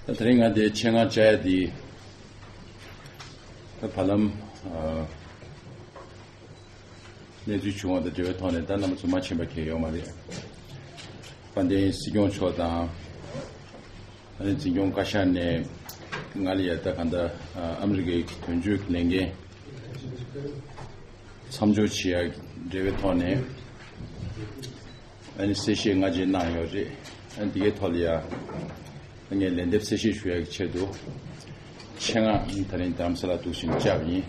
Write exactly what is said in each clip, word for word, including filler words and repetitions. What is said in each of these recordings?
ད་དེ་རིང་ང་འདིར་ཆེད་མངགས་བཅར་ཡ་འདི། ད་བར་ལམ་ཨ་གནས་ཚུལ་བྱུང་བ་དང་འབྲེལ་བའི་ཐོག་ནས་ད་རྣམ་པ་ཚོ་མ་མཁྱེན་པ་གང་ཡང་ཡོད་མ་རེད། དཔལ་ལྡན་སྲིད་སྐྱོང་མཆོག་དང་། ཨ་ནི་འཛིན་སྐྱོང་བཀའ་ཤག་ནས་ང་ལ་ཡ་ད་གང་ལྟར་ཨ་ཨ་མི་རི་ཀའི་དོན་གཅོད་ཀྱི་ལས་འགན་མཚམས་འཇོག་བྱེད་ཡ་འབྲེལ་བའི་ཐོག་ནས། ཨ་ནི་གསལ་བཤད་སྔ་རྗེས་གནང་ཡོད་རེད། ཨ་ནི་འདི་གའི་ཐོག་ལ་ཡ། ངས་ལན་འདེབས་གསལ་བཤད་ཞུ་ཡག་གི་ཆེད་དུ། ཆེད་མངགས་དེ་རིང་རྡ་རམ་ས་ལ་འདུག་བཞིན་བཅར་བ་ཡིན།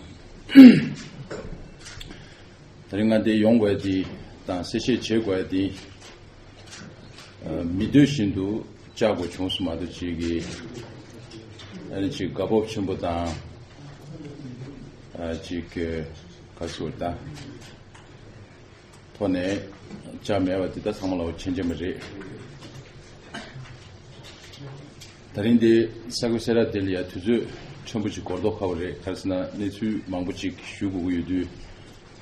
དེ་རིང་ང་འདིར་ཡོང་དགོས་ཡ་འདི་དང་གསལ་བཤད་བྱེད་དགོས་ཡ་འདི། ཨ་མི་འདོད་བཞིན་དུ་བཅར་དགོས་བྱུང་སོང་མ་གཏོགས་ཅིག་གིས། ཨ་ནི་ཅིག་དགའ་སྤོབས་ཆེན་པོ་དང་། ཨ་ཅིག་ག་ཟེར་དགོས་རེད་ད། ཐོག་ནས་བཅར་མེད་པ་འདི་ད་ཚང་མ་ལ་མཁྱེན་མཁྱེན་པ་རེད། དེ་རིང་འདི་ས་ཁུལ་སེ་ར་འདི་ལ་ཡ་དུས་ཚོད་ཕྲན་བུ་ཅིག་འགོར་མདོག་ཁ་པོ་རེད། ག་རེ་ཟེར་ན་གནས་ཚུལ་མང་པོ་ཅིག་ཞུ་དགོས་ཀྱི་ཡོད་དུས།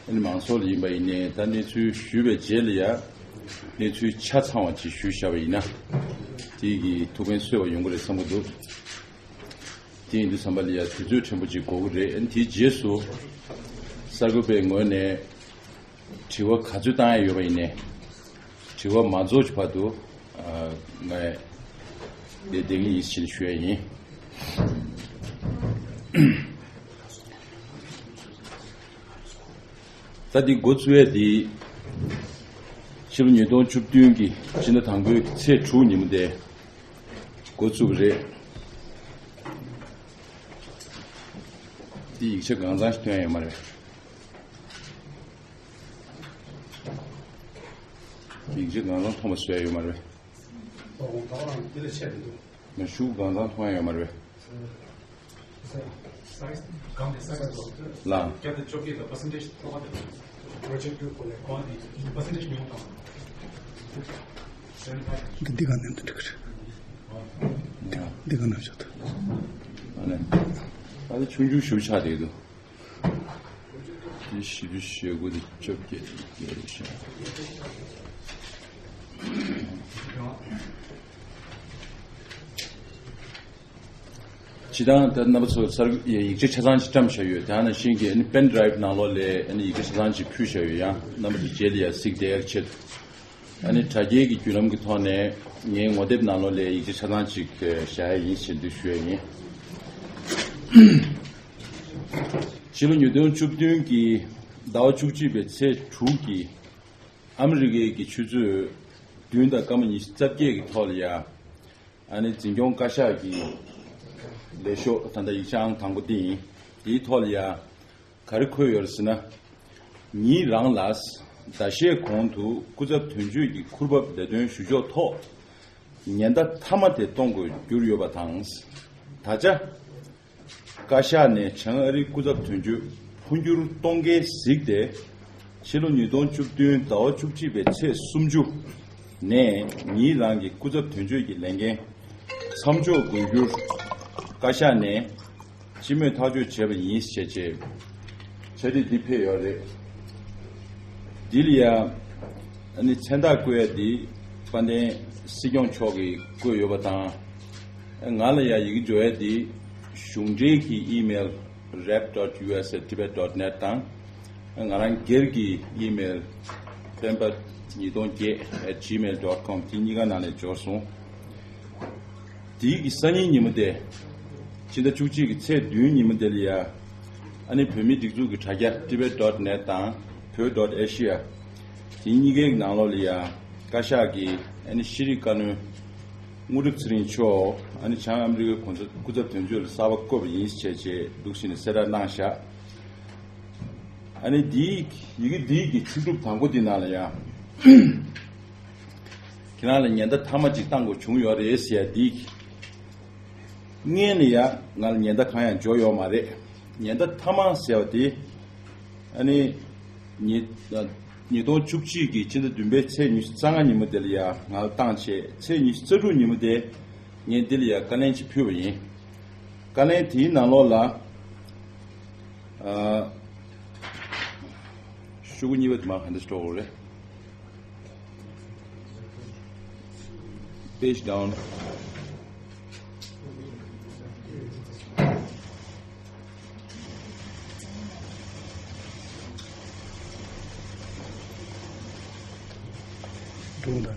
ཨ་ནི་མང་ཚོགས་ལ་ཡིན་པ་ཡིན་ནའི་ད་གནས་ཚུལ་ཞུས་པའི་རྗེས་ལ་ཡ། གནས་ཚུལ་ཆ་ཚང་བ་ཅིག་ཞུས་བཞག་པ་ཡིན་ན། དེ་གི་ཐུགས་ཕན་གསོས་པ་ཡོང་གི་རེད་བསམ་གྱི་འདུག་དེ་ཡིན་དུས་ཙམ་པ་ལ་ཡ་དུས་ཚོད་ཕྲན་བུ་ཅིག་འགོར་གྱི་རེད། ཨ་ནི་དེའི་རྗེས་སུ་གསར་འགོད་པའི་ངོས་ནས། དྲི་བ་ག་ཚོད་བཏང་ཡ་ཡོད་པ་ཡིན་ནའི། དྲི་བ་མ་རྫོགས་ཀྱི་བར་དུ། ཨ་ང་ཡ་བསྡད་ཀྱི་ཡིན་ཞེས་ཞུ་ཡ་ཡིན། ད་འདི་འགོ་བཙུགས་ཡ་འདི། ཕྱི་ལོ་ཉིས་སྟོང་བཅུ་བདུན་གྱི་སྤྱི་ཟླ་དང་པོའི་ཚེས་དྲུག་ཉིན་མོ་དེ་འགོ་བཙུགས་པ་རེད། འདི་ཡིག་ཆ་གང་ཚང་ཞིག་ཐོན་ཡ་ཡོད་མ་རེད། ཡིག་ཆ་གང་ལ་མཐོང་བ་བཟོས་ཡོད་མ་རེད། ཨོ་ད་རང་འདི་ལ་ཆད་མི་འདུག་མ་ཞུ་གང་ལ་མཐོང་ཡ་ཡོད་མ་རེད། སའི་ཛི་གང་དེ་སའི་ཛི་ལ། བརྒྱ་དང་བཅོ་བརྒྱད་དང་པར་སེན་ཊེ་ཇི་ཐོག་མ་དེ་པྲོ་ཇེག་ཊི་གོ་ལེ་གོང་དེ་པར་སེན་ཊེ་ཇི་ཉུང་དང་། འདི་འདི་ག་ནས་འདི་འགྲིག་གི་རེད། འདི་ག་ནས་བྱ་ཐུབ། ཨ་ནི་ཨ་ནི་ཆུང་ཆུང་ཞུ་ཆགས་བསྡད་འདུག་དེ་བཞི་བཅུ་ཞེ་དགུ་དེ་བཅོ་བརྒྱད་དེ་བརྒྱད་རེད་ཤག་སྤྱིར་བཏང་ད་རྣམ་པ་ཚོ་གསར་ཡིག་ཆ་ཆ་ཚང་ཅིག་བཀྲམ་བཞག་ཡོད། དེ་ནང་བཞིན་གྱི་ཨ་ནི་པེན་ཌ་རའིབ་ནང་ལོགས་ལ་ཨ་ནི་ཡིག་ཆ་ཆ་ཚང་ཅིག་ཕུལ་བཞག་ཡོད། ཡང་རྣམ་པ་ཚོ་རྗེས་ལ་ཡ་གཟིགས་བསྡད་ཡག་ཆེད་དུ། ཨ་ནི་དྲ་རྒྱའི་གི་བརྒྱུད་ལམ་གྱི་ཐོག་ནས་ངའི་ངོ་དེབ་ནང་ལོགས་ལ་ཡིག་ཆ་ཆ་ཚང་ཅིག་བཞག་ཡ་ཡིན་ཞེས་འདི་ཞུ་ཡ་ཡིན། ཕྱི་ལོ་ཉིས་སྟོང་བཅུ་བདུན་གྱི་ཟླ་བ་བཅུ་གཅིག་པའི་ཚེས་དྲུག་གི་ཨ་མི་རི་ཀའི་གི་ཆུ་ཚོད་བདུན་དང་སྐར་མ་ཉི་ཤུ་རྩ་བརྒྱད་ཀྱི་ཐོག་ལ་ཡ། ཨ་ནི་འཛིན་སྐྱོང་བཀའ་ཤག་གི་ལས་ཤོག་ད་ལྟ་ཡིག་ཆ་ཨང་དང་པོ་འདི་ཡིན། དེའི་ཐོག་ལ་ཡ། ག་རེ་འཁོད་ཡོད་རེད་ཟེར་ན། ཉིད་རང་ལ་ཟླ་ཤས་གོང་དུ་སྐུ་ཚབ་དོན་གཅོད་ཀྱི་ཁུར་བབས་ལས་དོན་ཞུ་ཕྱོགས་ཐོག་ཉེན་བརྡ་མཐའ་མ་དེ་གཏོང་དགོས་གྱུར་ཡོད་པ་དང་། ད་ཆ། བཀའ་ཤག་ནས་བྱང་ཨ་རིའི་སྐུ་ཚབ་དོན་གཅོད་འཕོ་འགྱུར་གཏོང་གལ་གཟིགས་ཏེ། ཕྱི་ལོ་ཉིས་སྟོང་བཅུ་བདུན་ཟླ་བ་བཅུ་གཅིག་པའི་ཚེས་སུམ་ཅུ་ནས་ཉིད་རང་གི་སྐུ་ཚབ་དོན་གཅོད་ཀྱི་ལས་འགན་མཚམས་འཇོག་དགོས་རྒྱུར། བཀའ་ཤག་ནས་སྤྱི་མོས་ཐག་གཅོད་བྱས་པ་ཡིན་ཞེས་བྱས། ཕྱག་བྲིས་འདི་ཕེབས་ཡོད་རེད། འདི་ལ་ཡ། ཨ་ནི་མཚན་རྟགས་བཀོད་ཡ་འདི་དཔལ་ལྡན་སྲིད་སྐྱོང་མཆོག་གིས་བཀོད་ཡོད་པ་དང་། ང་ལ་ཡ་ཡི་གེ་འབྱོར་ཡ་འདི་གཞུང་འབྲེལ་གྱི་ཨི་མེལ་rep dot U S at tibet dot net དང་། ང་རང་སྒེར་གྱི་ཨི་མེལ་སྤེན་པ་ཉིས་སྟོང་བརྒྱད at gmail dot com དེ་གཉིས་ཀ་ནང་ནས་འབྱོར་སོང་། དེའི་གི་སང་ཉིན་ཉིན་མོ་དེ། ཕྱི་ཟླ་བཅུ་གཅིག་གི་ཚེས་བདུན་ཉིན་མོ་དེ་ལ་ཡ། ཨ་ནི་བོད་མིའི་སྒྲིག་འཛུགས་ཀྱི་དྲ་རྒྱ་tibet dot net དང་བོད་dot asia དེ་གཉིས་ཀའི་ནང་ལོགས་ལ་ཡ། བཀའ་ཤག་གིས་ཨ་ནི་ཤེས་རིག་བཀའ་བློན་དངོས་གྲུབ་ཚེ་རིང་མཆོག་ཨ་ནི་བྱང་ཨ་མི་རི་ཀའི་གོང་ས་སྐུ་ཚབ་དོན་གཅོད་ལ་གསར་པ་བསྐོས་པ་ཡིན་ཞེས་བྱས་འདུག་ཟེར་ནས་གསལ་བསྒྲགས་གནང་བཞག་ཨ་ནི་འདིའི་ཡི་གེ་འདིའི་གི་ཕྱོགས་སྒྲིག་དང་པོ་འདི་ནང་ལ་ཡ། ཁྱེད་རང་ལ་ཉེན་བརྡ་མཐའ་མ་གཅིག་བཏང་དགོས་བྱུང་ཡོད་རེད་ཟེར་ཡ་འདི། སྔོན་ལ་ཡ་ང་ལ་ཉེན་བརྡ་གང་ཡང་འབྱོར་ཡོད་མ་རེད། ཉེན་བརྡ་མཐའ་མ་ཟེར་བ་དེ། ཨ་ནི། ཉིས་ཉིས་སྟོང་བཅུ་གཅིག་གི་ཕྱི་ཟླ་བདུན་པའི་ཚེས་ཉི་ཤུ་རྩ་ལྔ་ཉིན་མོ་དེ་ལ་ཡ་ང་ལ་བཏང་བྱས་ཚེས་ཉི་ཤུ་རྩ་དྲུག་ཉིན་མོ་དེ། ངས་འདི་ལ་ཡ་བཀའ་ལན་གཅིག་ཕུལ་བ་ཡིན། བཀའ་ལན་དེའི་ནང་ལོགས་ལ། ཨ། ཤོག་གུ་གཉིས་པ་དེ་མར་ག་འདྲ་འགྲོ་དགོས་རེད། Page down. ཡོང་ད།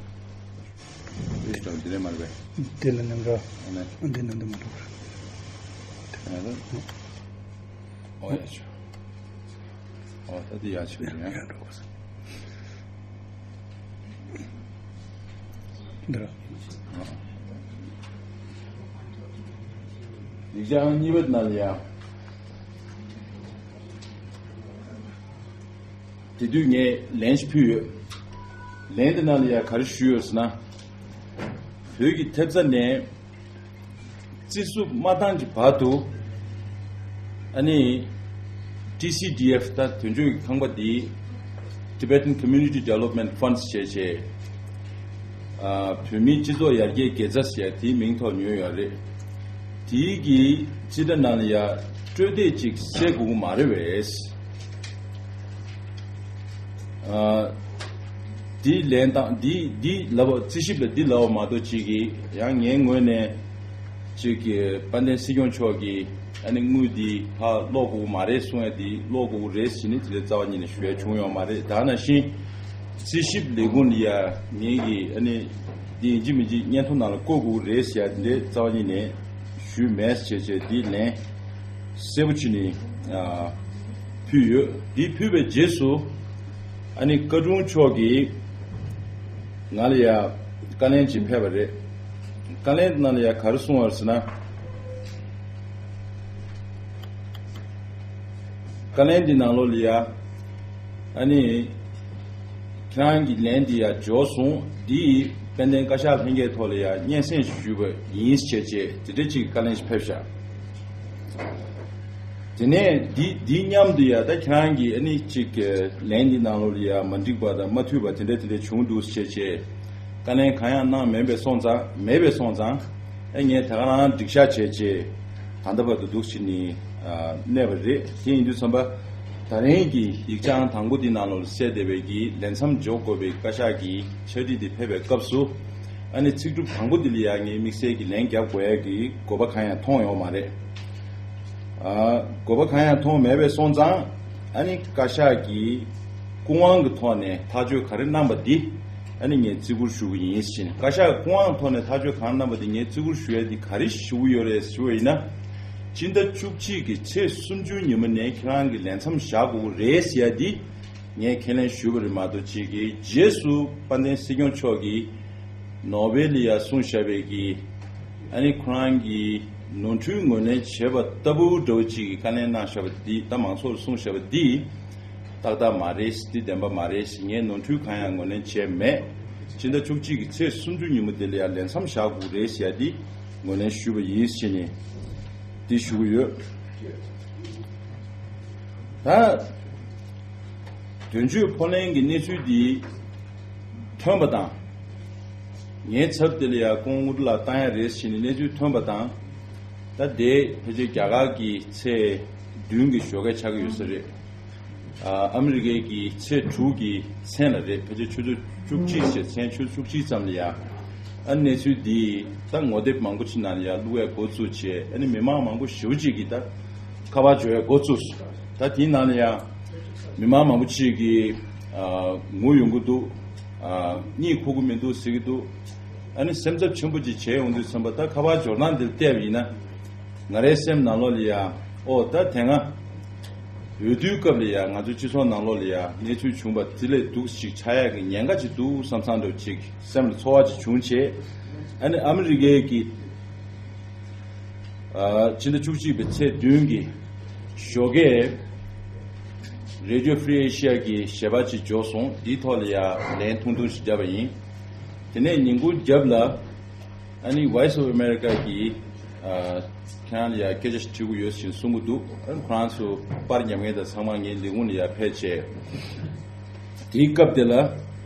དེ་ལྟར་འདི་ལས་མར་བས། དེ་ལ་ནམ་ར། ཨ་ནི། འདི་ནང་དུ་མ་འགྲོ་བར། ཨ་ནི། ཨོ་ཡ་ཆུ། ཨོ་ད་འདི་ཡ་ཆུ་ཡ། ཡ་འགྲོ་བ། འདི་ར། ཨ། ཡིག་ཆ་ཨང་གཉིས་པ་ནང་ལ་ཡ། དེ་དུས་ངས་ལན་ཞིག་ཕུལ་ཡོད། ལན་དེ་ནང་ལ་ཡ་ག་རེ་ཞུས་ཡོད་ཟེར་ན། བོད་ཀྱི་ཐེབས་རྩ་ནས་རྩིས་སུ་མ་བཏང་གི་བར་དུ། ཨ་ནི། ཊི་སི་ཌི་ཨེཕ་ད་དོན་གཅོད་ཀྱི་ཁང་པ་འདི་Tibetan Community Development Funds བྱས་བྱས། ཨ། བོད་མིའི་སྤྱི་ཚོགས་ཡར་རྒྱས་དགེ་རྩ་ཟེར་དེའི་མིང་ཐོག་ཉོས་ཡོད་རེད། དེའི་གི་རྩིས་ཁྲ་ནང་ལ་ཡ་སྤྲོད་བདེ་ཅིག་གསལ་དགོས་ཀྱི་མ་རེད་བས། ཨ། འདི་ལན་དང་འདི་འདི་ལབ་པ་རྩིས་ཞིབ་ལ་འདི་ལབ་པ་མ་གཏོགས་ཅིག་གི་ཡང་ངའི་ངོས་ནས་ཅིག་གི་དཔལ་ལྡན་སྲིད་སྐྱོང་མཆོག་གིས་ཨ་ནི་དངུལ་འདི་ཕར་སློག་དགོས་ཀྱི་མ་རེད་གསུང་ཡ་འདི་སློག་དགོས་ཀྱི་རེད་ཟེར་ནས་དེ་འདྲའི་རྩ་བ་ཉིད་ནས་ཞུ་ཡ་བྱུང་ཡོད་མ་རེད། ད་ནང་བཞིན་རྩིས་ཞིབ་ལས་ཁུངས་ལ་ཡ་ངེད་ཀྱིས་ཨ་ནི་འདི་ཡིན་གཅིག་མིན་གཅིག་སྙན་ཐོ་ནང་ལ་བཀོད་དགོས་ཀྱི་རེད་ཟེར་ཡ་དེ་འདྲའི་རྩ་བ་ཉིད་ནས་ཞུས་མེད་ཟེར་བྱས་འདི་ལན་གསལ་པོ་བྱས་ནས་ཨ་ཕུལ་ཡོད། འདི་ཕུལ་བའི་རྗེས་སུ་ཨ་ནི་བཀའ་དྲུང་མཆོག་གིས་ང་ལ་ཡ་བཀའ་ལན་ཅིག་ཕེབས་པ་རེད། བཀའ་ལན་ནང་ལ་ཡ་ག་རེ་གསུངས་པ་རེད་ཟེར་ན། བཀའ་ལན་འདི་ནང་ལོགས་ལ་ཡ། ཨ་ནི། ཁྱེད་རང་གི་ལན་འདི་ཡ་འབྱོར་སོང་། འདི་དཔལ་ལྡན་བཀའ་ཤག་ལྷན་རྒྱས་ཐོག་ལ་ཡ་སྙན་སེང་ཞུས་པ་ཡིན་ཞེས་བྱས་དེ་འདྲ་ཅིག་བཀའ་ལན་ཞིག་ཕེབས་ཤག་དེ་ནས་འདི་འདི་མཉམ་དུ་ཡ་ད་ཁྱེད་རང་གིས་ཨ་ནི་ཅིག་ལན་འདི་ནང་ལོགས་ལ་ཡ་མ་འགྲིག་པ་དང་མ་འཐུས་པ་དེ་འདྲ་དེ་འདྲ་བྱུང་འདུག་ཞེས་བྱས། བཀའ་ལན་གང་ཡང་གནང་མེད་པས་སོང་ཙང་མེད་པས་སོང་ཙང་། ཨེ་ངས་ད་ག་རང་སྒྲིག་བཞག་བྱས་རྗེས་ད་ལྟ་བར་དུ་འདུག་ཕྱིན་ནས་གནས་པ་རེད། དེ་ཡིན་དུས་ཙམ་པ་ད་རིང་གི་ཡིག་ཆ་ཨང་དང་པོ་འདི་ནང་ལོགས་གསལ་བསྡད་པའི་གི་ལས་མཚམས་འཇོག་དགོས་པའི་བཀའ་ཤག་གི་ཕྱག་བྲིས་འདི་ཕེབས་པའི་སྐབས་སུ། ཨ་ནི་ཚིག་གྲུབ་དང་པོ་འདི་ལ་ཡང་ངས་དམིགས་བསལ་གྱི་ལན་རྒྱབ་དགོས་ཡ་གི་དགོས་པ་གང་ཡང་མཐོང་ཡོད་མ་རེད། ཨ། དགོས་པ་གང་ཡང་མཐོང་མེད་པས་སོང་ཙང་། ཨ་ནི་བཀའ་ཤག་གིས་སྐུ་དབང་གི་ཐོག་ནས་ཐག་གཅོད་ག་རེ་གནང་པ་འདི། ཨ་ནི་ངས་བརྩི་བཀུར་ཞུ་གི་ཡིན་ཟེར་ནས། བཀའ་ཤག་སྐུ་དབང་ཐོག་ནས་ཐག་གཅོད་གང་གནང་པ་འདི་ངས་བརྩི་བཀུར་ཞུ་ཡ་འདི་ག་རེ་ཞུ་གི་ཡོད་རེད་ཞུ་བ་ཡིན་ན། སྤྱི་ཟླ་བཅུ་གཅིག་གི་ཚེས་སུམ་ཅུ་ཉིན་མོ་ནས་ཁྱེད་རང་གི་ལས་མཚམས་བཞག་དགོས་ཀྱི་རེད་ཟེར་ཡ་འདི། ངས་ཁས་ལེན་ཞུས་པ་རེད་མ་གཏོགས་ཅིག་གིས། རྗེས་སུ་དཔལ་ལྡན་སྲིད་སྐྱོང་མཆོག་གིས་ནོ་བེལ་ལ་ཡ་གསུངས་བཞག་པའི་གི། ཨ་ནི་ཁོ་རང་གིས་ནོར་འཁྲུལ་ངོས་ལེན་བྱས་པ་ལྟ་བུ་འདྲ་བོ་ཅིག་གི་བཀའ་ལན་གནང་བཞག་པ་འདི། ད་མང་ཚོགས་ལ་གསུངས་བཞག་པ་འདི་ཏག་ཏག་མ་རེད། འདི་བདེན་པ་མ་རེད། ངས་ནོར་འཁྲུལ་གང་ཡང་ངོས་ལེན་བྱས་མེད། སྤྱི་ཟླ་བཅུ་གཅིག་གི་ཚེས་སུམ་ཅུ་ཉིན་མོ་དེ་ལ་ཡ་ལས་མཚམས་བཞག་དགོས་རེད་ཟེར་ཡ་འདི་ངོས་ལེན་ཞུས་པ་ཡིན་ཟེར་ནས་འདི་ཞུ་གི་ཡོད། ད་དོན་གཅོད་ཕོ་ལན་གྱི་གནས་ཚུལ་འདི་ཐོན་པ་དང་། ངའི་ཚབ་དེ་ལ་ཡ་སྐུ་ངོ་དངོས་གྲུབ་ལགས་བཏང་ཡ་རེད་ཟེར་ནས་གནས་ཚུལ་ཐོན་པ་དང་། ད་དེ་ཕལ་ཆེར་རྒྱ་གར་གྱི་ཚེས་བདུན་གྱི་ཞོགས་ཀས་ཆགས་ཀྱི་ཡོད་ས་རེད། ཨ། ཨ་མི་རི་ཀའི་གི་ཚེས་དྲུག་གི་མཚན་ལ་རེད། ཕལ་ཆེར་ཆུ་ཚོད་བཅུ་གཅིག་ཞེས་མཚན་ཆུ་ཚོད་བཅུ་གཅིག་ཙམ་ལ་ཡ། ཨ་ནི་གནས་ཚུལ་འདི་ད་ངོ་དེབ་མང་པོ་ཅིག་ནང་ལ་ཡ་བླུག་ཡ་འགོ་བཙུགས་བྱས། ཨ་ནི་མི་མང་མང་པོ་ཞེ་པོ་ཅིག་གིས་ད་ཁ་པར་འབྱོར་ཡ་འགོ་བཙུགས་སོང་། ད་དེའི་ནང་ལ་ཡ་མི་མང་མང་པོ་ཅིག་གིས་ཨ་ངུ་ཡོང་གི་འདུག་ཨ་གཉིད་ཁུག་གི་མི་འདུག་ཟེར་གྱི་འདུག་ཨ་ནི་སེམས་འཚབ་ཆེན་པོ་ཅིག་བྱས་ཡོང་དུས་ཙམ་པ། ད་ཁ་པར་འབྱོར་སྟངས་འདིར་བལྟས་པ་ཡིན་ན། ང་རའི་སེམས་ནང་ལོགས་ལ་ཡ། ཨོ་ད་དེ་སྔ་འོས་བསྡུའི་སྐབས་ལ་ཡ་ང་ཚོའི་སྤྱི་ཚོགས་ནང་ལོགས་ལ་ཡ་གནས་ཚུལ་བྱུང་བ་དེ་ལས་སྡུག་ཅིག་ཆགས་ཡག་གི་ཉེན་ཁ་ཅིག་འདུག་བསམ་བསམ་འདྲ་ཅིག་སེམས་ལ་ཚོར་བ་ཅིག་བྱུང་བྱས། ཨ་ནི་ཨ་མི་རི་ཀའི་གི་ཨ་ཕྱི་ཟླ་བཅུ་གཅིག་པའི་ཚེས་བདུན་གྱི་ཞོགས་ཀས་Radio Free Asia གི་ཞལ་པར་ཅིག་འབྱོར་སོང་། འདིའི་ཐོག་ལ་ཡ་ལན་ཐུང་ཐུང་ཞིག་བརྒྱབ་པ་ཡིན། དེ་ནས་ཉིན་གུང་རྒྱབ་ལ། ཨ་ནི་Voice of America གིས་ཨ་ཁྱེད་རང་ལ་ཡ་སྐད་ཆ་ཞིག་དྲི་དགོས་ཡོད་ཞེས་གསུང་གི་འདུག་ཨ་ནི་ཁོ་རང་ཚོ་པར་ཉམས་མཁན་དང་ཚང་མ་ངའི་ལས་ཁུངས་ལ་ཡ་ཕེབས་བྱས། དེའི་སྐབས་དེ་ལ་ཨ་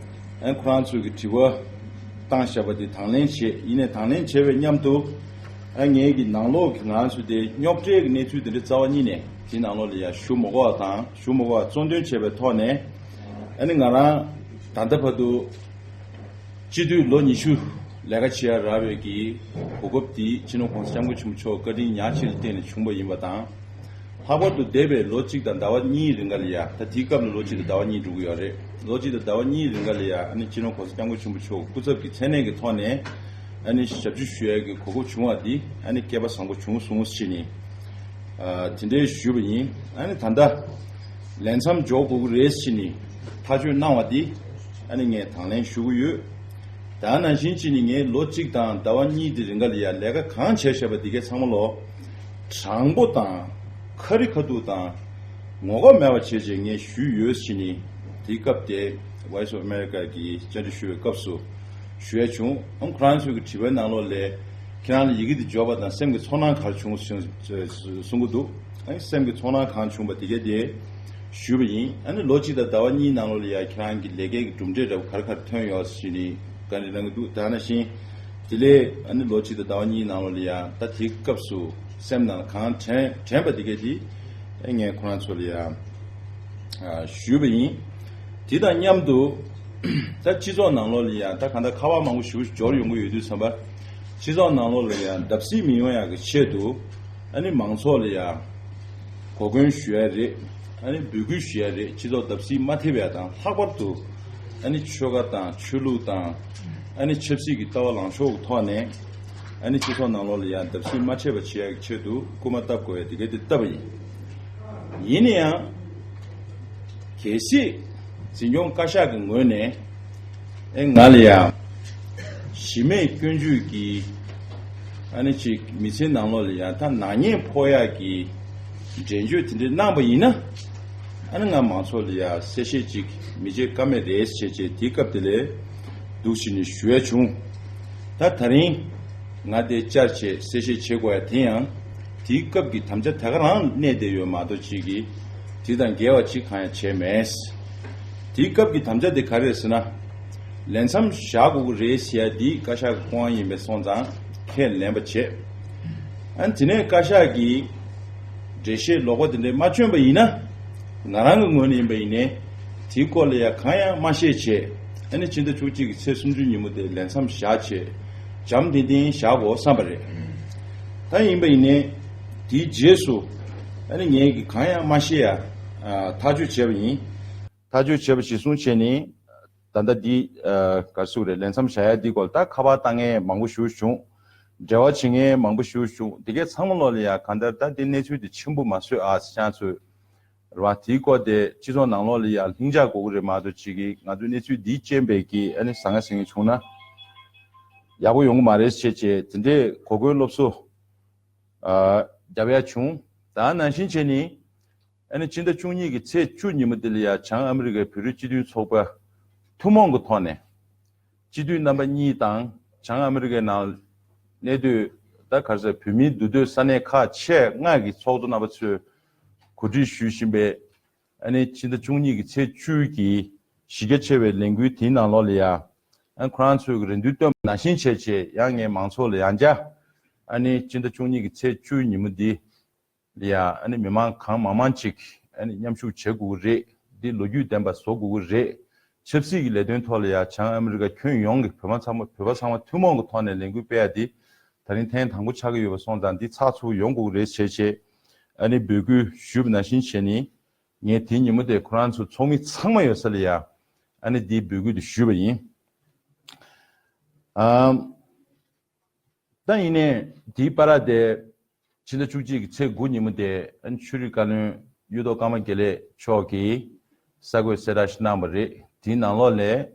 ནི་ཁོ་རང་ཚོ་གི་དྲི་བ་བཏང་བཞག་པ་དེ་དང་ལེན་བྱས། ཡིན་ནའི་དང་ལེན་བྱས་པའི་མཉམ་དུ་ཨ་ངའི་གི་ནང་ལོགས་ཀྱི་ང་ཚོ་དེ་རྙོག་དྲའི་གི་གནས་ཚུལ་དེ་འདྲ་རྩ་བ་ཉིད་ནས་དེའི་ནང་ལོགས་ལ་ཡ་ཞུ་མ་དགོས་པ་དང་ཞུ་མ་དགོས་པ་གཙོ་འདོན་བྱས་པའི་ཐོག་ནས། ཨ་ནི་ང་རང་ད་ལྟ་བར་དུ། སྤྱི་འཐུས་ལོ་ཉི་ཤུ་ལས་ཀ་བྱེད་ཡ་རག་པའི་གི་གོ་སྐབས་འདི་སྤྱི་ནོར་༸གོང་ས་༸སྐྱབས་མགོན་ཆེན་པོ་མཆོག་བཀའ་དྲིན་ཉག་གཅིག་ལ་བརྟེན་ནས་བྱུང་བ་ཡིན་པ་དང་། ལྷག་པར་དུ་འདས་པའི་ལོ་གཅིག་དང་ཟླ་བ་གཉིས་རིང་ག་ལ་ཡ། ད་དེའི་སྐབས་ལ་ལོ་གཅིག་དང་ཟླ་བ་གཉིས་འགྲོ་གི་ཡོད་རེད། ལོ་གཅིག་དང་ཟླ་བ་གཉིས་རིང་ག་ལ་ཡ། ཨ་ནི་སྤྱི་ནོར་༸གོང་ས་༸སྐྱབས་མགོན་ཆེན་པོ་མཆོག་སྐུ་ཚབ་ཀྱི་མཚན་གནས་ཀྱི་ཐོག་ནས་ཨ་ནི་ཞབས་ཕྱི་ཞུ་ཡ་གི་གོ་སྐབས་བྱུང་བ་འདི་ཨ་ནི་སྐལ་པ་བཟང་པོ་བྱུང་སོང་ཞེས་ནི། ཨ། དེ་འདྲའི་ཞུས་པ་ཡིན། ཨ་ནི་ད་ལྟ་ལས་མཚམས་འཇོག་དགོས་ཀྱི་རེད་ཞེས་ནི་ཐག་གཅོད་གནང་བ་འདི་ཨ་ནི་ངས་དང་ལེན་ཞུ་གི་ཡོད། ད་ནང་བཞིན་བྱས་ནས་ངས་ལོ་གཅིག་དང་ཟླ་བ་གཉིས་དེ་རིང་ག་ལ་ཡ་ལས་ཀ་གང་བྱས་བཞག་པ་དེ་གའི་ཚང་མ་ལོ། དྲང་པོ་དང་ཁ་རི་ཁ་ཐུག་དང་ངོ་ལྐོག་མེད་པ་བྱས་རྗེས་ངས་ཞུས་ཡོད་ཟེར་ནས་དེའི་སྐབས་དེ་Voice of America གི་བཅར་འདྲི་ཞུ་བའི་སྐབས་སུ་ཞུ་ཡ་བྱུང་། ཨང་། ཁོ་རང་ཚོའི་གི་དྲི་བའི་ནང་ལོགས་ལས་ཁྱེད་རང་ལ་ཡི་གེ་དེ་འབྱོར་བ་དང་སེམས་ཀྱི་ཚོར་སྣང་ག་རེ་བྱུང་གསུང་གསུང་གི་འདུག། ཨང་། སེམས་ཀྱི་ཚོར་སྣང་གང་བྱུང་བ་དེ་གའི་དེ་ཞུས་པ་ཡིན། ཨ་ནི་ལོ་གཅིག་དང་ཟླ་བ་གཉིས་ནང་ལོགས་ལ་ཡ་ཁྱེད་རང་གི་ལས་ཀའི་གི་གྲུབ་འབྲས་འདྲ་བོ་ག་རེ་ག་རེ་ཐོན་ཡོད་ཟེར་ནས་བཀའ་འདྲི་གནང་གི་འདུག། དེ་ནང་བཞིན་དེ་ལས་ཨ་ནི་ལོ་གཅིག་དང་ཟླ་བ་གཉིས་ནང་ལོགས་ལ་ཡ་ད་དེའི་སྐབས་སུ་སེམས་ནང་གང་དྲན་དྲན་པ་དེ་གའི་དེ་ཨེ་ངས་ཁོ་རང་ཚོ་ལ་ཡ་ཨ་ཞུས་པ་ཡིན། དེ་དང་མཉམ་དུ་ད་སྤྱི་ཚོགས་ནང་ལོགས་ལ་ཡ་ད་གང་ལྟར་ཁ་པར་མང་པོ་ཞེ་པོ་ཅིག་འབྱོར་ཡོང་གི་ཡོད་དུས་ཙམ་པ། སྤྱི་ཚོགས་ནང་ལོགས་ལ་ཡ་བརྡབ་གསིག་མི་ཡོང་ཡ་གི་ཆེད་དུ་ཨ་ནི་མང་ཚོགས་ལ་ཡ་གོ་སྐོན་ཞུ་ཡ་རེད། ཨ་ནི་འབོད་སྐུལ་ཞུ་ཡ་རེད། སྤྱི་ཚོགས་བརྡབ་གསིག་མ་ཐེབས་ཡ་དང་། ལྷག་པར་དུ་ཨ་ནི་ཆོལ་ཁ་དང་ཆོས་ལུགས་དང་ཨ་ནི་ཆབ་སྲིད་ཀྱི་ལྟ་བ་ལངས་ཕྱོགས་ཀྱི་ཐོག་ནས་ཨ་ནི་སྤྱི་ཚོགས་ནང་ལོགས་ལ་ཡ་བརྡབ་གསིག་མ་ཆད་པ་བྱེད་ཡ་གི་ཆེད་དུ་སྐུལ་མ་བཏབ་དགོས་ཡ་དེ་ག་དེ་བཏབ་པ་ཡིན། ཡིན་ན་ཡང་། གལ་སྲིད་འཛིན་སྐྱོང་བཀའ་ཤག་གི་ངོས་ནས་ཨེ་ང་ལ་ཡ་གཞི་མེད་སྐྱོན་བརྗོད་ཀྱི་ཨ་ནི་ཅིག་མི་ཚེ་ནང་ལོགས་ལ་ཡ་ད་ནག་ཉེས་ཕོག་ཡག་གི་འགྲེལ་བརྗོད་དེ་འདྲ་གནང་པ་ཡིན་ན། ཨ་ནི་ང་མང་ཚོགས་ལ་ཡ་གསལ་བཤད་ཅིག་མི་བྱེད་ཀ་མེད་རེད་ཟེར་བྱས་དེའི་སྐབས་དེ་ལས་འདུག་ཞེས་ནས་ཞུ་ཡ་བྱུང་། ད་ད་རིང་ང་དེ་བཅར་བྱས་གསལ་བཤད་བྱེད་དགོས་ཡ་དེ་ཡང་དེའི་སྐབས་ཀྱི་དམ་བཅའ་དེ་ག་རང་གནས་བསྡད་ཡོད་མ་གཏོགས་ཅིག་གིས་དེ་དང་འགལ་བ་ཅིག་གང་ཡང་བྱས་མེད། དེའི་སྐབས་ཀྱི་དམ་བཅའ་དེ་ག་རེ་རེད་ཟེར་ན། ལས་མཚམས་བཞག་དགོས་ཀྱི་རེད་ཟེར་ཡ་འདི་བཀའ་ཤག་གི་སྐུ་དབང་ཡིན་པས་སོང་ཙང་ཁས་ལེན་པ་བྱས། ཨ་ནི་དེ་ནས་བཀའ་ཤག་གིས་འགྲེལ་བཤད་ལོག་པ་དེ་འདྲ་མ་བསྐྱོན་པ་ཡིན་ན། ང་རང་གི་ངོས་ནས་ཡིན་པ་ཡིན་ནའི་དེའི་སྐོར་ལ་ཡ་གང་ཡང་མ་བཤད་བྱས། ཨ་ནི་སྤྱི་ཟླ་བཅུ་གཅིག་གི་ཚེས་སུམ་ཅུ་ཉིན་མོ་དེ་ལས་མཚམས་བཞག་བྱས་འཇམ་ཐིང་ཐིང་བཞག་དགོས་བསམ་པ་རེད། ད་ཡིན་པ་ཡིན་ནའི་དེའི་རྗེས་སུ་ཨ་ནི་ངས་ཀྱིས་གང་ཡང་མ་བཤད་ཡ་ཐག་གཅོད་བྱས་པ་ཡིན། ཐག་གཅོད་བྱས་པ་གཞིར་བཟུང་བྱས་ནས། ད་ལྟ་འདི་ཨ་ག་རེ་ཟེར་དགོས་རེད། ལས་མཚམས་བཞག་ཡ་འདི་སྐོར་ད་ཁ་པར་བཏང་མཁན་མང་པོ་ཞིག་བྱུང་། འབྲེལ་བ་བྱེད་མཁན་མང་པོ་ཞིག་བྱུང་། འདི་གའི་ཚང་མ་ལོག་ལ་ཡ་གང་ལྟར་ད་འདི་གནས་ཚུལ་འདི་ཆེན་པོ་མ་བཟོས་ཨ་ཟེར་ཆང་ཚོས་རེད་བ། དེའི་སྐོར་དེ་སྤྱི་ཚོགས་ནང་ལོག་ལ་ཡ་ལྷིང་འཇགས་དགོས་ཀྱི་རེད་མ་གཏོགས་ཅིག་གིས་ང་ཚོའི་གནས་ཚུལ་འདིའི་རྐྱེན་པས་ཀྱིས་ཨ་ནི་ཟང་ངེ་ཟིང་ངེ་བྱུང་ན་ཡག་པོ་ཡོང་གི་མ་རེད་ཟེར་བྱས་དེ་འདྲའི་གོ་སྐོན་སློབ་གསོ་ཨ་རྒྱབ་ཡ་བྱུང་། ད་ནང་བཞིན་བྱས་ནས། ཨ་ནི་སྤྱི་ཟླ་བཅུ་གཉིས་ཀྱི་ཚེས་བཅུ་ཉིན་མོ་དེ་ལ་ཡ་བྱང་ཨ་མི་རི་ཀའི་བོད་རིགས་སྤྱི་མཐུན་ཚོགས་པ་ཐུན་མོང་གི་ཐོག་ནས་སྤྱི་འཐུས་རྣམ་པ་གཉིས་དང་བྱང་ཨ་མི་རི་ཀའི་ནང་གནས་སྡོད་ད་ག་རེ་ཟེར་བོད་མིའི་འདུས་སྡོད་ས་གནས་ཁག་ཆེ་ལྔ་གི་ཚོགས་གཙོ་རྣམ་པ་ཚོས་གོ་སྒྲིག་ཞུས་བཞིན་པའི་ཨ་ནི་སྤྱི་ཟླ་བཅུ་གཉིས་ཀྱི་ཚེས་བཅུ་གི་གཞི་རྒྱ་ཆེ་བའི་ལས་འགུལ་དེའི་ནང་ལོགས་ལ་ཡ་ཨ་ཁོ་རང་ཚོས་ཀྱི་རེ་འདུན་བཏོན་པ་ནང་བཞིན་བྱས་བྱས་ཡང་ངས་མང་ཚོགས་ལ་ཡང་བསྐྱར་ཨ་ནི་སྤྱི་ཟླ་བཅུ་གཉིས་ཀྱི་ཚེས་བཅུ་ཉིན་མོ་འདི། ལ་ཡ་ཨ་ནི་མི་མང་གང་མང་མང་ཅིག་ཨ་ནི་མཉམ་ཞུགས་བྱེད་དགོས་ཀྱི་རེད། འདི་ལོ་རྒྱུས་ལྡན་པ་བཟོ་དགོས་ཀྱི་རེད། ཆབ་སྲིད་ཀྱི་ལས་དོན་ཐོག་ལ་ཡ་བྱང་ཨ་མི་རི་ཀ་ཁྱོན་ཡོངས་ཀྱི་བོད་པ་ཚང་མ་བོད་པ་ཚང་མ་ཐུན་མོང་གི་ཐོག་ནས་ལས་འགུལ་སྤེལ་ཡ་འདི་ད་རིང་ཐེངས་དང་པོ་ཆགས་ཀྱི་ཡོད་པ་སོང་ཙང་འདི་ཚགས་ཚུད་ཡོང་དགོས་ཀྱི་རེད་བྱས་བྱས་ཨ་ནི་འབོད་སྐུལ་ཞུས་པ་ནང་བཞིན་བྱས་ནས་ངས་དེ་ཉིན་མོ་དེ་ཁོ་རང་ཚོ་ཚོགས་མི་ཚང་མ་ཡོད་ས་ལ་ཡ་ཨ་ནི་འདིའི་འབོད་སྐུལ་དེ་ཞུས་པ་ཡིན། ཨམ། ད་ཡིན་ནའི་དེའི་བར་དེ་ཕྱི་ཟླ་བཅུ་གཅིག་གི་ཚེས་དགུ་ཉིན་མོ་དེ་ཨ་ནི་ཆོས་རིག་བཀའ་བློན་གཡུ་ཐོག་ཀརྨ་དགེ་ལེགས་མཆོག་གིས་གསར་འགོད་གསལ་བསྒྲགས་ཤིག་གནང་བ་རེད། དེའི་ནང་ལོགས་ལས་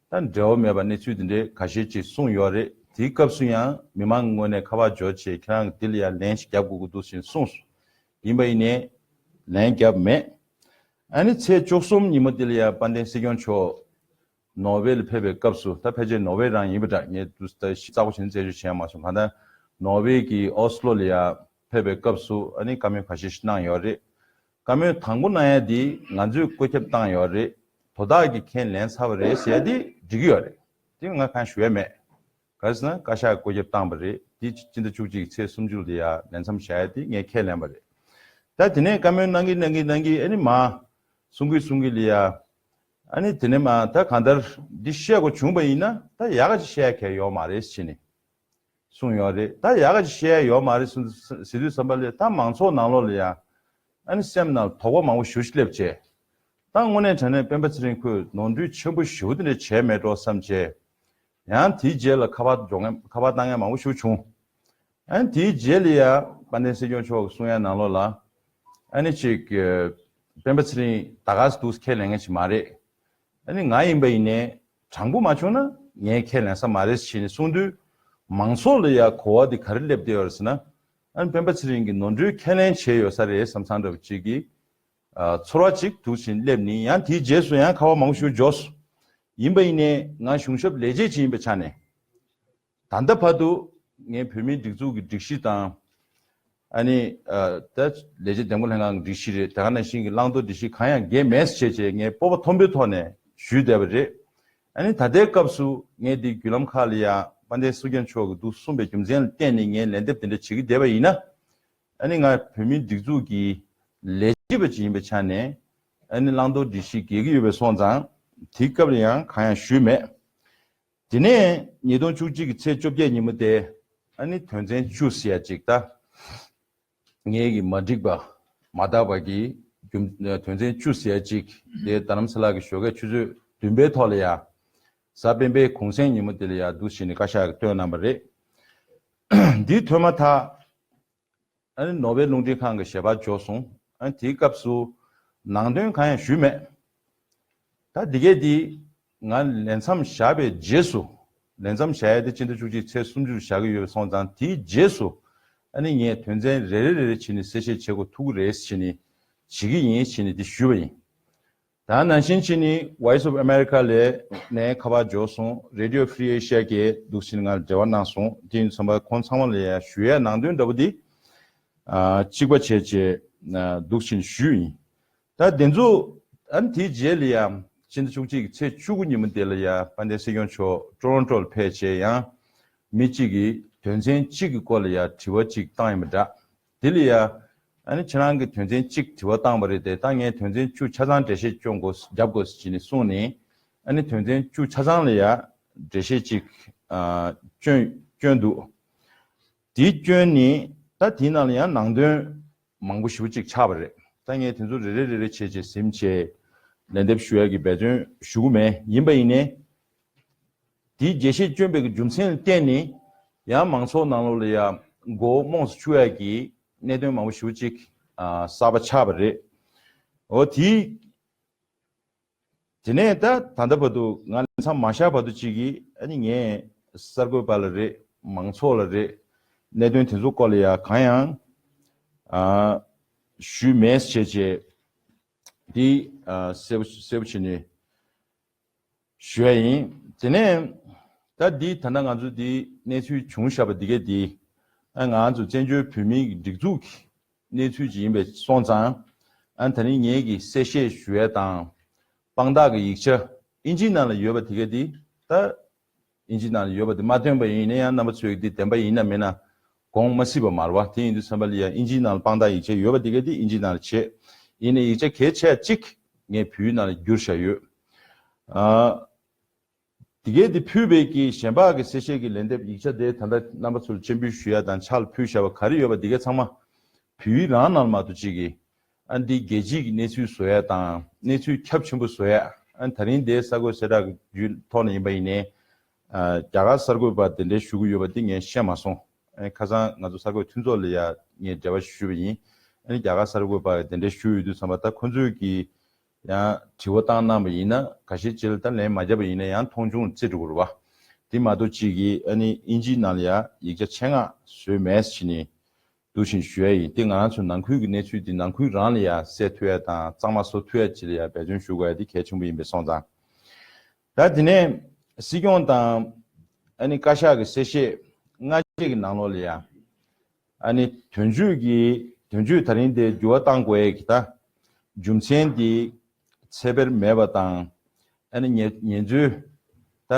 ད་འབྲེལ་བ་མེད་པ་གནས་ཚུལ་དེ་འདྲའི་ཁ་ཤས་ཅིག་གསུངས་ཡོད་རེད། དེའི་སྐབས་སུ་ཡང་མི་མང་གི་ངོས་ནས་ཁ་པར་འབྱོར་བྱས་ཁྱེད་རང་གིས་དེ་ལ་ཡང་ལན་ཞིག་རྒྱབ་དགོས་ཀྱི་འདུག་ཟེར་གསུངས་སོང་། ཡིན་པ་ཡིན་ནའི་ལན་རྒྱབ་མེད། ཨ་ནི་ཚེས་བཅུ་གསུམ་ཉིན་མོ་དེ་ལ་ཡང་དཔལ་ལྡན་སྲིད་སྐྱོང་མཆོག་ནོར་ཝེ་ལ་ཕེབས་པའི་སྐབས་སུ་ད་ཕལ་ཆེར་ནོར་ཝེ་རང་ཡིན་པ་འདྲ། ངས་དུས་ད་ཞིབ་ཚགས་པོ་བྱས་ནས་རྩད་གཅོད་བྱས་མ་སོང་། གང་ལྟར་ནོར་ཝེ་གི་ཨོ་སི་ལོ་ལ་ཡ་ཕེབས་པའི་སྐབས་སུ་ཨ་ནི་བཀའ་མོལ་ཁ་ཤས་ཤིག་གནང་ཡོད་རེད། བཀའ་མོལ་དང་པོ་གནང་ཡ་དེ་ང་ཚོས་བཀོད་ཁྱབ་བཏང་ཡོད་རེད། དོ་བདག་གིས་ཁས་ལེན་ཚར་བ་རེད་ཟེར་ཡ་དེ་འགྲིག་གི་ཡོད་རེད། དེ་ང་གང་ཞུ་ཡ་མེད། ག་རེ་ཟེར་ན་བཀའ་ཤག་བཀོད་ཁྱབ་བཏང་བ་རེད། དེ་སྤྱི་ཟླ་བཅུ་གཅིག་ཚེས་སུམ་ཅུ་ལ་ཡ་ལས་མཚམས་བཞག་ཡ་དེ་ངས་ཁས་ལེན་པ་རེད། ད་དེ་ནས་བཀའ་མོལ་གནང་གི་གནང་གི་གནང་གི་ཨ་ནི་མ་གསུང་གི་གསུང་གི་ལ་ཡ། ཨ་ནི་དེ་ནས་མ་ད་གང་ལྟར་འདི་བཤད་དགོས་བྱུང་པ་ཡིན་ན་ད་ཡག་ག་ཅིག་བཤད་ཡ་གལ་ཡོད་མ་རེད་ཟེར་ནས་གསུངས་ཡོད་རེད། ད་ཡག་ག་ཅིག་བཤད་ཡ་ཡོད་མ་རེད་ཟེར་དུས་ཙམ་པ་ལ་ད་མང་ཚོགས་ནང་ལོགས་ལ་ཡ་ ཨ་ནི་སེམས་ནང་དོགས་པ་མང་པོ་ཞེ་པོ་ཅིག་སླེབས་བྱས། ད་དངོས་གནས་དྲང་གནས་སྤེན་པ་ཚེ་རིང་ཁོས་ནོར་འཁྲུལ་ཆེན་པོ་ཞེ་པོ་དེ་འདྲ་བྱས་མེད་འགྲོ་བསམ་བྱས། ཡང་དེའི་རྗེས་ལ་ཁ་པར་འཇོག་མཁན་ཁ་པར་བཏང་མཁན་མང་པོ་ཞེ་པོ་བྱུང་། ཨ་ནི་དེའི་རྗེས་ལ་ཡ་དཔལ་ལྡན་སྲིད་སྐྱོང་མཆོག་གིས་གསུང་ཡ་ནང་ལོགས་ལ། ཨ་ནི་ཅིག་སྤེན་པ་ཚེ་རིང་ད་ག་སེ་འདུག་སེ་ཁས་ལེན་མཁན་ཞིག་མ་རེད། ཨ་ནི་ང་ཡིན་པ་ཡིན་ནའི་དྲང་པོ་མ་བྱུང་ན་ངས་ཁས་ལེན་ས་མ་རེད་ཟེར་ནས་གསུངས་དུས། མང་ཚོགས་ལ་ཡ་གོ་བ་འདི་ག་རེ་སླེབས་བསྡད་ཡོད་རེད་ཟེར་ན། ཨ་ནི་སྤེན་པ་ཚེ་རིང་གིས་ནོར་འཁྲུལ་ཁས་ལེན་བྱས་ཡོད་ས་རེད་བསམ་བསམ་འདྲ་པོ་ཅིག་གི་ཨ་ཚོར་བ་ཅིག་འདུག་སེ་སླེབས་ནས། ཡང་དེའི་རྗེས་སུ་ཡང་ཁ་པར་མང་པོ་ཞིག་འབྱོར་སོང་། ཡིན་པ་ཡིན་ནའི་ང་གཞུང་ཞབས་ལས་བྱེད་ཅིག་ཡིན་པའི་ཆ་ནས། ད་ལྟ་བར་དུ་ངས་བོད་མིའི་སྒྲིག་འཛུགས་ཀྱི་སྒྲིག་གཞི་དང་། ཨ་ནི་ཨ་ད་ལས་བྱེད་འདེམས་བསྐོ་ལྷན་ཁང་གི་སྒྲིག་གཞི་རེད། དེ་ག་ནང་བཞིན་གྱི་བླང་དོར་སྒྲིག་གཞི་གང་ཡང་འགལ་མེད་ཟེར་བྱས་བྱས་ངས་སྤོབས་པ་མཐོན་པོའི་ཐོག་ནས་ཞུས་བསྡད་པ་རེད། ཨ་ནི་ད་ལྟའི་སྐབས་སུ་ངས་འདི་བརྒྱུད་ལམ་ཁག་ལ་ཡང་དཔལ་ལྡན་སྲིད་སྐྱོང་མཆོག་གིས་འདུག་གསུངས་པའི་རྒྱུ་མཚན་ལ་བརྟེན་ནས་ངས་ལན་འདེབས་དེ་འདྲ་བྱེད་ཀྱི་བསྡད་པ་ཡིན་ན། ཨ་ནི་ང་བོད་མིའི་སྒྲིག་འཛུགས་ཀྱི་ལས་བྱེད་པ་ཅིག་ཡིན་པའི་ཆ་ནས། ཨ་ནི་བླང་དོར་སྒྲིག་གཞི་འགལ་གྱི་ཡོད་པ་སོང་ཙང་། དེའི་སྐབས་ལ་ཡང་གང་ཡང་ཞུས་མེད། དེ་ནས་ཉིས་སྟོང་བཅུ་གཅིག་གི་ཚེས་བཅོ་བརྒྱད་ཉིན་མོ་དེ། ཨ་ནི་དོན་ཚན་བཅུ་ཟེར་ཡ་ཅིག་ད། ངེད་ཀྱི་མ་འགྲིག་པ་མ་དག་པ་གི་རྒྱུ་དོན་ཚན་བཅུ་ཟེར་ཡ་ཅིག་དེ་རྡ་རམ་ས་ལ་གི་ཞོགས་ཀས་ཆུ་ཚོད་བདུན་པའི་ཐོག་ལ་ཡ། གཟའ་སྤེན་པའི་གུང་སེང་ཉིན་མོ་དེ་ལ་ཡ་འདུག་སེ་བྱས་ནས་བཀའ་ཤག་གིས་བཏོན་གནང་བ་རེད། འདི་ཐོན་མ་ཐག་ཨ་ནི་ནོར་ཝེ་རླུང་འཕྲིན་ཁང་གི་ཞལ་པར་འབྱོར་སོང་། ཨ་ནི་དེའི་སྐབས་སུ་ནང་དོན་གང་ཡང་ཞུས་མེད། ད་འདི་གས་འདི་ང་ལས་མཚམས་བཞག་པའི་རྗེས་སུ། ལས་མཚམས་བཞག་ཡ་དེ་སྤྱི་ཟླ་བཅུ་གཅིག་ཚེས་སུམ་ཅུ་བཞག་གི་ཡོད་པ་སོང་ཙང་། དེའི་རྗེས་སུ་ཨ་ནི་ངས་དོན་ཚན་རེ་རེ་རེ་རེ་བྱས་ནས་གསལ་བཤད་བྱེད་དགོས་ཐུག་གི་རེད་ཟེར་ནས། བྱེད་ཀྱི་ཡིན་ཟེར་ནས་དེ་ཞུས་པ་ཡིན། ད་ནང་བཞིན་བྱས་ནས་Voice of America ལ་ནས་ཁ་པར་འབྱོར་སོང་། Radio Free Asia གིས་འདུག་སེ་ང་ལ་འབྲེལ་བ་གནང་སོང་། དེ་ཡིན་ཙང་ཁོང་ཚང་མ་ལ་ཡ་ཞུ་ཡ་ནང་དོན་འདྲ་པོ་འདི་ཨ་གཅིག་པ་བྱས་བྱས་ཨ་འདུག་སེ་ཞུས་ཡིན། ད་དེ་ཚོ་ཨ་ནི་དེའི་རྗེས་ལ་ཡ་སྤྱི་ཟླ་བཅུ་གཅིག་གི་ཚེས་བཅུ་དགུ་ཉིན་མོ་དེ་ལ་ཡ་དཔལ་ལྡན་སྲིད་སྐྱོང་མཆོག་ཊོ་རོན་ཊོ་ལ་ཕེབས་བྱས། ཡང་མི་གཅིག་གིས་དོན་ཚན་གཅིག་གི་སྐོར་ལ་ཡ་དྲི་བ་གཅིག་བཏང་ཡིན་པ་འདྲ། དེ་ལ་ཡ། ཨ་ནི་ཁྱེད་རང་གིས་དོན་ཚན་གཅིག་དྲི་བ་བཏང་བ་རེད་དེ། ད་ངས་དོན་ཚན་བཅུ་ཆ་ཚང་འགྲེལ་བཤད་སྐྱོན་དགོས་རྒྱབ་དགོས་ཟེར་ནས་གསུངས་ནས། ཨ་ནི་དོན་ཚན་བཅུ་ཆ་ཚང་ལ་ཡ་འགྲེལ་བཤད་ཅིག་ཨ་སྐྱོན་སྐྱོན་འདུག་དེ་སྐྱོན་ནི་ད་དེའི་ནང་ལ་ཡང་ནང་དོན་མང་པོ་ཞེ་པོ་ཅིག་ཆགས་པ་རེད། ད་ངས་དེ་ཚོ་རེ་རེ་རེ་རེ་བྱས་བྱས་ཟིན་བྱས་ལན་འདེབས་ཞུ་ཡ་གི་འབད་བརྩོན་ཞུ་གི་མེད། ཡིན་པ་ཡིན་ནའི། དེའི་རྒྱས་བཤད་བསྐྱོན་པའི་རྒྱུ་མཚན་ལ་བརྟེན་ནས། ཡང་མང་ཚོགས་ནང་ལོགས་ལ་ཡང་མགོ་བོ་རྨོངས་སུ་ཆུད་ཡག་གི་གནད་དོན་མང་པོ་ཞེ་པོ་ཅིག་ཨ་གསར་པ་ཆགས་པ་རེད། འོ་དེ། དེ་ནས་ད་ད་ལྟ་བར་དུ་ང་ལས་མཚམས་མ་བཞག་བར་དུ་ཅིག་གིས། ཨ་ནི་ངས་གསར་འགོད་པ་ལ་རེད། མང་ཚོགས་ལ་རེད། གནད་དོན་དེ་ཚོ་སྐོར་ལ་ཡང་གང་ཡང་ཨ་ཞུས་མེད་ཟེར་བྱས་བྱས། དེ་ཨ་གསལ་པོ་གསལ་པོ་བྱས་ནས་ཞུ་ཡ་ཡིན། དེ་ནས་ད་འདི་ད་ལྟ་ང་ཚོ་འདི་གནས་ཚུལ་བྱུང་བཞག་པ་འདི་གས་འདི། ཨ་ང་ཚོ་བཙན་བྱོལ་བོད་མིའི་སྒྲིག་འཛུགས་ཀྱི་གནས་ཚུལ་ཅིག་ཡིན་པས་སོང་ཙང་། ཨ་ད་རིང་ངེད་ཀྱིས་གསལ་བཤད་ཞུ་ཡ་དང་། དཔང་རྟགས་ཀྱི་ཡིག་ཆ་ཨིན་ཇིའི་ནང་ལ་ཡོད་པ་འདི་གས་འདི། ད་ཨིན་ཇིའི་ནང་ལ་ཡོད་པ་འདི་མ་བཏོན་པ་ཡིན་ན་ཡང་རྣམ་པ་ཚོས་འདི་བདེན་པ་ཡིན་ན་མིན་ན་དགོངས་མ་སྲིད་པ་མ་རེད་པ། དེ་ཡིན་དུས་ཙམ་པ་ལ་ཡང་ཨིན་ཇིའི་ནང་ལ་དཔང་རྟགས་ཡིག་ཆ་ཡོད་པ་འདི་གས་འདི་ཨིན་ཇིའི་ནང་ལ་བྱས། ཡིན་ནའི་ཡིག་ཆ་གལ་ཆེ་བ་གཅིག་ངས་བོད་ཡིག་ནང་ལ་བསྒྱུར་བཞག་ཡོད། ཨ། དེ་གས་དེ་ཕུལ་བའི་གི་གཞན་པ་གི་གསལ་བཤད་ཀྱི་ལན་འདེབས་ཡིག་ཆ་དེ་ད་ལྟ་རྣམ་པ་ཚོར་སྤྱན་འབུལ་ཞུ་ཡ་དང་ཕྱག་ལ་ཕུལ་བཞག་པ་ག་རེ་ཡོད་པ་དེ་གས་ཚང་མ་བོད་ཡིག་རང་ནང་ལ་མ་གཏོགས་ཅིག་གི། ཨ་འདི་རྒྱལ་སྤྱིའི་གི་གནས་ཚུལ་བཟོ་ཡ་དང་གནས་ཚུལ་ཁྱབ་ཆེན་པོ་བཟོ་ཡ། ཨ་ད་རིང་དེ་གསར་འགོད་གསལ་བསྒྲགས་ཀྱི་བརྒྱུད་ཐོག་ནས་ཡིན་པ་ཡིན་ནའི། ཨ་རྒྱ་གར་གསར་འགོད་པ་དེ་འདྲའི་ཞུ་གི་ཡོད་པ་དེ་ངས་ཤེས་མ་སོང་། ཨ་ཁ་སང་ང་ཚོ་གསར་འགོད་མཐུན་ཚོགས་ལ་ཡ་ངས་འབྲེལ་བ་ཞུས་པ་ཡིན། ཨ་རྒྱ་གར་གསར་འགོད་པ་དེ་འདྲའི་ཞུ་ཡོད་དུས་ཙམ་པ་ད་ཁོ་ཚོས་ཀྱི། ཡང་དྲི་བ་བཏང་གནང་བ་ཡིན་ན། ཁ་ཤས་ཅིག་ལ་ད་ལན་མ་བརྒྱབ་པ་ཡིན་ན་ཡང་མཐོང་ཆུང་བརྩི་འགྲོ་གི་རེད་པ། དེ་མ་གཏོགས་ཅིག་གིས་ཨ་ནི་ཨིན་ཇིའི་ནང་ལ་ཡ་ཡིག་ཆ་ཆེད་མངགས་བཟོས་མེད་ཟེར་ནས་འདུག་བཞིན་ཞུ་ཡ་ཡིན། དེ་ང་རང་ཚོ་ནང་ཁུལ་གྱི་གནས་ཚུལ་དེ་ནང་ཁུལ་རང་ལ་ཡ་གསལ་ཐུབ་ཡ་དང་གཙང་མ་བཟོ་ཐུབ་ཡ་ཅིག་ལ་ཡ་འབད་བརྩོན་ཞུ་དགོས་ཡ་དེ་གལ་ཆེན་པོ་ཡིན་པས་སོང་ཙང་། ད་དེ་ནས་སྲིད་སྐྱོང་དང་ཨ་ནི་བཀའ་ཤག་གི་གསལ་བཤད་སྔ་རྗེས་ཀྱི་ནང་ལོགས་ལ་ཡ། ཨ་ནི་དོན་གཅོད་ཀྱི་དོན་གཅོད་ད་རིང་དེ་འགྱུར་བ་བཏང་དགོས་ཡས་ཀྱི་ད་རྒྱུ་མཚན་དེ་ཚད་འབེབས་མེད་པ་དང་། ཨ་ནི་ཉེ་ཉེས་འཛུགས་ད་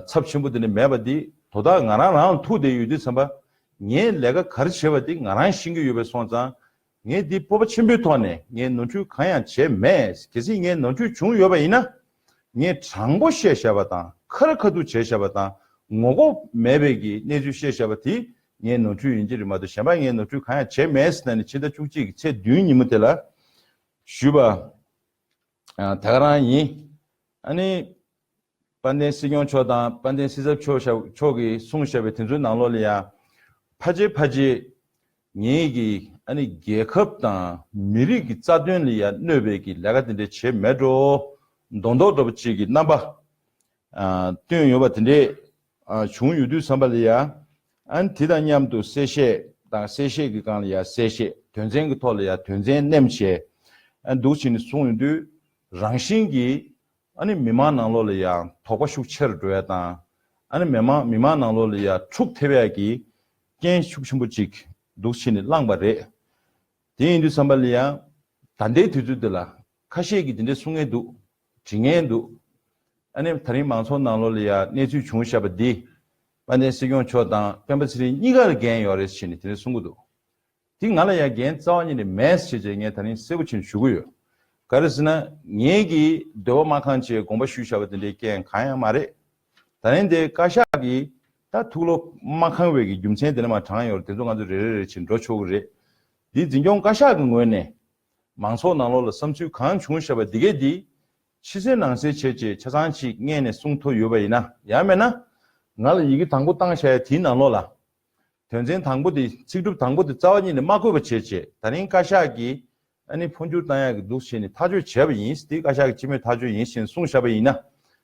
ཚབས་ཆེན་པོ་དེ་འདྲ་མེད་པ་འདི་དོ་བདག་ང་རང་རང་ལ་ཐུག་བསྡད་ཡོད་དུས་ཙམ་པ། ངས་ལས་ཀ་ག་རེ་བྱས་པ་དེ་ང་རང་ཤེས་ཀྱི་ཡོད་པས་སོང་ཙང་། ངས་འདི་སྤོབས་པ་ཆེན་པོའི་ཐོག་ནས་ངས་ནོར་འཁྲུལ་གང་ཡང་བྱས་མེད། གལ་སྲིད་ངས་ནོར་འཁྲུལ་བྱུང་ཡོད་པ་ཡིན་ན། ངས་དྲང་པོ་བཤད་བཞག་པ་དང་ཁ་རི་ཁ་ཐུག་བྱས་བཞག་པ་དང་ངོ་ལྐོག་མེད་པའི་གི་གནས་ཚུལ་བཤད་བཞག་པ་དེ་ ངས་ནོར་འཁྲུལ་ཡིན་གྱི་རེད་མ་གཏོགས་གཞན་པ་ངས་ནོར་འཁྲུལ་གང་ཡང་བྱས་མེད་ཟེར་ནས་ཕྱི་ཟླ་བཅུ་གཅིག་གི་ཚེས་བདུན་ཉིན་མོ་དེ་ལ་ཞུས་པ་ད་ག་རང་ཡིན། ཨ་ནི། དཔལ་ལྡན་སྲིད་སྐྱོང་མཆོག་དང་དཔལ་ལྡན་སྲིད་ཚབ་མཆོག་ཤ་མཆོག་གིས་གསུངས་བཞག་པའི་དེ་ཚོའི་ནང་ལོགས་ལ་ཡང་ཕལ་ཆེར་ཕལ་ཆེར་ངེད་ཀྱི་ཨ་ནི་རྒྱལ་ཁབ་དང་མི་རིགས་ཀྱི་རྩ་དོན་ལ་ཡང་གནོད་པའི་གི་ལས་ཀ་དེ་འདྲ་བྱས་མེད་འགྲོ། མདོག་མདོག་འདྲ་པོ་ཅིག་གི་རྣམ་པ་ཨ་སྟོན་ཡོད་པ་དེ་འདྲས་ཨ་བྱུང་ཡོད་དུས་ཙམ་པ་ལ་ཡང་ཨ་ནི་དེ་དང་མཉམ་དུ་གསལ་བཤད་དང་གསལ་བཤད་ཀྱི་སྒང་ལ་ཡང་གསལ་བཤད། དོན་ཚན་གྱི་ཐོག་ལ་ཡང་དོན་ཚན་བསྣན་བྱས་ཨ་འདུག་བྱས་ནས་གསུངས་ཡོད་དུས་རང་བཞིན་གྱིས། ཨ་ནི་མི་མང་ནང་ལོགས་ལ་ཡང་དོགས་པ་ཤུགས་ཆེ་རུ་འགྲོ་ཡ་དང་། ཨ་ནི་མི་མང་མི་མང་ནང་ལོགས་ལ་ཡང་འཁྲུག་ཐེབས་ཡ་གི་རྐྱེན་ཤུགས་ཆེན་པོ་ཅིག་འདུག་བྱས་ནས་བསླངས་པ་རེད། དེ་ཡིན་དུས་ཙམ་པ་ལ་ཡང་ད་ལྟའི་དུས་ཚོད་འདི་ལ་ཁ་ཤས་ཀྱིས་འདི་འདྲ་གསུང་མཁན་འདུག་འབྲི་མཁན་འདུག་ཨ་ནི་ད་རིང་མང་ཚོགས་ནང་ལོགས་ལ་ཡང་གནས་ཚུལ་བྱུང་བཞག་པ་འདི་དཔལ་ལྡན་སྲིད་སྐྱོང་མཆོག་དང་སྤེན་པ་ཚེ་རིང་གཉིས་ཀ་ལ་འགན་ཡོད་རེད་ཟེར་ནས་དེ་འདྲ་གསུང་གི་འདུག་དེ་ང་ལ་ཡང་འགན་རྩ་བ་ཉིད་ནས་མེད་ཟེར་བྱས་ངས་ད་རིང་གསལ་པོ་བྱས་ནས་ཞུ་གི་ཡོད། ག་རེ་ཟེར་ན་ངེད་ཀྱིས་འདོད་པ་མ་ཁེངས་བྱས་དགོངས་པ་ཞུས་བཞག་པ་དེ་འདྲའི་རྐྱེན་གང་ཡང་མ་རེད། ད་རིང་འདིར་བཀའ་ཤག་གིས་ད་ཐུགས་བློ་མ་ཁེངས་པའི་གི་རྒྱུ་མཚན་དེ་འདྲ་མར་དྲངས་ཡོད་རེད། དེ་ཚོ་ང་ཚོ་རེ་རེ་རེ་བྱས་འགྲོ་ཆོག་གི་རེད། འདི་འཛིན་སྐྱོང་བཀའ་ཤག་གི་ངོས་ནས་མང་ཚོགས་ནང་ལོགས་ལ་བསམ་ཚུལ་གང་བྱུང་བཞག་པ་འདི་གས་འདི་ཕྱི་གསལ་ནང་གསལ་བྱས་བྱས་ཆ་ཚང་ཅིག་སྔོན་ནས་གསུང་ཐུབ་ཡོད་པ་ཡིན་ན། ཡང་མིན་ན་ང་ལ་ཡི་གེ་དང་པོ་བཏང་བཞག་ཡ་དེའི་ནང་ལོགས་ལ། དོན་ཚན་དང་པོ་དེ་ཚིག་གྲུབ་དང་པོ་དེ་རྩ་བ་ཉིད་ནས་མ་བཀོད་པ་བྱས་བྱས་ད་རིང་བཀའ་ཤག་གིས་ཨ་ནི་འཕོ་འགྱུར་བཏང་ཡག་གི་འདུག་བྱས་ནས་ཐག་གཅོད་བྱས་པ་ཡིན། དེ་བཀའ་ཤག་གི་སྤྱི་མོས་ཐག་གཅོད་ཡིན་ཞེས་གསུངས་བཞག་པ་ཡིན་ན།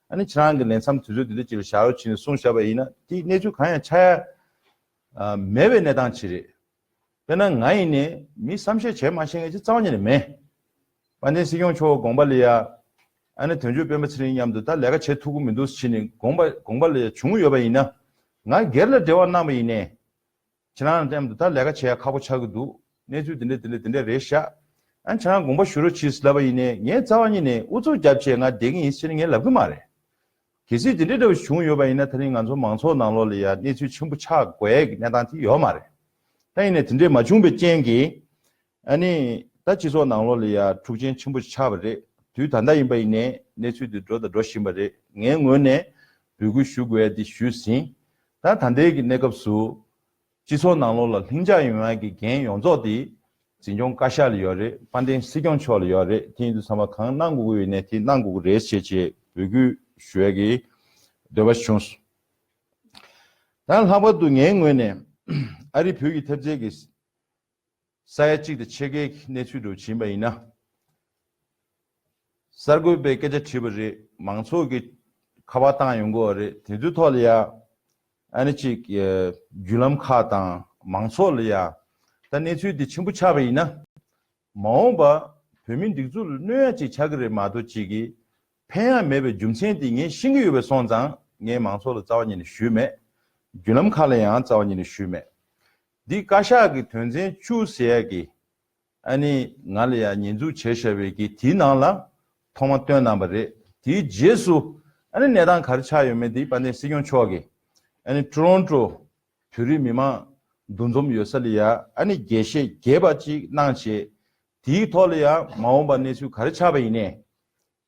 ཨ་ནི་ཁྱེད་རང་གི་ལས་མཚམས་དུས་ཚོད་དེ་འདྲ་ཅིག་ལ་བཞག་རོགས་བྱས་ནས་གསུངས་བཞག་པ་ཡིན་ན་དེ་གནས་ཚུལ་གང་ཡང་ཆགས་ཡ་མེད་པའི་གནས་སྟངས་ཅིག་རེད། དཔེར་ན་ང་ཡིན་ནའི་མི་བསམ་ཤེས་བྱས་མ་ཤེས་མཁན་ཅིག་རྩ་བ་ཉིད་ནས་མེད། དཔལ་ལྡན་སྲིད་སྐྱོང་མཆོག་དགོངས་པ་ལ་ཡ། ཨ་ནི་དོན་གཅོད་སྤེན་པ་ཚེ་རིང་མཉམ་དུ་ད་ལས་ཀ་བྱེད་ཐུབ་ཀྱི་མི་འདུག་ཟེར་ནས་དགོངས་པ་དགོངས་པ་ལ་ཡ་བྱུང་ཡོད་པ་ཡིན་ན། ང་སྒེར་ལ་འབྲེལ་བ་གནང་བ་ཡིན་ནའི། ཁྱེད་རང་མཉམ་དུ་ད་ལས་ཀ་བྱེད་ཡ་ཁག་པོ་ཆགས་ཀྱི་འདུག་གནས་ཚུལ་དེ་འདྲ་དེ་འདྲ་དེ་འདྲ་རེད་ཤག་ཨ་ཁྱེད་རང་དགོངས་པ་ཞུ་རོགས་གྱིས་ལབ་པ་ཡིན་ནའི་ངས་རྩ་བ་ཉིད་ནས་ཨུ་ཚུགས་རྒྱབ་བྱས་ང་བསྡད་ཀྱི་ཡིན་ཟེར་ནས་ངས་ལབ་ཀྱི་མ་རེད། གལ་སྲིད་དེ་འདྲ་འདྲ་བོ་བྱུང་ཡོད་པ་ཡིན་ན་ད་རིང་ང་ཚོ་མང་ཚོགས་ནང་ལོགས་ལ་ཡ་གནས་ཚུལ་ཆེན་པོ་ཆགས་དགོས་ཡས་ཀྱི་གནས་སྟངས་དེ་ཡོད་མ་རེད། ད་ཡིན་ནའི་དེ་འདྲས་མ་བྱུང་བའི་རྐྱེན་གྱིས། ཨ་ནི་ད་སྤྱི་ཚོགས་ནང་ལོགས་ལ་ཡ་འཁྲུག་རྐྱེན་ཆེན་པོ་ཆགས་པ་རེད། དུས་ད་ལྟ་ཡིན་པ་ཡིན་ནའི་གནས་ཚུལ་དེ་འགྲོ་དང་འགྲོ་བཞིན་པ་རེད། ངའི་ངོས་ནས་འབོད་སྐུལ་ཞུ་དགོས་ཡ་དེ་ཞུས་ཟིན། ད་ད་ལྟའི་གི་གནས་སྐབས་སུ། སྤྱི་ཚོགས་ནང་ལོགས་ལ་ལྷིང་འཇགས་ཡོང་ཡ་གི་འགན་ཡོངས་རྫོགས་དེ་འཛིན་སྐྱོང་བཀའ་ཤག་ལ་ཡོད་རེད། དཔལ་ལྡན་སྲིད་སྐྱོང་མཆོག་ལ་ཡོད་རེད། དེ་ཡིན་དུས་ཚང་མ་གང་གནང་དགོས་ཀྱི་ཡོད་ནའི་དེ་གནང་དགོས་ཀྱི་རེད་ཞེས་བྱས་འབོད་སྐུལ་ཞུ་ཡ་གི་འདོད་པ་བྱུང་སོང་། ད་ལྷག་པར་དུ་ངའི་ངོས་ནས་ཨ་རི་བོད་ཀྱི་ཐེབས་རྩའི་གི་ས་ཡ་གཅིག་དང་ཕྱེད་ཀའི་གནས་ཚུལ་འདྲ་བོ་ཕྱིན་པ་ཡིན་ན། གསར་འགོད་པས་སྐད་ཆ་དྲིས་པ་རེད། མང་ཚོགས་ཀྱིས་ཁ་པར་བཏང་ཡོང་གི་ཡོད་རེད། དེ་ཚོའི་ཐོག་ལ་ཡ་ཨ་ནི་ཅིག་ཨ་བརྒྱུད་ལམ་ཁག་དང་མང་ཚོགས་ལ་ཡ་ད་གནས་ཚུལ་འདི་ཆེན་པོ་ཆགས་པ་ཡིན་ན། མ་འོངས་པ་བོད་མིའི་སྒྲིག་འཛུགས་ལ་གནོད་ཡ་ཅིག་ཆགས་ཀྱི་རེད་མ་གཏོགས་ཅིག་གི་ཕན་ཡ་མེད་པའི་རྒྱུ་མཚན་དེ་ངས་ཤེས་ཀྱི་ཡོད་པ་སོང་ཙང་ངས་མང་ཚོགས་ལ་རྩ་བ་ཉིད་ནས་ཞུས་མེད། བརྒྱུད་ལམ་ཁག་ལ་ཡང་རྩ་བ་ཉིད་ནས་ཞུས་མེད། འདི་བཀའ་ཤག་གི་དོན་ཚན་བཅུ་ཟེར་ཡ་གི་ཨ་ནི་ང་ལ་ཡང་ཉེས་འཛུགས་བྱས་བཞག་པའི་གི་དེའི་ནང་ལ་ཐོག་མ་བཏོན་གནང་བ་རེད། དེའི་རྗེས་སུ་ཨ་ནི་གནས་སྟངས་ག་རེ་ཆགས་ཡོད་མེད་དེ་དཔལ་ལྡན་སྲིད་སྐྱོང་མཆོག་གིས་ཨ་ནི་ཀྲོ་རོན་ཀྲོ་བོད་རིགས་མི་མང་འདུ་འཛོམས་ཡོད་ས་ལ་ཡ་ཨ་ནི་རྒྱས་བཤད་རྒྱས་པ་ཅིག་གནང་བྱས། དེའི་ཐོག་ལ་ཡང་མ་འོངས་པ་གནས་ཚུལ་ག་རེ་ཆགས་པ་ཡིན་ནའི།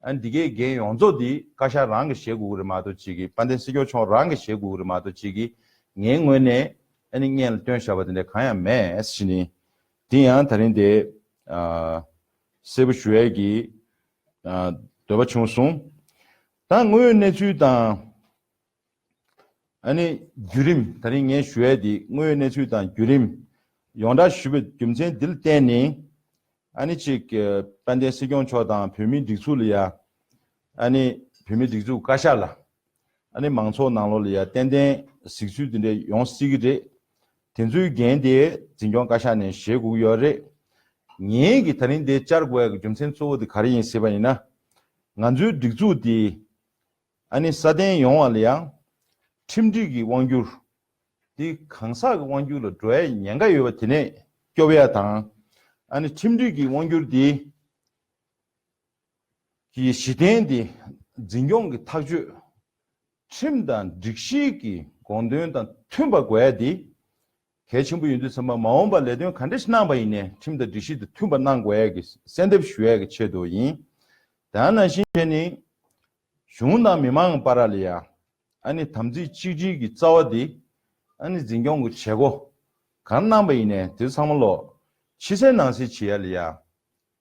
ཨ་ནི་འདི་གའི་འགན་ཡོངས་རྫོགས་འདི་བཀའ་ཤག་རང་གིས་བཞེས་དགོས་ཀྱི་རེད་མ་གཏོགས་ཅིག་གིས། དཔལ་ལྡན་སྲིད་སྐྱོང་མཆོག་རང་གིས་བཞེས་དགོས་ཀྱི་རེད་མ་གཏོགས་ཅིག་གིས། ངའི་ངོས་ནས་ཨ་ནི་སྔོན་ལ་བཏོན་བཞག་པ་དེ་འདྲ་གང་ཡང་མེད་ཟེར་ནས། དེ་ཡང་ད་རིང་དེ་ཨ་གསལ་པོ་ཞུ་ཡས་ཀྱི་ཨ་འདོད་པ་བྱུང་སོང་། ད་དངོས་ཡོད་གནས་ཚུལ་དང་། ཨ་ནི་བརྒྱུད་རིམ། ད་རིང་ངས་ཞུ་ཡས་དེ་དངོས་ཡོད་གནས་ཚུལ་དང་བརྒྱུད་རིམ་ཡོངས་བསྒྲགས་ཞུ་བའི་རྒྱུ་མཚན་འདི་ལ་བརྟེན་ནས། ཨ་ནི་ཅིག་དཔལ་ལྡན་སྲིད་སྐྱོང་མཆོག་དང་བོད་མིའི་སྒྲིག་འཛུགས་ལ་ཡ། ཨ་ནི་བོད་མིའི་སྒྲིག་འཛུགས་བཀའ་ཤག་ལ། ཨ་ནི་མང་ཚོགས་ནང་ལོགས་ལ་ཡ་ཏན་ཏན་གཟིགས་ཚུལ་འདི་འདྲ་ཡོང་སྲིད་ཀྱི་རེད། དེ་ཚོའི་འགན་དེ་འཛིན་སྐྱོང་བཀའ་ཤག་ནས་བཞེས་དགོས་ཀྱི་ཡོད་རེད། ངེད་ཀྱིས་ད་རིང་འདིར་བཅར་དགོས་ཡ་གི་རྒྱུ་མཚན་གཙོ་བོ་དེ་ག་རེ་ཡིན་ཟེར་བ་ཡིན་ན། ང་ཚོའི་སྒྲིག་འཛུགས་འདི། ཨ་ནི་སྲ་བརྟན་ཡོང་བ་ལ་ཡང་། ཁྲིམས་སྒྲིག་གི་དབང་སྒྱུར། དེ་གང་ཟག་གི་དབང་སྒྱུར་ལ་འགྲོ་ཡའི་ཉེན་ཁ་ཡོད་པ་དེ་ནས་སྐྱོབ་ཡ་དང་། ཨ་ནི་ཁྲིམས་སྒྲིག་གི་དབང་སྒྱུར་དེ་གི་གཞི་རྟེན་དེ་འཛིན་སྐྱོང་གི་ཐག་གཅོད། ཁྲིམས་དང་སྒྲིག་གཞི་གི་དགོངས་དོན་དང་མཐུན་པ་དགོས་ཡ་དེ་གལ་ཆེན་པོ་ཡིན་དུས་ཙམ་པ། མ་འོངས་པ་ལས་དོན་ག་འདྲ་ཞིག་གནང་པ་ཡིན་ནའི་ཁྲིམས་དང་སྒྲིག་གཞི་དང་མཐུན་པ་གནང་དགོས་ཡ་གི་གསལ་འདེབས་ཞུ་ཡ་གི་ཆེད་དུ་ཡིན། དེ་ནང་བཞིན་བྱས་ནས། གཞུང་དང་མི་མང་བར་ལ་ཡ། ཨ་ནི་དམ་ཚིག་གཅིག་སྒྲིལ་གྱི་རྩ་བ་འདི། ཨ་ནི་འཛིན་སྐྱོང་གི་བྱེད་སྒོ། གང་གནང་པ་ཡིན་ནའི་དེ་ཚང་མ་ལོ་ཕྱི་གསལ་ནང་གསལ་བྱེད་ཡ་ལ་ཡ་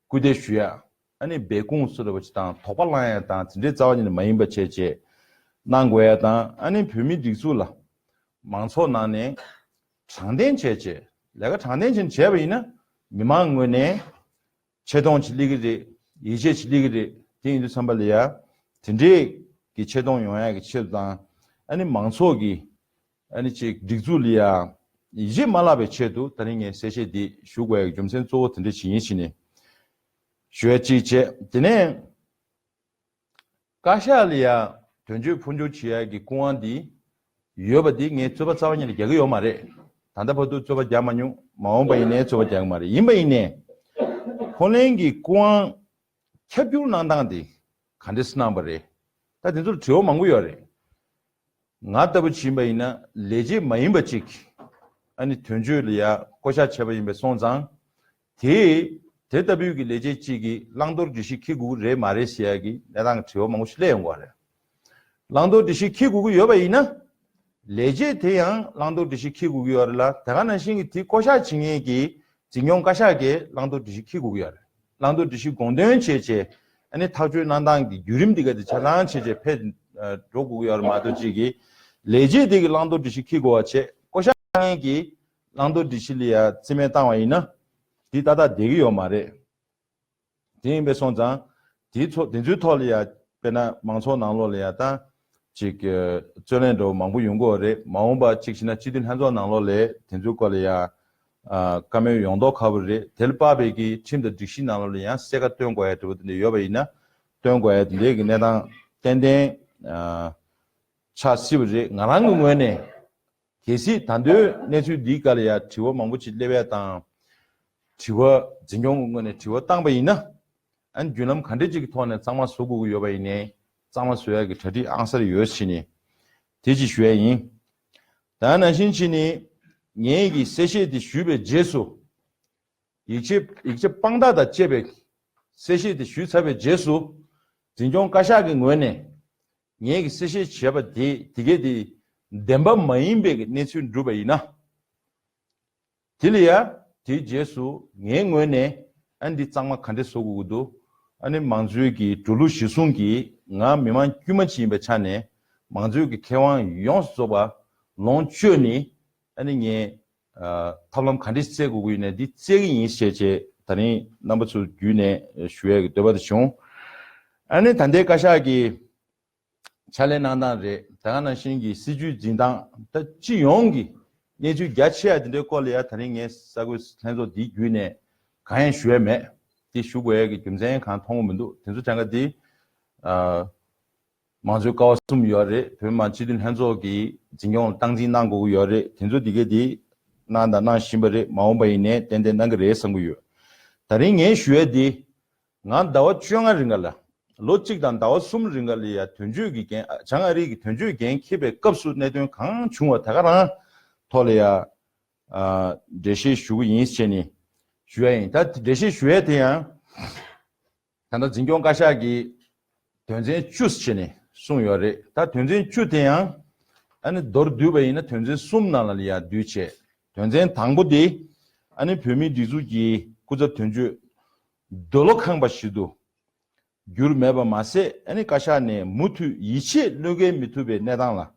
སྐུལ་འདེད་ཞུ་ཡ། ཨ་ནི་སྦས་སྐུང་སུ་འདྲ་བ་ཅིག་དང་དོགས་པ་བསླང་ཡ་དང་དེ་འདྲའི་རྩ་བ་ཉིད་ནས་མ་ཡིན་པ་བྱས་བྱས་གནང་དགོས་ཡ་དང་། ཨ་ནི་བོད་མིའི་སྒྲིག་འཛུགས་ལ་མང་ཚོགས་ནང་ནས་དྲང་བདེན་བྱས་བྱས་ལས་ཀ་དྲང་བདེན་བྱས་བྱས་པ་ཡིན་ན་མི་མང་ངོས་ནས་ཆེ་མཐོང་ཅིག་སླེབས་ཀྱི་རེད། ཡིད་ཆེས་ཅིག་སླེབས་ཀྱི་རེད། དེ་ཡིན་དུས་ཙམ་པ་ལ་ཡ་དེ་འདྲའི་གི་ཆེ་མཐོང་ཡོང་ཡ་གི་ཆེད་དུ་དང་། ཨ་ནི་མང་ཚོགས་ཀྱི་ཨ་ནི་ཅིག་སྒྲིག་འཛུགས་ལ་ཡ་ཡིད་ཆེས་མ་བརླག་པའི་ཆེད་དུ་ད་རིང་ངས་གསལ་བཤད་འདི་ཞུ་དགོས་ཡ་གི་རྒྱུ་མཚན་གཙོ་བོ་དེ་འདྲ་ཅིག་ཡིན་ཕྱིན་ནས་ཞུ་ཡ་གཅིག་བྱས། དེ་ནས་བཀའ་ཤག་ལ་ཡ་དོན་གཅོད་འཕོ་འགྱུར་བྱེད་ཡ་གི་སྐུ་དབང་འདི་ཡོད་པ་འདི་ངས་རྩོད་པ་རྩ་བ་ཉིད་ནས་རྒྱག་གི་ཡོད་མ་རེད། ད་ལྟ་བར་དུ་རྩོད་པ་རྒྱག་མ་མྱོང་། མ་འོངས་པ་ཡིན་ནའི་རྩོད་པ་རྒྱག་གི་མ་རེད། ཡིན་པ་ཡིན་ནའི་ཁོ་ལན་གྱི་སྐུ་དབང་ཁྱབ་བསྒྱུར་གནང་སྟངས་དེ་ག་འདྲས་གནང་བ་རེད། ད་དེ་ཚོར་དྲི་བ་མང་པོ་ཡོད་རེད། ང་ལྟ་བུ་ཕྱིན་པ་ཡིན་ན་ལས་བྱེད་མ་ཡིན་པ་ཅིག་ཨ་ནི་དོན་གཅོད་ལ་ཡ་བསྐོ་གཞག་བྱས་པ་ཡིན་པས་སོང་ཙང་། དེ་དེ་ལྟ་བུའི་གི་ལས་བྱེད་ཅིག་གིས་བླང་དོར་སྒྲིག་གཞི་འཁྱེར་དགོས་ཀྱི་རེད་མ་རེད་ཟེར་ཡ་གི་གནས་སྟངས་ཀྱི་དྲི་བ་མང་པོ་ཞིག་སླེབས་ཡོང་གི་རེད། བླང་དོར་སྒྲིག་གཞི་འཁྱེར་དགོས་ཀྱི་ཡོད་པ་ཡིན་ན། ལས་བྱེད་དེ་ཡང་བླང་དོར་སྒྲིག་གཞི་འཁྱེར་དགོས་ཀྱི་ཡོད་རེད་ལ། དེ་ག་ནང་བཞིན་གྱི་དེ་བསྐོ་གཞག་བྱེད་མཁན་གྱི་འཛིན་སྐྱོང་བཀའ་ཤག་གིས་བླང་དོར་སྒྲིག་གཞི་འཁྱེར་དགོས་ཀྱི་ཡོད་རེད། བླང་དོར་སྒྲིག་གཞི་དགོངས་དོན་བྱས་བྱས་ཨ་ནི་ཐག་གཅོད་གནང་སྟངས་ཀྱི་བརྒྱུད་རིམ་འདི་ག་དེ་ཆ་ཚང་བྱས་བྱས་ཕེབས་འགྲོ་དགོས་ཀྱི་ཡོད་རེད་མ་གཏོགས། གཅིག་གིས་ལས་བྱེད་དེ་གི་བླང་དོར་སྒྲིག་གཞི་འཁྱེར་དགོས་པ་བྱས། བསྐོ་གཞག་མཁན་གྱི་བླང་དོར་སྒྲིག་གཞི་ལ་ཡ་རྩིས་མེད་བཏང་བ་ཡིན་ན་དེ་ཏག་ཏག་བསྡད་ཀྱི་ཡོད་མ་རེད། དེ་ཡིན་པས་སོང་ཙང་དེའི་ཚོ་དེ་ཚོའི་ཐོག་ལ་ཡ་དཔེར་ན་མང་ཚོགས་ནང་ལོགས་ལ་ཡ་ད་ཅིག་རྩོད་གླེང་འདྲ་བོ་མང་པོ་ཡོང་གི་ཡོད་རེད། མ་འོངས་པ་གཅིག་བྱས་ན་སྤྱི་འཐུས་ལྷན་ཚོགས་ནང་ལོགས་ལ་དེ་ཚོའི་སྐོར་ལ་ཡ་བཀའ་མོལ་ཡོང་མདོག་ཁ་པོ་རེད། དེ་ལ་དཔག་པའི་གི་ཁྲིམས་དང་སྒྲིག་གཞི་ནང་ལོགས་ལ་ཡང་གསལ་ཁ་སྟོན་དགོས་ཡ་འདྲ་བོ་དེ་འདྲ་ཡོད་པ་ཡིན་ན་སྟོན་དགོས་ཡ་དེ་འདྲའི་གི་གནས་སྟངས་ཏན་ཏན་ཆགས་སྲིད་པ་རེད། ང་རང་གི་ངོས་ནས། གལ་སྲིད་ད་ལྟའི་གནས་ཚུལ་འདིའི་སྐོར་ལ་ཡ་དྲི་བ་མང་པོ་ཅིག་སླེབས་ཡ་དང་། དྲི་བ་འཛིན་སྐྱོང་གི་ངོས་ནས་དྲི་བ་བཏང་པ་ཡིན་ན། ཨ་ནི་བརྒྱུད་ལམ་ག་འདྲ་ཅིག་གི་ཐོག་ནས་གཙང་མ་བཟོ་དགོས་ཀྱི་ཡོད་པ་ཡིན་ནའི་གཙང་མ་བཟོ་ཡ་གི་གྲ་སྒྲིག་ཨང་གསར་ཡོད་ཕྱིན་ནས་དེ་ཅིག་ཞུ་ཡ་ཡིན། ད་ནང་བཞིན་ཕྱིན་ནས་ངས་ཀྱི་གསལ་བཤད་དེ་ཞུས་པའི་རྗེས་སུ། ཡིག་ཆ་ཡིག་ཆ་དཔང་རྟགས་དང་བཅས་པའི་གསལ་བཤད་དེ་ཞུས་ཚར་བའི་རྗེས་སུ། འཛིན་སྐྱོང་བཀའ་ཤག་གི་ངོས་ནས་ངེད་ཀྱི་གསལ་བཤད་བྱས་པ་དེ་དེ་གས་དེ་བདེན་པ་མ་ཡིན་པའི་གནས་ཚུལ་འགྲུབ་པ་ཡིན་ན། དེ་ལ་ཡ་དེའི་རྗེས་སུ་ངའི་ངོས་ནས་ཨ་འདི་གཙང་མ་ག་འདྲས་བཟོ་དགོས་ཀྱི་འདུག་ཨ་ནི་མང་གཙོའི་གི་འགྲོ་ལུགས་གཞི་བཟུང་གིས་ང་མི་མང་དཀྱུས་མ་ཅིག་ཡིན་པའི་ཆ་ནས་མང་གཙོའི་གི་ཁེ་དབང་ཡོངས་སུ་རྫོགས་པ་ལོངས་སྤྱོད་ནས། ཨ་ནི་ངས་ཨ་ཐབས་ལམ་ག་འདྲས་བཙལ་དགོས་ཀྱི་ཡོད་ནས་འདི་བཙལ་གྱི་ཡིན་ཞེས་བྱས་ད་རིང་རྣམ་པ་ཚོའི་བརྒྱུད་ནས་ཞུ་ཡས་ཀྱི་འདོད་པ་དེ་བྱུང་། ཨ་ནི་ད་ལྟའི་བཀའ་ཤག་གི་ཕྱག་ལས་གནང་སྟངས་རེད། ད་ག་ནང་བཞིན་གྱི་སྲིད་བྱུས་འཛིན་སྟངས། ད་སྤྱི་ཡོངས་ཀྱི་གནས་ཚུལ་རྒྱ་ཆེ་བ་དེ་འདྲའི་སྐོར་ལ་ཡ་ད་རིང་ངས་གསར་འགོད་ལྷན་ཚོགས་འདིའི་བརྒྱུད་ནས་གང་ཡང་ཞུ་ཡས་མེད། དེ་ཞུ་དགོས་ཡས་ཀྱི་རྒྱུ་མཚན་གང་མཐོང་གི་མི་འདུག་དེ་ཚོ་གྲངས་ཀ་དེ་ཨ། མང་གཙོའི་ཀ་བ་གསུམ་ཡོད་རེད། བོད་མི་མང་སྤྱི་འཐུས་ལྷན་ཚོགས་ཀྱི་འཛིན་སྐྱོང་ལ་སྟངས་འཛིན་གནང་དགོས་ཀྱི་ཡོད་རེད། དེ་ཚོ་དེ་གས་དེ་གནང་དང་གནང་བཞིན་པ་རེད། མ་འོངས་པ་ཡིན་ནའི་ཏན་ཏན་གནང་གི་རེད་བསམ་གྱི་ཡོད། ད་རིང་ངས་ཞུ་ཡས་དེ་ང་ཟླ་བ་བཅོ་ལྔ་རིང་ག་ལ་ལོ་གཅིག་དང་ཟླ་བ་གསུམ་རིང་ག་ལ་ཡ་དོན་གཅོད་ཀྱི་འགན་བྱང་ཨ་རི་གི་དོན་གཅོད་འགན་འཁྱེར་བའི་སྐབས་སུ་གནད་དོན་གང་བྱུང་བ་ད་ག་རང་ཐོག་ལ་ཡ་འགྲེལ་བཤད་ཞུ་གི་ཡིན་ཟེར་ནས་ཞུ་ཡ་ཡིན། ད་འགྲེལ་བཤད་ཞུ་ཡ་དེ་ཡང་། ད་ལྟ་འཛིན་སྐྱོང་བཀའ་ཤག་གིས་དོན་ཚན་བཅུ་ཟེར་ནས་གསུངས་ཡོད་རེད། ད་དོན་ཚན་བཅུ་དེ་ཡང་ཨ་ནི་མདོར་བསྡུས་པ་ཡིན་ན་དོན་ཚན་གསུམ་ནང་ལ་ཡར་བསྡུས་བྱས། དོན་ཚན་དང་པོ་དེ་ཨ་ནི་བོད་མིའི་སྒྲིག་འཛུགས་ཀྱི་སྐུ་ཚབ་དོན་གཅོད་འདོད་བློ་ཁེངས་པ་ཞིག་ཏུ་གྱུར་མེད་པ་མ་ཟད། ཨ་ནི་བཀའ་ཤག་ནས་མུ་མཐུད་ཡིད་ཆེས་བློས་འགེལ་མི་ཐུབ་པའི་གནས་སྟངས་ལ་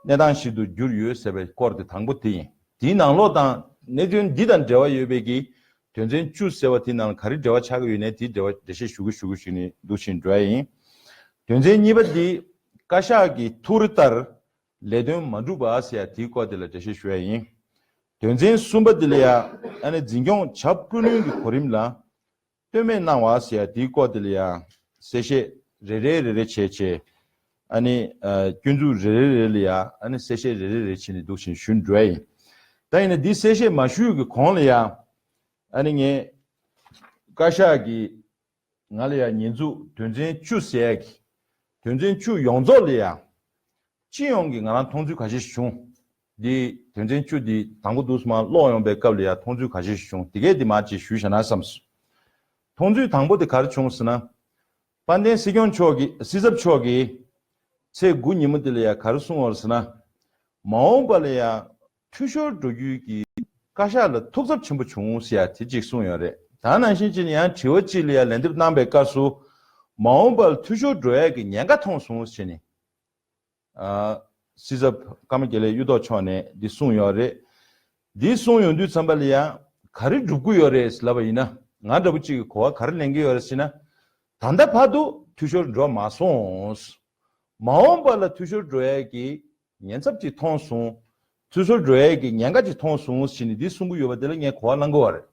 གནས་སྟངས་ཤིག་ཏུ་གྱུར་ཡོད་ཟེར་བའི་སྐོར་དེ་དང་པོ་དེ་ཡིན། དེའི་ནང་ལོགས་དང་གནད་དོན་འདི་དང་འབྲེལ་བ་ཡོད་པའི་གི་དོན་ཚན་བཅུ་ཟེར་བ་དེའི་ནང་ལ་ག་རེ་འབྲེལ་བ་ཆགས་ཀྱི་ཡོད་ནས་དེའི་འབྲེལ་བ་འགྲེལ་བཤད་ཞུ་གི་ཞུ་གི་ཞུ་ནས་འདུག་བཞིན་འགྲོ་ཡ་ཡིན། དོན་ཚན་གཉིས་པ་འདི་བཀའ་ཤག་གི་ཐུགས་རེ་ལྟར་ལས་དོན་མ་འགྲུབ་པ་ཟེར་ཡ་དེའི་སྐོར་དེ་ལ་འགྲེལ་བཤད་ཞུ་ཡ་ཡིན། དོན་ཚན་གསུམ་པ་འདི་ལ་ཡ་ཨ་ནི་འཛིན་སྐྱོང་བྱ་སྤྲོ་ནུས་ཀྱི་གོ་རིམ་ལ་ལྟོས་མེད་གནང་བ་ཟེར་ཡ་དེའི་སྐོར་དེ་ལ་ཡ་གསལ་བཤད་རེ་རེ་རེ་རེ་བྱས་བྱས། ཨ་ནི་ཨ་སྐྱོན་འཛུགས་རེ་རེ་རེ་ལ་ཡ་ཨ་ནི་གསལ་བཤད་རེ་རེ་རེ་བྱས་ནས་འདུག་བཞིན་ཞུ་འགྲོ་ཡ་ཡིན། ད་ཡིན་ན་འདི་གསལ་བཤད་མ་ཞུས་ཀྱི་གོང་ལ་ཡ་ཨ་ནི་ངས་བཀའ་ཤག་གི་ང་ལ་ཡ་ཉེས་འཛུགས་དོན་ཚན་བཅུ་ཟེར་ཡ་གི་དོན་ཚན་བཅུ་ཡོངས་རྫོགས་ལ་ཡ། སྤྱི་ཡོངས་ཀྱི་ང་རང་མཐོང་ཚུལ་ཁ་ཤས་ཤིག་བྱུང་། འདི་དོན་ཚན་བཅུ་འདི་དང་པོ་འདུག་སེ་མར་ཀློག་ཡོང་པའི་སྐབས་ལ་ཡ་མཐོང་ཚུལ་ཁ་ཤས་ཤིག་བྱུང་། དེ་གས་འདི་མར་ཅིག་ཞུས་བཞག་ན་བསམས་སོང་། མཐོང་ཚུལ་དང་པོ་དེ་ག་རེ་བྱུང་ཟེར་ན། དཔལ་ལྡན་སྲིད་སྐྱོང་མཆོག་གིས་སྲིད་ཚབ་མཆོག་གིས་ཚེས་དགུ་ཉིན་མོ་དེ་ལ་ཡ་ག་རེ་གསུངས་པ་རེད་ཟེར་ན། མ་འོངས་པ་ལ་ཡ་འཐུས་ཤོར་འགྲོ་རྒྱུའི་གི་ བཀའ་ཤག་ལ་ཐུགས་འཚབ་ཆེན་པོ་བྱུང་ཟེར་ཡ་དེ་གཅིག་གསུངས་ཡོད་རེད། ད་ནང་བཞིན་བྱས་ནས་ཡང་དྲི་བ་གཅིག་ལ་ཡང་ལན་འདེབས་གནང་པའི་སྐབས་སུ། མ་འོངས་པར་འཐུས་ཤོར་འགྲོ་ཡ་གི་ཉེན་ཁ་མཐོང་སོང་ཟེར་ནས། ཨ། སྲིད་ཚབ་ཀརྨ་དགེ་ལེགས་གཡུ་ཐོག་མཆོག་ནས་འདི་གསུངས་ཡོད་རེད། འདི་གསུངས་ཡོང་དུས་ཙམ་པ་ལ་ཡང་ག་རེ་སྒྲུབ་ཀྱི་ཡོད་རེད་ལབ་པ་ཡིན་ན། ང་འདྲ་པོ་གཅིག་གི་གོ་བ་ག་རེ་ལེན་གྱི་ཡོད་རེད་ཟེར་ན། ད་ལྟ་བར་དུ་འཐུས་ཤོར་འགྲོ་མ་སོང་། མ་འོངས་པ་ལ་འཐུས་ཤོར་འགྲོ་ཡས་ཀྱི་ཉེན་ཚབས་ཅིག་མཐོང་སོང་། འཐུས་ཤོར་འགྲོ་ཡས་ཀྱི་ཉེན་ཁ་ཅིག་མཐོང་སོང་ཟེར་ནས་འདི་གསུང་གི་ཡོད་པ་དེ་ལ་ངས་གོ་བ་བླང་གི་ཡོད་རེད།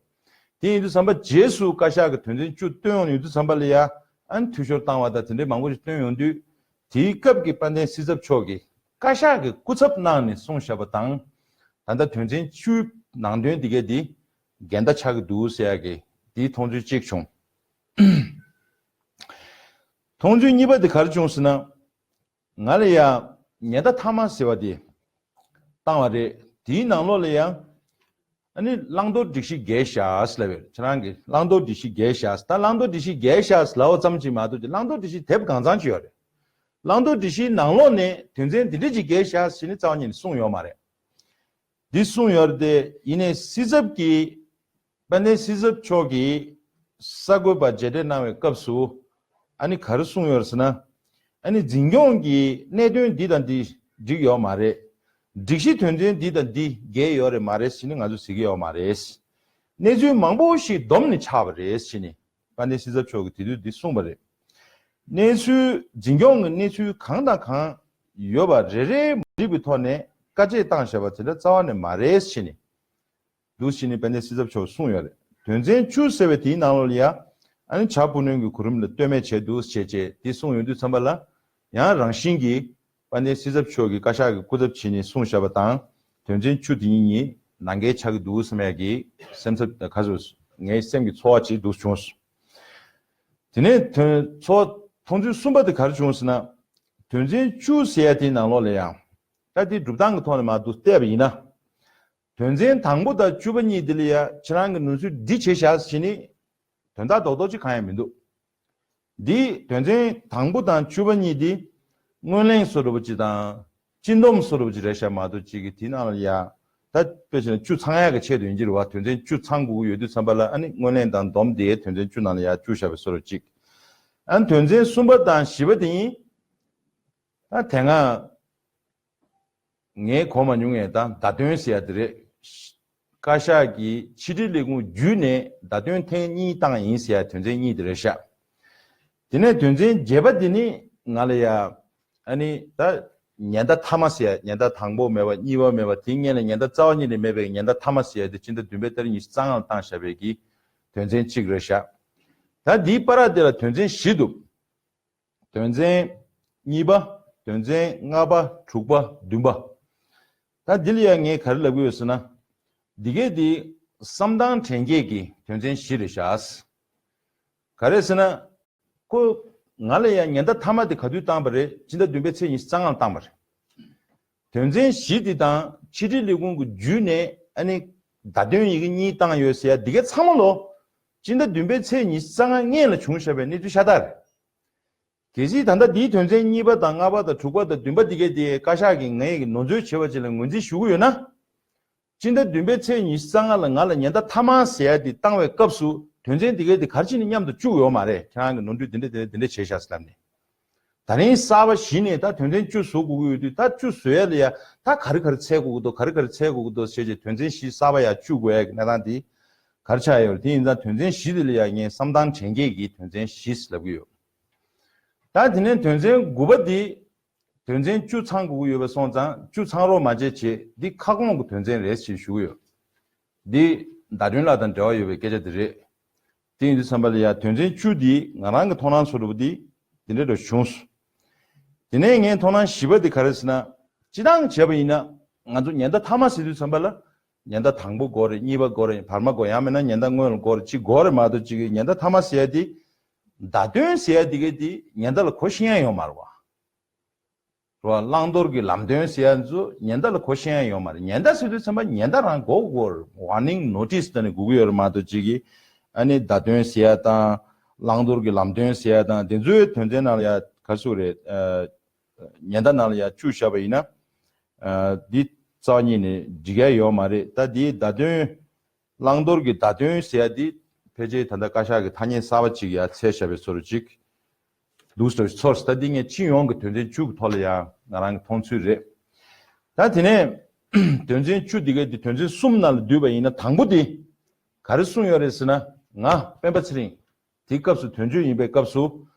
དེ་ཡིན་དུས་ཙམ་པ་རྗེས་སུ་བཀའ་ཤག་གི་དོན་ཚན་བཅུ་བཏོན་ཡོང་དུས་ཙམ་པ་ལ་ཡ། ཨ་ནི་འཐུས་ཤོར་བཏང་བ་དང་དེ་འདྲའི་མང་པོ་ཞིག་བཏོན་ཡོང་དུས། དེའི་སྐབས་ཀྱི་དཔལ་ལྡན་སྲིད་ཚབ་མཆོག་གིས་བཀའ་ཤག་གི་སྐུ་ཚབ་གནང་ནས་གསུངས་བཞག་པ་དང་། ད་ལྟ་དོན་ཚན་བཅུའི་ནང་དོན་འདི་གས་འདི་འགལ་ཟླ་ཆགས་ཀྱི་འདུག་ཟེར་ཡ་གི་འདིའི་མཐོང་ཚུལ་གཅིག་བྱུང་། མཐོང་ཚུལ་གཉིས་པ་དེ་ག་རེ་བྱུང་ཟེར་ན། ང་ལ་ཡ་ཉེན་བརྡ་མཐའ་མ་ཟེར་བ་དེ་བཏང་བ་རེད། དེའི་ནང་ལོགས་ལ་ཡ་ཨ་ནི་བླང་དོར་སྒྲིག་གཞི་འགལ་བཞག་ཟེར་ལབ་ཡོད། ཁྱེད་རང་གིས་བླང་དོར་སྒྲིག་གཞི་འགལ་བཞག་ཟེར། ད་བླང་དོར་སྒྲིག་གཞི་འགལ་བཞག་ཟེར་ལབ་པ་ཙམ་གྱིས་མ་གཏོགས་ཀྱི་བླང་དོར་སྒྲིག་གཞི་དེབ་གང་ཚང་ཅིག་ཡོད་རེད། བླང་དོར་སྒྲིག་གཞིའི་ནང་ལོགས་ནས་དོན་ཚན་འདི་འདྲ་ཅིག་འགལ་བཞག་ཟེར་ནས་རྩ་བ་ཉིད་ནས་གསུངས་ཡོད་མ་རེད། འདི་གསུངས་ཡོད་རེད་དེ། ཡིན་ནའི་སྲིད་ཚབ་ཀྱིས། དཔལ་ལྡན་སྲིད་ཚབ་མཆོག་གིས་གསར་འགོད་པར་མཇལ་འཕྲད་གནང་བའི་སྐབས་སུ། ཨ་ནི་ག་རེ་གསུངས་ཡོད་རེད་ཟེར་ན། ཨ་ནི་འཛིན་སྐྱོང་གིས་གནད་དོན་འདི་དང་འདི་འགྲིག་ཡོད་མ་རེད། སྒྲིག་གཞི་དོན་ཚན་འདི་དང་འདི་འགལ་ཡོད་རེད་མ་རེད་ཟེར་ནས་ང་ཚོས་ཟེར་གྱི་ཡོད་མ་རེད། གནས་ཚུལ་མང་པོ་ཞིག་བསྡོམས་ནས་ཆགས་པ་རེད་ཟེར་ནས། དཔལ་ལྡན་སྲིད་ཚབ་མཆོག་གིས་དེ་དུས་འདི་གསུངས་པ་རེད། གནས་ཚུལ། འཛིན་སྐྱོང་གི་གནས་ཚུལ་གང་དང་གང་ཡོད་པ་རེ་རེ་མ་འགྲིག་པའི་ཐོག་ནས་བཀའ་ཆད་བཏང་བཞག་པ་དེ་འདྲ་རྩ་བ་ནས་མ་རེད་ཟེར་ནས། འདུག་ཟེར་ནས་དཔལ་ལྡན་སྲིད་ཚབ་མཆོག་གསུངས་ཡོད་རེད། དོན་ཚན་བཅུ་ཟེར་བའི་དེའི་ནང་ལོགས་ལ་ཡ། ཨ་ནི་བྱ་སྤུ་ནོན་གྱི་གོ་རིམ་ལ་ལྟོས་མེད་བྱས་འདུག་ཟེར་བྱས་དེ་གསུངས་ཡོང་དུས་ཙམ་པ་ལ། ཡང་རང་བཞིན་གྱིས་དཔལ་ལྡན་སྲིད་ཚབ་མཆོག་གིས་བཀའ་ཤག་གི་སྐུ་ཚབ་བྱས་ནས་གསུངས་བཞག་པ་དང་། དོན་ཚན་བཅུ་དེ་གཉིས་ནང་འགལ་ཆགས་ཀྱི་འདུག་བསམ་ཡག་གི་སེམས་འཚབ་ག་ཚོད་ངའི་སེམས་ཀྱི་ཚོར་བ་ཅིག་འདུག་བྱུང་སོང་། དེ་ནས་དོན་ཚོ་མཐོང་ཚུལ་གསུམ་པ་དེ་ག་རེ་བྱུང་ཟེར་ན། དོན་ཚན་བཅུ་ཟེར་ཡ་དེའི་ནང་ལོགས་ལ་ཡང་། ད་དེ་སྒྲུབ་སྟངས་ཀྱི་ཐོག་ནས་མར་འདུག་བལྟས་པ་ཡིན་ན། དོན་ཚན་དང་པོ་དང་བཅུ་པ་གཉིས་དེ་ལ་ཡ་ཁྱེད་རང་གི་ནོར་འཁྲུལ་འདི་བྱས་བཞག་ཟེར་ནས། དོན་དག་རྡོག་རྡོག་ཅིག་གང་ཡང་མི་འདུག་འདི་དོན་ཚན་དང་པོ་དང་བཅུ་པ་གཉིས་འདི་སྔོན་གླེང་བཟོ་འདྲ་པོ་ཅིག་དང་། སྤྱི་སྡོམ་བཟོ་འདྲ་པོ་ཅིག་རེད་ཤག་མ་གཏོགས་ཅིག་གི་དེའི་ནང་ལ་ཡ། ད་དཔེ་བྱས་ན་བཅུ་ཚང་ཡག་གི་ཆེད་དུ་ཡིན་གྱི་རེད་བ། དོན་ཚན་བཅུ་ཚང་དགོས་ཀྱི་ཡོད་དུས་ཙམ་པ་ལ་ཨ་ནི་སྔོན་གླེང་དང་སྡོམ་དེ་དོན་ཚན་བཅུ་ནང་ལ་ཡ་བཅུག་བཞག་པའི་བཟོ་འདྲ་ཅིག་ཨ་ནི་དོན་ཚན་གསུམ་པ་དང་བཞི་པ་དེ་ཡིན། ད་དེ་སྔ། ངས་གོ་མ་མྱོང་ངས་ད་བརྡ་དོན་ཟེར་ཡ་དེ་རེད། བཀའ་ཤག་གིས་ཕྱི་དྲིལ་ལས་ཁུངས་བརྒྱུད་ནས་བརྡ་དོན་ཐེངས་གཉིས་བཏང་ཡིན་ཟེར་ཡ་དོན་ཚན་གཉིས་དེ་རེད་ཤག་དེ་ནས་དོན་ཚན་བརྒྱད་པ་དེ་ནི་ང་ལ་ཡ། ཨ་ནི་ད་ཉེན་བརྡ་མཐའ་མ་ཟེར་ཡ། ཉེན་བརྡ་དང་པོ་མེད་པ་གཉིས་པ་མེད་པ་དེའི་སྔོན་ལ་ཉེན་བརྡ་རྩ་བ་ཉིད་ནས་མེད་པའི་ཉེན་བརྡ་མཐའ་མ་ཟེར་ཡ་དེ་སྤྱི་ཟླ་བདུན་པའི་ཏ་རིག་ཉི་ཤུ་རྩ་ལྔ་ལ་བཏང་བཞག་པའི་གི་དོན་ཚན་གཅིག་རེད་ཤག་ད་འདིའི་བར་དེ་ལ་དོན་ཚན་བཞི་འདུག་དོན་ཚན་གཉིས་པ། དོན་ཚན་ལྔ་པ། དྲུག་པ། བདུན་པ། ད་འདི་ལ་ཡང་ངས་ག་རེ་ལབ་ཀྱི་ཡོད་ཟེར་ན། འདི་གས་འདི་བསམ་སྟངས་དྲན་སྐྱེས་ཀྱི་དོན་ཚན་བཞི་རེད་ཤག་ག་རེ་ཟེར་ན། ཁོ། ང་ལ་ཡང་ཉེན་བརྡ་མཐའ་མ་དེ་ག་དུས་བཏང་པ་རེད། སྤྱི་ཟླ་བདུན་པའི་ཚེས་ཉི་ཤུ་རྩ་ལྔ་ལ་བཏང་པ་རེད། དོན་ཚན་བཞི་འདི་དང་ཕྱི་དྲིལ་ལས་ཁུངས་ཀྱི་བརྒྱུད་ནས་ཨ་ནི་བརྡ་དོན་ཡི་གེ་གཉིས་བཏང་ཡོད་ཟེར་ཡ་འདི་གས་ཚང་མ་ལོ། སྤྱི་ཟླ་བདུན་པའི་ཚེས་ཉི་ཤུ་རྩ་ལྔ་སྔོན་ལ་བྱུང་བཞག་པའི་གནས་ཚུལ་ཤ་སྟག་རེད། གལ་སྲིད་ད་ལྟ་འདིའི་དོན་ཚན་གཉིས་པ་དང་ལྔ་པ་དང་དྲུག་པ་དང་བདུན་པ་འདི་གས་དེ་བཀའ་ཤག་གིས་ངའི་གི་ནོར་འཛོལ་བྱས་པ་ཅིག་ལ་ངོས་འཛིན་ཞུ་གི་ཡོད་ན། སྤྱི་ཟླ་བདུན་པའི་ཚེས་ཉི་ཤུ་རྩ་ལྔ་ལ་ང་ལ་ཉེན་བརྡ་མཐའ་མ་ཟེར་ཡ་དེ་བཏང་བའི་སྐབས་སུ་དོན་ཚན་འདི་གས་དེ་ག་རེ་བྱས་ནས་མཉམ་དུ་བཅུག་ཡོད་མ་རེད། ཁྱེད་རང་གི་ནོར་འཁྲུལ་འདི་འདྲ་འདི་འདྲ་འདི་འདྲ་བྱས་ཤག་ཟེར་ལབ་ནས། ད་རིང་གསར་པ་གཞི་ནས་ད་དོན་ཚན་བཅུ་བཟོ་དགོས་ཀྱི་ཡོད་དུས་ད་བཅུ་བཟོ་ཡ་ལ་ཡ་ད་ག་རེ་ག་རེ་འཚོལ་དགོས་ཀྱི་འདུག་ག་རེ་ག་རེ་འཚོལ་དགོས་ཀྱི་འདུག་ཟེར་བྱས་དོན་ཚན་བཞི་གསར་པ་ཡ་བཅུག་དགོས་ཡ་གི་གནས་སྟངས་དེ་ག་རེ་ཆགས་ཡོད་རེད། དེ་ཡིན་ཙང་དོན་ཚན་བཞི་དེ་ལ་ཡ་ངས་བསམ་སྟངས་དྲན་སྐྱེས་ཀྱི་དོན་ཚན་བཞི་ཟེར་ལབ་ཀྱི་ཡོད། ད་དེ་ནས་དོན་ཚན་དགུ་པ་འདི། དོན་ཚན་བཅུ་ཚང་དགོས་ཀྱི་ཡོད་པ་སོང་ཙང་བཅུ་ཚང་རོགས་མ་བྱེད་བྱེད་འདི་ཁ་སྐོང་གི་དོན་ཚན་རེད་ཞེས་ཞུ་གི་ཡོད། འདི་བརྡ་དོན་ལ་དང་འབྲེལ་བ་ཡོད་པའི་སྐད་ཆ་འདི་རེད། དེ་ཡིན་དུས་ཙམ་པ་ལ་ཡ་དོན་ཚན་བཅུ་འདི་ང་རང་གི་མཐོང་སྣང་བཟོ་འདྲ་པོ་འདི་འདི་འདྲ་འདྲ་བྱུང་སོང་། དེ་ནས་ངའི་མཐོང་སྣང་བཞི་པ་འདི་ག་རེ་ཟེར་ན། སྤྱི་བཏང་བྱས་པ་ཡིན་ན་ང་ཚོ་ཉེན་བརྡ་མཐའ་མ་ཟེར་དུས་ཙམ་པ་ལ་ཉེན་བརྡ་དང་པོ་དགོས་རེད། གཉིས་པ་དགོས་རེད། བར་མ་དགོས་ཡང་མིན་ན་ཉེན་བརྡ་སྔོན་ལ་དགོས་རེད། གཅིག་དགོས་རེད་མ་གཏོགས་གཅིག་གི་ཉེན་བརྡ་མཐའ་མ་ཟེར་ཡ་འདི་བརྡ་དོན་ཟེར་ཡ་འདི་ག་འདི་ཉེན་བརྡ་ལ་གོ་ཤེས་ཡ་ཡོད་མ་རེད་བ། རེད་བ། བླང་དོར་གྱི་ལམ་སྟོན་ཟེར་ཡ་ཚོ་ཉེན་བརྡ་ལ་གོ་ཤེས་ཡ་ཡོད་མ་རེད། ཉེན་བརྡ་ཟེར་དུས་ཙམ་པ་ཉེན་བརྡ་རང་གོ་དགོས་རེད། ཝར་ནིང་ནོ་ཊིས་ད་ནི་དགོས་ཀྱི་ཡོད་རེད་མ་གཏོགས་གཅིག་གི་ཨ་ནི་བརྡ་དོན་ཟེར་ཡ་དང་བླང་དོར་གྱི་ལམ་སྟོན་ཟེར་ཡ་དང་དེ་ཚོའི་དོན་ཚན་ནང་ལ་ཡ་ག་ཚོད་རེད། ཨ། ཉེན་བརྡ་ནང་ལ་ཡ་བཅུག་བཞག་པ་ཡིན་ན། ཨ། འདི་ རྩ་བ་ཉིད་ནས་འགྲིག་ཡ་ཡོད་མ་རེད། ད་འདིའི་བརྡ་དོན། བླང་དོར་གྱི་བརྡ་དོན་ཟེར་ཡ་འདི་ཕལ་ཆེར་ད་ལྟ་བཀའ་ཤག་གི་ཐ་སྙད་གསར་པ་ཅིག་ཡར་འཚོལ་བཞག་པའི་བཟོ་འདྲ་ཅིག་འདུག་ཟེར་ཚོར། ད་འདི་ངས་སྤྱི་ཡོངས་ཀྱི་དོན་ཚན་བཅུ་གི་ཐོག་ལ་ཡང་ང་རང་གི་མཐོང་ཚུལ་རེད། ད་དེ་ནས་དོན་ཚན་བཅུ་འདི་གའི་འདི་དོན་ཚན་གསུམ་ནང་ལ་བསྡུས་པ་ཡིན་ན། དང་པོ་འདི་ག་རེ་གསུངས་ཡོད་རེད་ཟེར་ན། ང་སྤེན་པ་ཚེ་རིང་དེའི་སྐབས་སུ་དོན་གཅོད་ཡིན་པའི་སྐབས་སུ།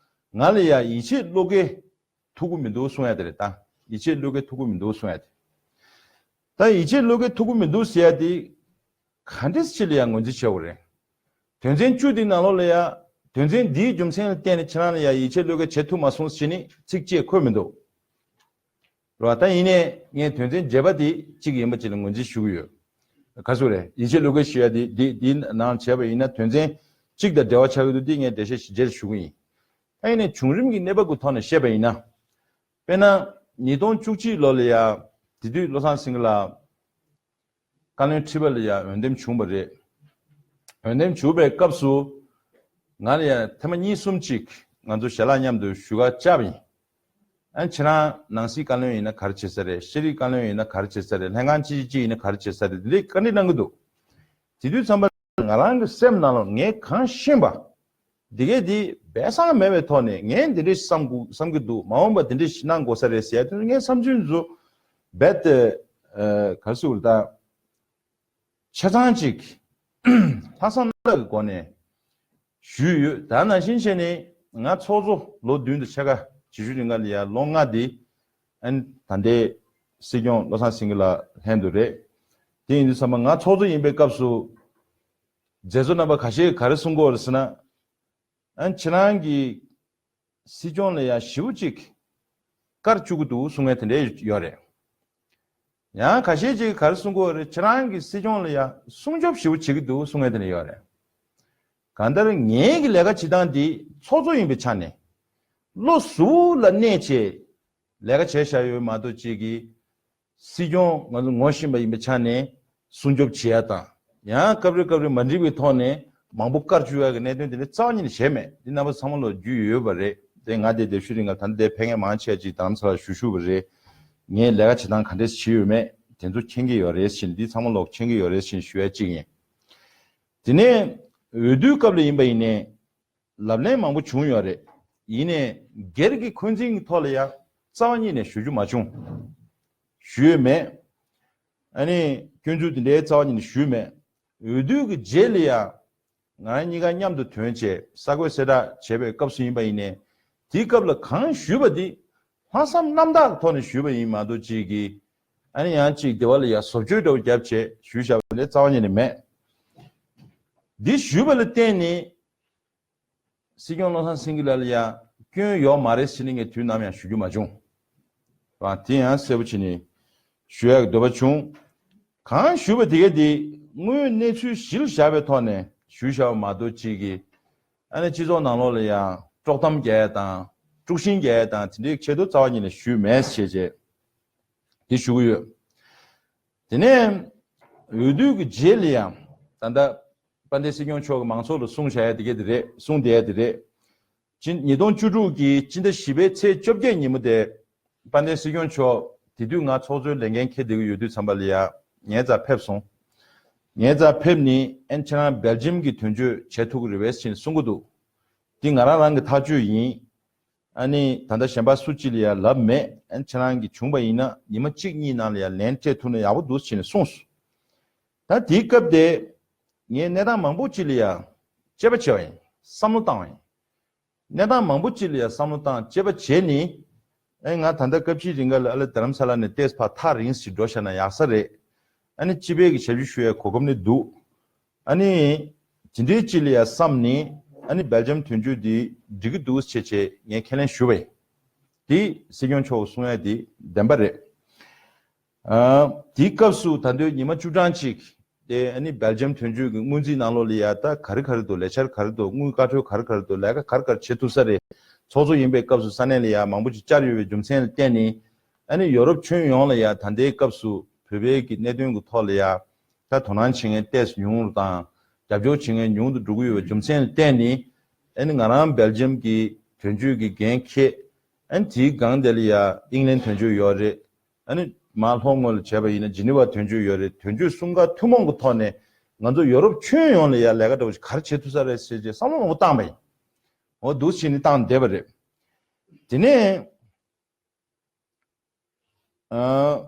ང་ལ་ཡང་ཡིད་ཆེས་བློ་འགེལ་ཐུབ་ཀྱི་མི་འདུག་གསུང་ཡ་དེ་རེད། ད་ཡིད་ཆེས་བློ་འགེལ་ཐུབ་ཀྱི་མི་འདུག་གསུང་ཡ་དེ། ད་ཡིད་ཆེས་བློ་འགེལ་ཐུབ་ཀྱི་མི་འདུག་ཟེར་ཡ་དེ་ག་འདྲས་ཅིག་ལ་ཡང་ངོས་འཛིན་བྱེད་དགོས་རེད། དོན་ཚན་བཅུ་འདི་ནང་ལོགས་ལ་ཡ། དོན་ཚན་འདིའི་རྒྱུ་མཚན་ལ་བརྟེན་ནས་ཁྱེད་རང་ལ་ཡ་ཡིད་ཆེས་བློ་འགེལ་བྱེད་ཐུབ་མ་སོང་ཟེར་ནས་ཚིག་གཅིག་འཁོད་མི་འདུག་རེད་བ། ད་ཡིན་ནའི་ངས་དོན་ཚན་བརྒྱད་པ་དེ་གཅིག་ཡིན་པ་ཅིག་ལ་ངོས་འཛིན་ཞུ་གི་ཡོད། ག་ཚོད་རེད། ཡིད་ཆེས་བློ་འགེལ་ཞུ་ཡ་དེ་འདི་འདིའི་ནང་བྱས་པ་ཡིན་ན་དོན་ཚན་གཅིག་དང་འབྲེལ་བ་ཆགས་ཀྱི་འདུག་འདི་ངས་འགྲེལ་བཤད་ཞིབ་ཆ་ཞུ་གི་ཡིན། ད་ཡིན་ནའི་བྱུང་རིམ་གྱི་གནས་བབ་ཀྱི་ཐོག་ནས་བཤད་པ་ཡིན་ན། དཔེར་ན། ཉིས་སྟོང་བཅུ་གཅིག་ལོ་ལ་ཡ། དེ་དུས་བློ་བཟང་སེང་གེ་ལགས་བཀའ་བློན་ཁྲི་པ་ལ་ཡ་འོས་འདེམས་བྱུང་བ་རེད། འོས་འདེམས་བྱུང་བའི་སྐབས་སུ་ང་ལ་ཡ་ཐེངས་མ་གཉིས་གསུམ་ཅིག་ང་ཚོ་ཞལ་ལག་མཉམ་དུ་ཞུ་ག་བཅར་བ་ཡིན། ཨ། ཁྱེད་རང་ནང་སྲིད་བཀའ་བློན་ཡིན་ན་ག་རེ་བྱེད་ས་རེད། ཤེས་རིག་བཀའ་བློན་ཡིན་ན་ག་རེ་བྱེད་ས་རེད། ལྷན་ཁང་ཅི་ཅི་ཅི་ཡིན་ན་ག་རེ་བྱེད་ས་རེད། འདི་འདྲའི་བཀའ་འདྲི་གནང་གི་འདུག་དེ་དུས་ཙམ་པ་ང་རང་གི་སེམས་ནང་ལ་ངས་གང་ཤེས་པ། འདི་གས་འདི་སྦས་གསང་མེད་པའི་ཐོག་ནས་ངས་འདི་འདྲ་བསམ་གི་བསམ་གི་འདུག་མ་འོངས་པ་འདི་འདྲ་ཞིག་གནང་དགོས་ས་རེད་ཟེར་ཡ་དེ་ངའི་བསམ་ཚུལ་ཚོ་རྦད་དེ། ཨ། ག་རེ་ཟེར་དགོས་རེད། ད་ཆ་ཚང་ཅིག་ལྷག་བསམ་རྣམ་དག་གི་སྒོ་ནས་ཞུས་ཡོད། ད་ནང་བཞིན་བྱས་ནས་ང་ཚོགས་གཙོ་ལོ་བདུན་དང་ཕྱེད་ཀ་བྱེད་ཤུལ་རིང་ག་ལ་ཡ་ལོ་ལྔ་འདི། ཨ་ནི་ད་ལྟའི་སྲིད་སྐྱོང་བློ་བཟང་སེང་གེ་ལགས་ལྷན་དུ་རེད། དེ་ཡིན་དུས་ཙམ་པ་ང་ཚོགས་གཙོ་ཡིན་པའི་སྐབས་སུ། མཛད་གཙོ་རྣམ་པ་ཁ་ཤས་ག་རེ་གསུང་གི་ཡོད་རེད་ཟེར་ན། ཨ། ཁྱེད་རང་གིས་སྲིད་སྐྱོང་ལ་ཡ་ཞེ་པོ་ཅིག་བཀར་བཅུག་གི་འདུག་གསུང་མཁན་དེ་འདྲས་ཡོད་རེད། ཡང་ཁ་ཤས་ཅིག་ག་རེ་གསུང་གི་ཡོད་རེད། ཁྱེད་རང་གིས་སྲིད་སྐྱོང་ལ་ཡ་སྲུང་སྐྱོབ་ཞེ་པོ་བྱེད་ཀྱི་འདུག་གསུང་མཁན་དེ་འདྲས་ཡོད་རེད། གང་ལྟར་ངའི་གི་ལས་ཀ་བྱེད་སྟངས་འདི་ཚོགས་གཙོ་ཡིན་པའི་ཆ་ནས། བློ་གཟུ་བོ་ལ་གནས་བྱས་ལས་ཀ་བྱས་བཞག་ཡོད་མ་གཏོགས། ཅིག་གིས་སྲིད་སྐྱོང་ང་ཚོ་ངོ་ཤེས་པ་ཡིན་པའི་ཆ་ནས་སྲུང་སྐྱོབ་བྱེད་ཡ་དང་། ཡང་སྐབས་རེ་སྐབས་རེ་མ་འགྲིག་པའི་ཐོག་ནས་མང་པོ་བཀར་བཅུག་ཡ་གི་གནད་དོན་དེ་འདྲ་རྩ་བ་ཉིད་ནས་བྱས་མེད། འདི་རྣམ་པ་ཚང་མ་ལོག་རྒྱུས་ཡོད་པ་རེད། དེ་ང་དེ་དེ་ཤུལ་རིང་ག་ད་ལྟ་དེ་ཕེབས་མཁན་མང་ཆེ་ཅིག་རྡ་རམ་ས་ལར་བཞུགས་བཞུགས་པ་རེད། ངས་ལས་ཀ་བྱེད་སྟངས་ག་འདྲས་བྱས་ཡོད་མེད་དེ་ཚོ་མཁྱེན་གྱི་ཡོད་རེད་ཟེར་ནས། འདི་ཚང་མ་ལོག་མཁྱེན་གྱི་ཡོད་རེད་ཟེར་ནས་ཞུ་ཡ་གཅིག་ཡིན། དེ་ནས་འོས་བསྡུའི་སྐབས་ལ་ཡིན་པ་ཡིན་ནའི། ལབ་གླེང་མང་པོ་བྱུང་ཡོད་རེད། ཡིན་ནའི་སྒེར་གྱི་འཁོན་འཛིན་གྱི་ཐོག་ལ་ཡང་རྩ་བ་ཉིད་ནས་ཞུ་རྒྱུ་མ་བྱུང་། ཞུས་མེད། ཨ་ནི་སྐྱོན་འཛུགས་དེ་འདྲའི་རྩ་བ་ཉིད་ནས་ཞུས་མེད། འོས་བསྡུ་གི་རྗེས་ལ་ཡང་ང་རང་གཉིས་ཀ་མཉམ་དུ་ཐོན་བྱས་གསར་འགོད་གསལ་བསྒྲགས་བྱས་པའི་སྐབས་སུ་ཡིན་པ་ཡིན་ནའི། དེའི་སྐབས་ལ་གང་ཞུས་པ་དེ་ལྷག་བསམ་རྣམ་དག་གི་ཐོག་ནས་ཞུས་པ་ཡིན་མ་གཏོགས། ཅིག་གིས་ཨ་ནི་ཡང་ཅིག་སྡེ་བ་ལ་ཡང་བཟོ་བཅོས་འདྲ་བོ་བརྒྱབ་བྱས་ཞུས་བཞག་པ་ལས་རྩ་བ་ཉིད་ནས་མེད། འདི་ཞུས་པ་ལ་བརྟེན་ནས། སྲིད་སྐྱོང་བློ་བཟང་སེང་གེ་ལགས་ལ་ཡང་སྐྱོན་ཡོད་མ་རེད་ཟེར་ནས་ངས་དུས་ནམ་ཡང་ཞུ་རྒྱུ་མ་བྱུང་། རང་དེ་ཡང་གསལ་པོ་བྱས་ནས་ཞུ་ཡག་གི་འདོད་པ་བྱུང་། གང་ཞུས་པ་དེ་ག་དེ་དངོས་ཡོད་གནས་ཚུལ་གཞིར་བཞག་པའི་ཐོག་ནས་ཞུས་བཞག་པ་མ་གཏོགས། ཅིག་གིས་ཨ་ནི་སྤྱི་ཚོགས་ནང་ལོགས་ལ་ཡང་དཀྲོག་གཏམ་རྒྱག་ཡ་དང་དཀྲུག་ཤིང་རྒྱག་ཡ་དང་དེ་འདྲའི་ཆེད་དུ་རྩ་བ་ཉིད་ནས་ཞུས་མེད་ཞེས་བྱས་དེ་ཞུ་གི་ཡོད། དེ་ནས་འོས་བསྡུ་གི་རྗེས་ལ་ཡང་ད་ལྟ་དཔལ་ལྡན་སྲིད་སྐྱོང་མཆོག་གིས་མང་ཚོགས་ལ་གསུངས་བཞག་ཡ་དེ་ག་དེ་རེད། གསུངས་བསྡད་ཡ་དེ་རེད། སྤྱི། ཉིས་སྟོང་བཅུ་དྲུག་གི་སྤྱི་ཟླ་བཞི་པའི་ཚེས་བཅོ་བརྒྱད་ཉིན་མོ་དེ། དཔལ་ལྡན་སྲིད་སྐྱོང་མཆོག་དེ་དུས་ང་ཚོགས་གཙོའི་ལས་འགན་འཁྱེར་བསྡད་ཀྱི་ཡོད་དུས་ཙམ་པ་ལ་ཡ་ངའི་རྩར་ཕེབས་སོང་། ངའི་རྩར་ཕེབས་ནས་ཨན་ཁྱེད་རང་སྦེལ་ཇམ་གྱི་དོན་གཅོད་བྱེད་ཐུབ་ཀྱི་རེད་པས་ཟེར་གསུང་གི་འདུག་འདི་ང་རང་རང་གི་ཐག་གཅོད་ཡིན། ཨ་ནི་ད་ལྟ་གཞན་པ་སུ་གཅིག་ལ་ཡ་ལབ་མེད། ཨན་ཁྱེད་རང་གིས་བྱུང་བ་ཡིན་ན་ཉི་མ་གཅིག་གཉིས་ནང་ལ་ཡ་ལན་སྤྲད་ཐུབ་ན་ཡག་པོ་འདུག་ཟེར་ནས་གསུངས་སོང་། ད་དེའི་སྐབས་དེ་ངས་གནས་སྟངས་མང་པོ་གཅིག་ལ་ཡ་དཔྱད་པ་བྱས་པ་ཡིན། བསམ་བློ་བཏང་བ་ཡིན། གནས་སྟངས་མང་པོ་གཅིག་ལ་ཡང་བསམ་བློ་བཏང་དཔྱད་པ་བྱས་ནས། ཨེ་ང་ད་ལྟ་སྐབས་ཕྱིའི་རིང་ག་ལ་ཨ་ལ་རྡ་རམ་ས་ལ་ནས་ཏེས་ཕར་ཐག་རིང་ཞིག་འགྲོ་བཞག་ན་ཡག་ས་རེད། ཨ་ནི་སྤྱི་པའི་གི་ཞབས་ཞུ་ཞུ་ཡའི་གོ་སྐབས་ནི་འདུག་ཨ་ནི་དེ་འདྲའི་གཅིག་ལ་ཡང་བསམ་ནས། ཨ་ནི་སྦེལ་ཇམ་དོན་གཅོད་འདི་འགྲིག་གི་འདུག་ཟེར་བྱས་ངས་ཁས་ལེན་ཞུ་བ་ཡིན། དེ་སྲིད་སྐྱོང་མཆོག་གིས་གསུང་ཡ་དེ་བདེན་པ་རེད། ཨ། དེའི་སྐབས་སུ་ད་དུང་ཉི་མ་བཅུ་གྲངས་ཅིག་དེ་ཨ་ནི་སྦེལ་ཇམ་དོན་གཅོད་ཀྱི་སྔོན་རྩིས་ནང་ལོགས་ལ་ཡ་ད་ག་རེ་ག་རེ་འདུག་ལས་འཆར་ག་རེ་འདུག་དངུལ་བཀའ་འཁྲོལ་ག་རེ་ག་རེ་འདུག་ལས་ཀ་ག་རེ་ག་རེ་བྱེད་ཐུབ་ས་རེད། ཚོགས་གཙོ་ཡིན་པའི་སྐབས་སུ་ས་གནས་ལ་ཡ་མང་པོ་ཅིག་བཅར་ཡོད་པའི་རྒྱུ་མཚན་ལ་བརྟེན་ནས། ཨ་ནི་ཡོ་རོབ་ཁྱོན་ཡོངས་ལ་ཡ་ད་ལྟའི་སྐབས་སུ་བོད་པའི་གི་གནད་དོན་གྱི་ཐོག་ལ་ཡ་ད་དོ་སྣང་བྱེད་མཁན་ཏོག་ཙམ་ཉུང་རུ་དང་རྒྱབ་སྐྱོར་བྱེད་མཁན་ཉུང་དུ་འགྲོ་གི་ཡོད་པའི་རྒྱུ་མཚན་ལ་བརྟེན་ནས། ཨ་ནི་ང་རང་སྦེལ་ཇམ་གྱི་དོན་གཅོད་ཀྱི་འགན་འཁྱེར། ཨ་ནི་དེའི་སྒང་དེ་ལ་ཡ་ཨིང་ལན་དོན་གཅོད་ཡོད་རེད། ཨ་ནི་ མར་ལྷོ་ངོས་ལ་བྱས་པ་ཡིན་ན་ཇི་ནི་ཝ་དོན་གཅོད་ཡོད་རེད། དོན་གཅོད་གསུམ་ཀ་ཐུན་མོང་གི་ཐོག་ནས་ང་ཚོ་ཡོ་རོབ་ཁྱོན་ཡོངས་ལ་ཡ་ལས་ཀ་འདྲ་བོ་ཞིག་ག་རེ་བྱེད་ཐུབ་ས་རེད་ཟེར་བྱས་བསམ་བློ་མང་པོ་བཏང་པ་ཡིན། འོ་འདུག་བྱས་ནས་བཏང་བསྡད་པ་རེད། དེ་ནས། ཨ།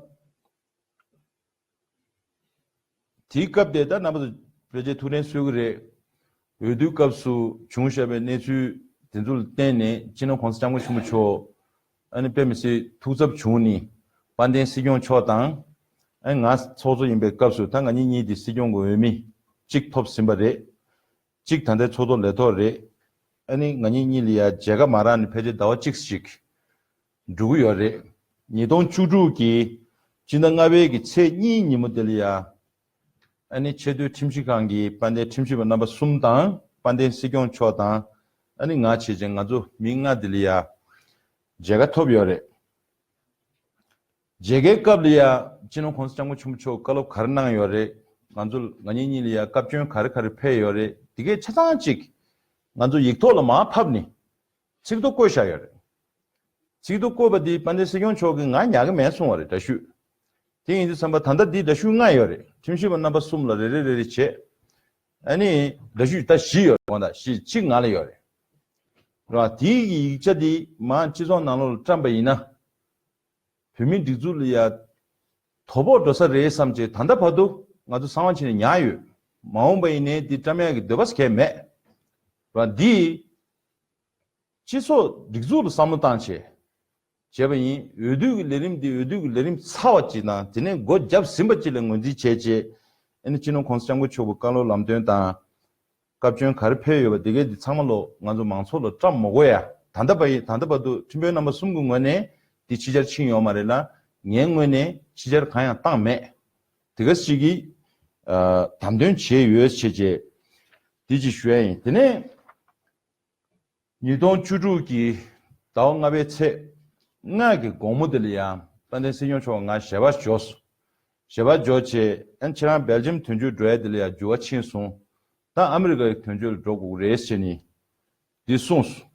དེའི་སྐབས་དེ་ད་རྣམ་པ་ཚོ་ཕལ་ཆེར་ཐུགས་དྲན་གསོས་ཀྱི་རེད། འོས་བསྡུའི་སྐབས་སུ་བྱུང་བཞག་པའི་གནས་ཚུལ་དེ་ཚོ་ལ་བརྟེན་ནས་སྤྱི་ནོར་གོང་ས་སྐྱབས་མགོན་ཆེན་པོ་མཆོག་ཨ་ནི་དཔེ་མི་སྲིད་ཐུགས་འཚབ་བྱུང་ནས་དཔལ་ལྡན་སྲིད་སྐྱོང་མཆོག་དང་། ཨ་ནི་ང་ཚོགས་གཙོ་ཡིན་པའི་སྐབས་སུ་ད་ང་གཉིས་གཉིས་དེ་སྲིད་སྐྱོང་གི་འོས་མི་གཅིག་ཐོབ་ཟིན་པ་རེད། གཅིག་ད་ལྟའི་ཚོགས་གཙོ་ལས་ཐོག་རེད། ཨ་ནི་ང་གཉིས་གཉིས་ལ་ཡ་མཇལ་ཁ་མ་རག་ནས་ཕལ་ཆེར་ཟླ་བ་གཅིག་ཞིག་འགྲོ་གི་ཡོད་རེད། ཉིས་སྟོང་བཅུ་དྲུག་གི་སྤྱི་ཟླ་ལྔ་པའི་གི་ཚེས་གཉིས་ཉིན་མོ་དེ་ལ་ཡ། ཨ་ནི་ཆེས་མཐོའི་ཁྲིམས་ཞིབ་ཁང་གི་དཔལ་ལྡན་ཁྲིམས་ཞིབ་པ་རྣམ་པ་གསུམ་དང་དཔལ་ལྡན་སྲིད་སྐྱོང་མཆོག་དང་། ཨ་ནི་ང་བྱས་རྗེས་ང་ཚོ་མི་ལྔ་དེ་ལ་ཡ་མཇལ་ཁ་ཐོབ་ཡོད་རེད། མཇལ་ཁའི་སྐབས་ལ་ཡ་སྤྱི་ནོར་གོང་ས་སྐྱབས་མགོན་ཆེན་པོ་མཆོག་བཀའ་སློབ་ག་རེ་གནང་ཡོད་རེད། ང་ཚོ་ང་གཉིས་གཉིས་ལ་ཡ་བཀའ་བཀྱོན་ག་རེ་ག་རེ་ཕེབས་ཡོད་རེད། དེ་གའི་ཆ་ཚང་གཅིག་ང་ཚོ་ཡིག་ཐོག་ལ་མར་ཕབ་ནས་ཚིག་ཐོ་བཀོད་བཞག་ཡོད་རེད། ཚིག་ཐོ་བཀོད་པ་འདི་དཔལ་ལྡན་སྲིད་སྐྱོང་མཆོག་གིས་ང་ཉར་གི་མེད་གསུང་བ་རེད། འདྲ་བཤུས། དེ་ཡིན་དུས་ཙམ་པ་ད་ལྟ་འདི་འདྲ་བཤུས་ལྔ་ཡོད་རེད། ཁྲིམས་ཞིབ་པ་རྣམ་པ་གསུམ་ལ་རེ་རེ་རེ་རེ་བྱས། ཨ་ནི་འདྲ་བཤུས་ད་བཞི་ཡོད་རེད། དགོངས་དག་བཞི་གཅིག་ང་ལ་ཡོད་རེད། རེད་བ། དེའི་གི་ཡིག་ཆ་འདི་མར་སྤྱི་ཚོགས་ནང་ལོགས་ལ་བཀྲམ་པ་ཡིན་ན། བོད་མིའི་སྒྲིག་འཛུགས་ལ་ཡ་དོ་ཕོག་འགྲོ་ས་རེད་བསམ་བྱས་ད་ལྟ་བར་དུ་ང་ཚོ་གསང་བ་བྱས་ནས་ཉར་ཡོད། མ་འོངས་པ་ཡིན་ནའི་འདི་བཀྲམ་ཡག་གི་འདོད་པ་གང་ཡང་མེད། རེད་བ། འདི་སྤྱི་ཚོགས་སྒྲིག་འཛུགས་ལ་བསམ་བློ་བཏང་བྱས་བྱས་པ་ཡིན། འོས་བསྡུ་གི་ལས་རིམ་འདི་འོས་བསྡུ་གི་ལས་རིམ་ཚར་བ་ཅིག་དང་དེ་ནས་སྒོ་བརྒྱབ་ཟིན་པ་ཅིག་ལ་ངོས་འཛིན་བྱས་བྱས། ཨ་ནི་སྤྱི་ནོར་གོང་ས་སྐྱབས་མགོན་མཆོག་གི་བཀའ་སློབ་ལམ་སྟོན་དང་། བཀའ་བཀྱོན་ག་རེ་ཕེབས་ཡོད་པ་དེ་གའི་འདི་ཚང་མ་ལོ་ང་ཚོ་མང་ཚོགས་ལ་བཀྲམ་མ་དགོས་ཡ། ད་ལྟ་བ་ཡིན། ད་ལྟ་བར་དུ་ཁྲིམས་དཔོན་རྣམ་པ་གསུམ་གྱི་ངོས་ནས་འདི་ཕྱི་གྱར་ཕྱིན་ཡོད་མ་རེད་ལ། ངའི་ངོས་ནས་ཕྱི་གྱར་གང་ཡང་བཏང་མེད། དེ་ག་ཞིག་གིས་ཨ་དམ་དོན་བྱས་ཡོད་བྱས་བྱས་འདི་ཅིག་ཞུ་ཡ་ཡིན། དེ་ནས། ཉིས་སྟོང་བཅུ་དྲུག་གི་ཟླ་བ་ལྔ་པའི་ཚེས་ལྔ་གི་དགོང་མོ་དེ་ལ་ཡང་དཔལ་ལྡན་སྲིད་སྐྱོང་མཆོག་ང་ཞལ་པར་འབྱོར་སོང་། ཞལ་པར་འབྱོར་བྱས་ཨ་ནི་ཁྱེད་རང་སྦེལ་ཇམ་དོན་གཅོད་འགྲོ་ཡ་དེ་ལ་ཡང་འགྱུར་བ་ཕྱིན་སོང་། ད་ཨ་མི་རི་ཀའི་དོན་གཅོད་ལ་འགྲོ་དགོས་ཀྱི་རེད་ཟེར་ནས་འདི་གསུངས་སོང་།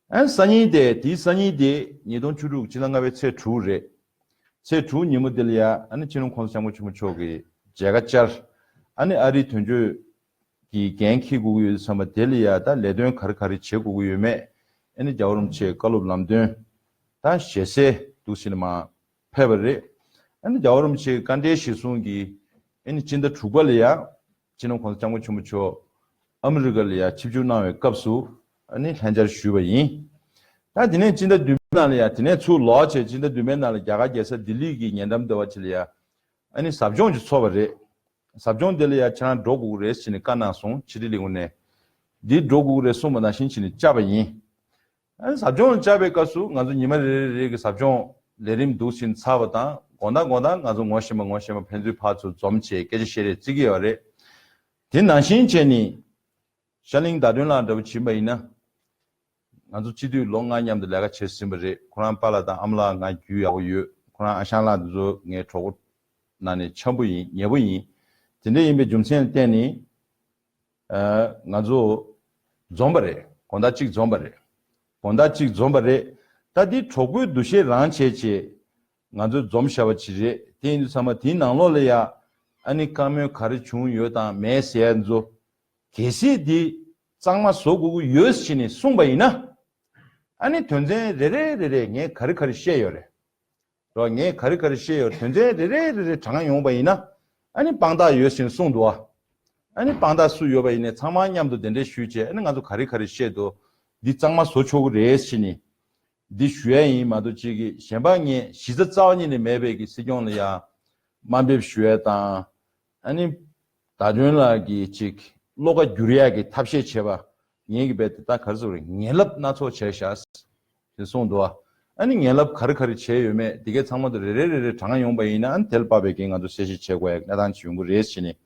ཨ་ནི་སང་ཉིན་དེ་དེའི་སང་ཉིན་དེ་ཉིས་སྟོང་བཅུ་དྲུག་ཕྱི་ཟླ་ལྔ་པའི་ཚེས་དྲུག་རེད། ཚེས་དྲུག་ཉིན་མོ་དེ་ལ་ཡ་ཨ་ནི་སྤྱི་ནོར་གོང་ས་སྐྱབས་མགོན་ཆེན་པོ་མཆོག་གིས་མཇལ་ཁ་བཅར། ཨ་ནི་ཨ་རིའི་དོན་གཅོད་ཀྱི་འགན་འཁྱེར་དགོས་ཀྱི་ཡོད་བསམ་པ་དེ་ལ་ཡ་ད་ལས་དོན་ག་རེ་ག་རེ་བྱེད་དགོས་ཀྱི་ཡོད་མེད། ཨ་ནི་རྒྱལ་བ་རིན་པོ་ཆེའི་བཀའ་སློབ་ལམ་སྟོན་དང་ཞལ་གསལ་འདུག་སེ་ནས་མར་ཕེབས་པ་རེད། ཨ་ནི་རྒྱལ་བ་རིན་པོ་ཆེའི་བཀའ་འབྲེལ་གཞིར་བཟུང་གིས་ཨ་ནི་སྤྱི་ཟླ་དྲུག་པ་ལ་ཡ་སྤྱི་ནོར་གོང་ས་སྐྱབས་མགོན་ཆེན་པོ་མཆོག་ཨ་མི་རི་ཀ་ལ་ཡ་ཆིབས་བསྒྱུར་གནང་བའི་སྐབས་སུ་ཨ་ནི་ལྷན་བཅར་ཞུས་པ་ཡིན། ད་དེ་ནས་སྤྱི་ཟླ་བདུན་པའི་ནང་ལ་ཡ་དེ་ནས་ཚུར་ལོག་བྱས་སྤྱི་ཟླ་བདུན་པའི་ནང་ལ་རྒྱ་གར་རྒྱལ་ས་ལྡི་ལི་གི་ཉེ་འགྲམ་དེ་བ་ཅིག་ལ་ཡ་ཨ་ནི་ཟབ་སྦྱོང་ཅིག་ཚོགས་པ་རེད། ཟབ་སྦྱོང་དེ་ལ་ཡ་ཁྱེད་རང་འགྲོ་དགོས་ཀྱི་རེད་ཟེར་ནས་བཀའ་གནང་སོང་། ཕྱི་དྲིལ་ལས་ཁུངས་ནས། འདི་འགྲོ་དགོས་ཀྱི་རེད་གསུངས་པ་ནང་བཞིན་བྱས་ནས་བཅར་བ་ཡིན། ཨ་ནི་ཟབ་སྦྱོང་ལ་བཅར་བའི་སྐབས་སུ་ང་ཚོ་ཉི་མ་རེ་རེ་རེ་གི་ཟབ་སྦྱོང་ལས་རིམ་འདུག་སེ་ཚར་བ་དང་དགོང་དག་དགོང་དག་ང་ཚོ་ངོ་ཤེས་པ་ངོ་ཤེས་པ་ཕན་ཚུན་ཕར་ཚུར་འཛོམས་བྱས་སྐད་ཆ་བཤད་རེས་བརྩི་གི་ཡོད་རེད། དེ་ནང་བཞིན་བྱས་ནས་ཤར་གླིང་ཟླ་སྒྲོན་ལགས་འདྲ་པོ་བྱིན་པ་ཡིན་ན། ང་ཚོ་སྤྱི་འཐུས་ལོ་ལྔ་མཉམ་དུ་ལས་ཀ་བྱས་ཟིན་པ་རེད། ཁོ་རང་པཱ་ལགས་དང་ཨ་མ་ལགས་ང་རྒྱུས་ཡག་པོ་ཡོད། ཁོ་རང་ཨ་ཞང་ལགས་འདི་ཚོ་ངའི་གྲོགས་པོ་ནང་ནས་འཆམ་པོ་ཡིན། ཉེ་པོ་ཡིན། དེ་འདྲ་ཡིན་པའི་རྒྱུ་མཚན་ལ་བརྟེན་ནས། ཨ། ང་ཚོ་འཛོམས་པ་རེད། དགོང་དག་གཅིག་འཛོམས་པ་རེད། དགོང་དག་གཅིག་འཛོམས་པ་རེད། ད་འདི་གྲོགས་པོའི་འདུ་ཤེས་རང་བྱས་བྱས་ང་ཚོ་འཛོམས་བཞག་པ་ཅིག་རེད། དེ་ཡིན་དུས་ཚང་མ་དེའི་ནང་ལོགས་ལ་ཡ་ཨ་ནི་བཀའ་མོལ་ག་རེ་བྱུང་ཡོད་དང་མེད་ཟེར་ཡ་ཚོ་གལ་སྲིད་འདི་གཙང་མ་བཟོ་དགོས་ཀྱི་ཡོད་ཟེར་ནས་གསུངས་པ་ཡིན་ན། ཨ་ནི་དོན་ཚན་རེ་རེ་རེ་རེ་ངས་ག་རེ་ག་རེ་བཤད་ཡོད་རེད། རོ། ངས་ག་རེ་ག་རེ་བཤད་ཡོད་དོན་ཚན་རེ་རེ་རེ་རེ་དྲངས་ཡོང་བ་ཡིན་ན། ཨ་ནི་དཔང་རྟགས་ཡོད་ཟེར་གསུངས་འདུག་ཨ། ཨ་ནི་དཔང་རྟགས་སུ་ཡོད་པ་ཡིན་ནའི་ཚང་མ་མཉམ་དུ་གདན་འདྲེན་ཞུས་བྱས་ཨ་ནི་ང་ཚོ་ག་རེ་ག་རེ་བཤད་འདུག་འདི་གཙང་མ་བཟོ་ཆོག་གི་རེད་ཟེར་ནས་འདི་ཞུ་ཡ་ཡིན་མ་གཏོགས་ཅིག་གི་གཞན་པ་ངས་གཞི་རྩ་རྩ་བ་ཉིད་ནས་མེད་པའི་གི་སྲིད་སྐྱོང་ལ་ཡ་དམའ་འབེབས་ཞུ་ཡ་དང་། ཨ་ནི་ཟླ་སྒྲོན་ལགས་ཀྱིས་ཅིག་བློ་ཁ་བསྒྱུར་ཡག་གི་ཐབས་ཤེས་བྱས་པ། ངེད་ཀྱི་བས་དེ་ད་ག་རེ་ཟེར་རེད། ངན་ལབ་སྣ་ཚོགས་བྱས་ཤག་ཟེར་གསུངས་འདུག་ཨ། ཨ་ནི་ངན་ལབ་ག་རེ་ག་རེ་བྱས་ཡོད་མེད་དེ་གའི་ཚང་མ་དུ་རེ་རེ་རེ་རེ་དྲངས་ཡོང་པ་ཡིན་ན་ཨ་ནི་དེ་ལ་དཔག་པའི་གི་ང་ཚོ་གསལ་བཤད་བྱེད་དགོས་ཡག་གནས་སྟངས་ཅིག་ཡོང་གི་རེད་ཟེར་ནས།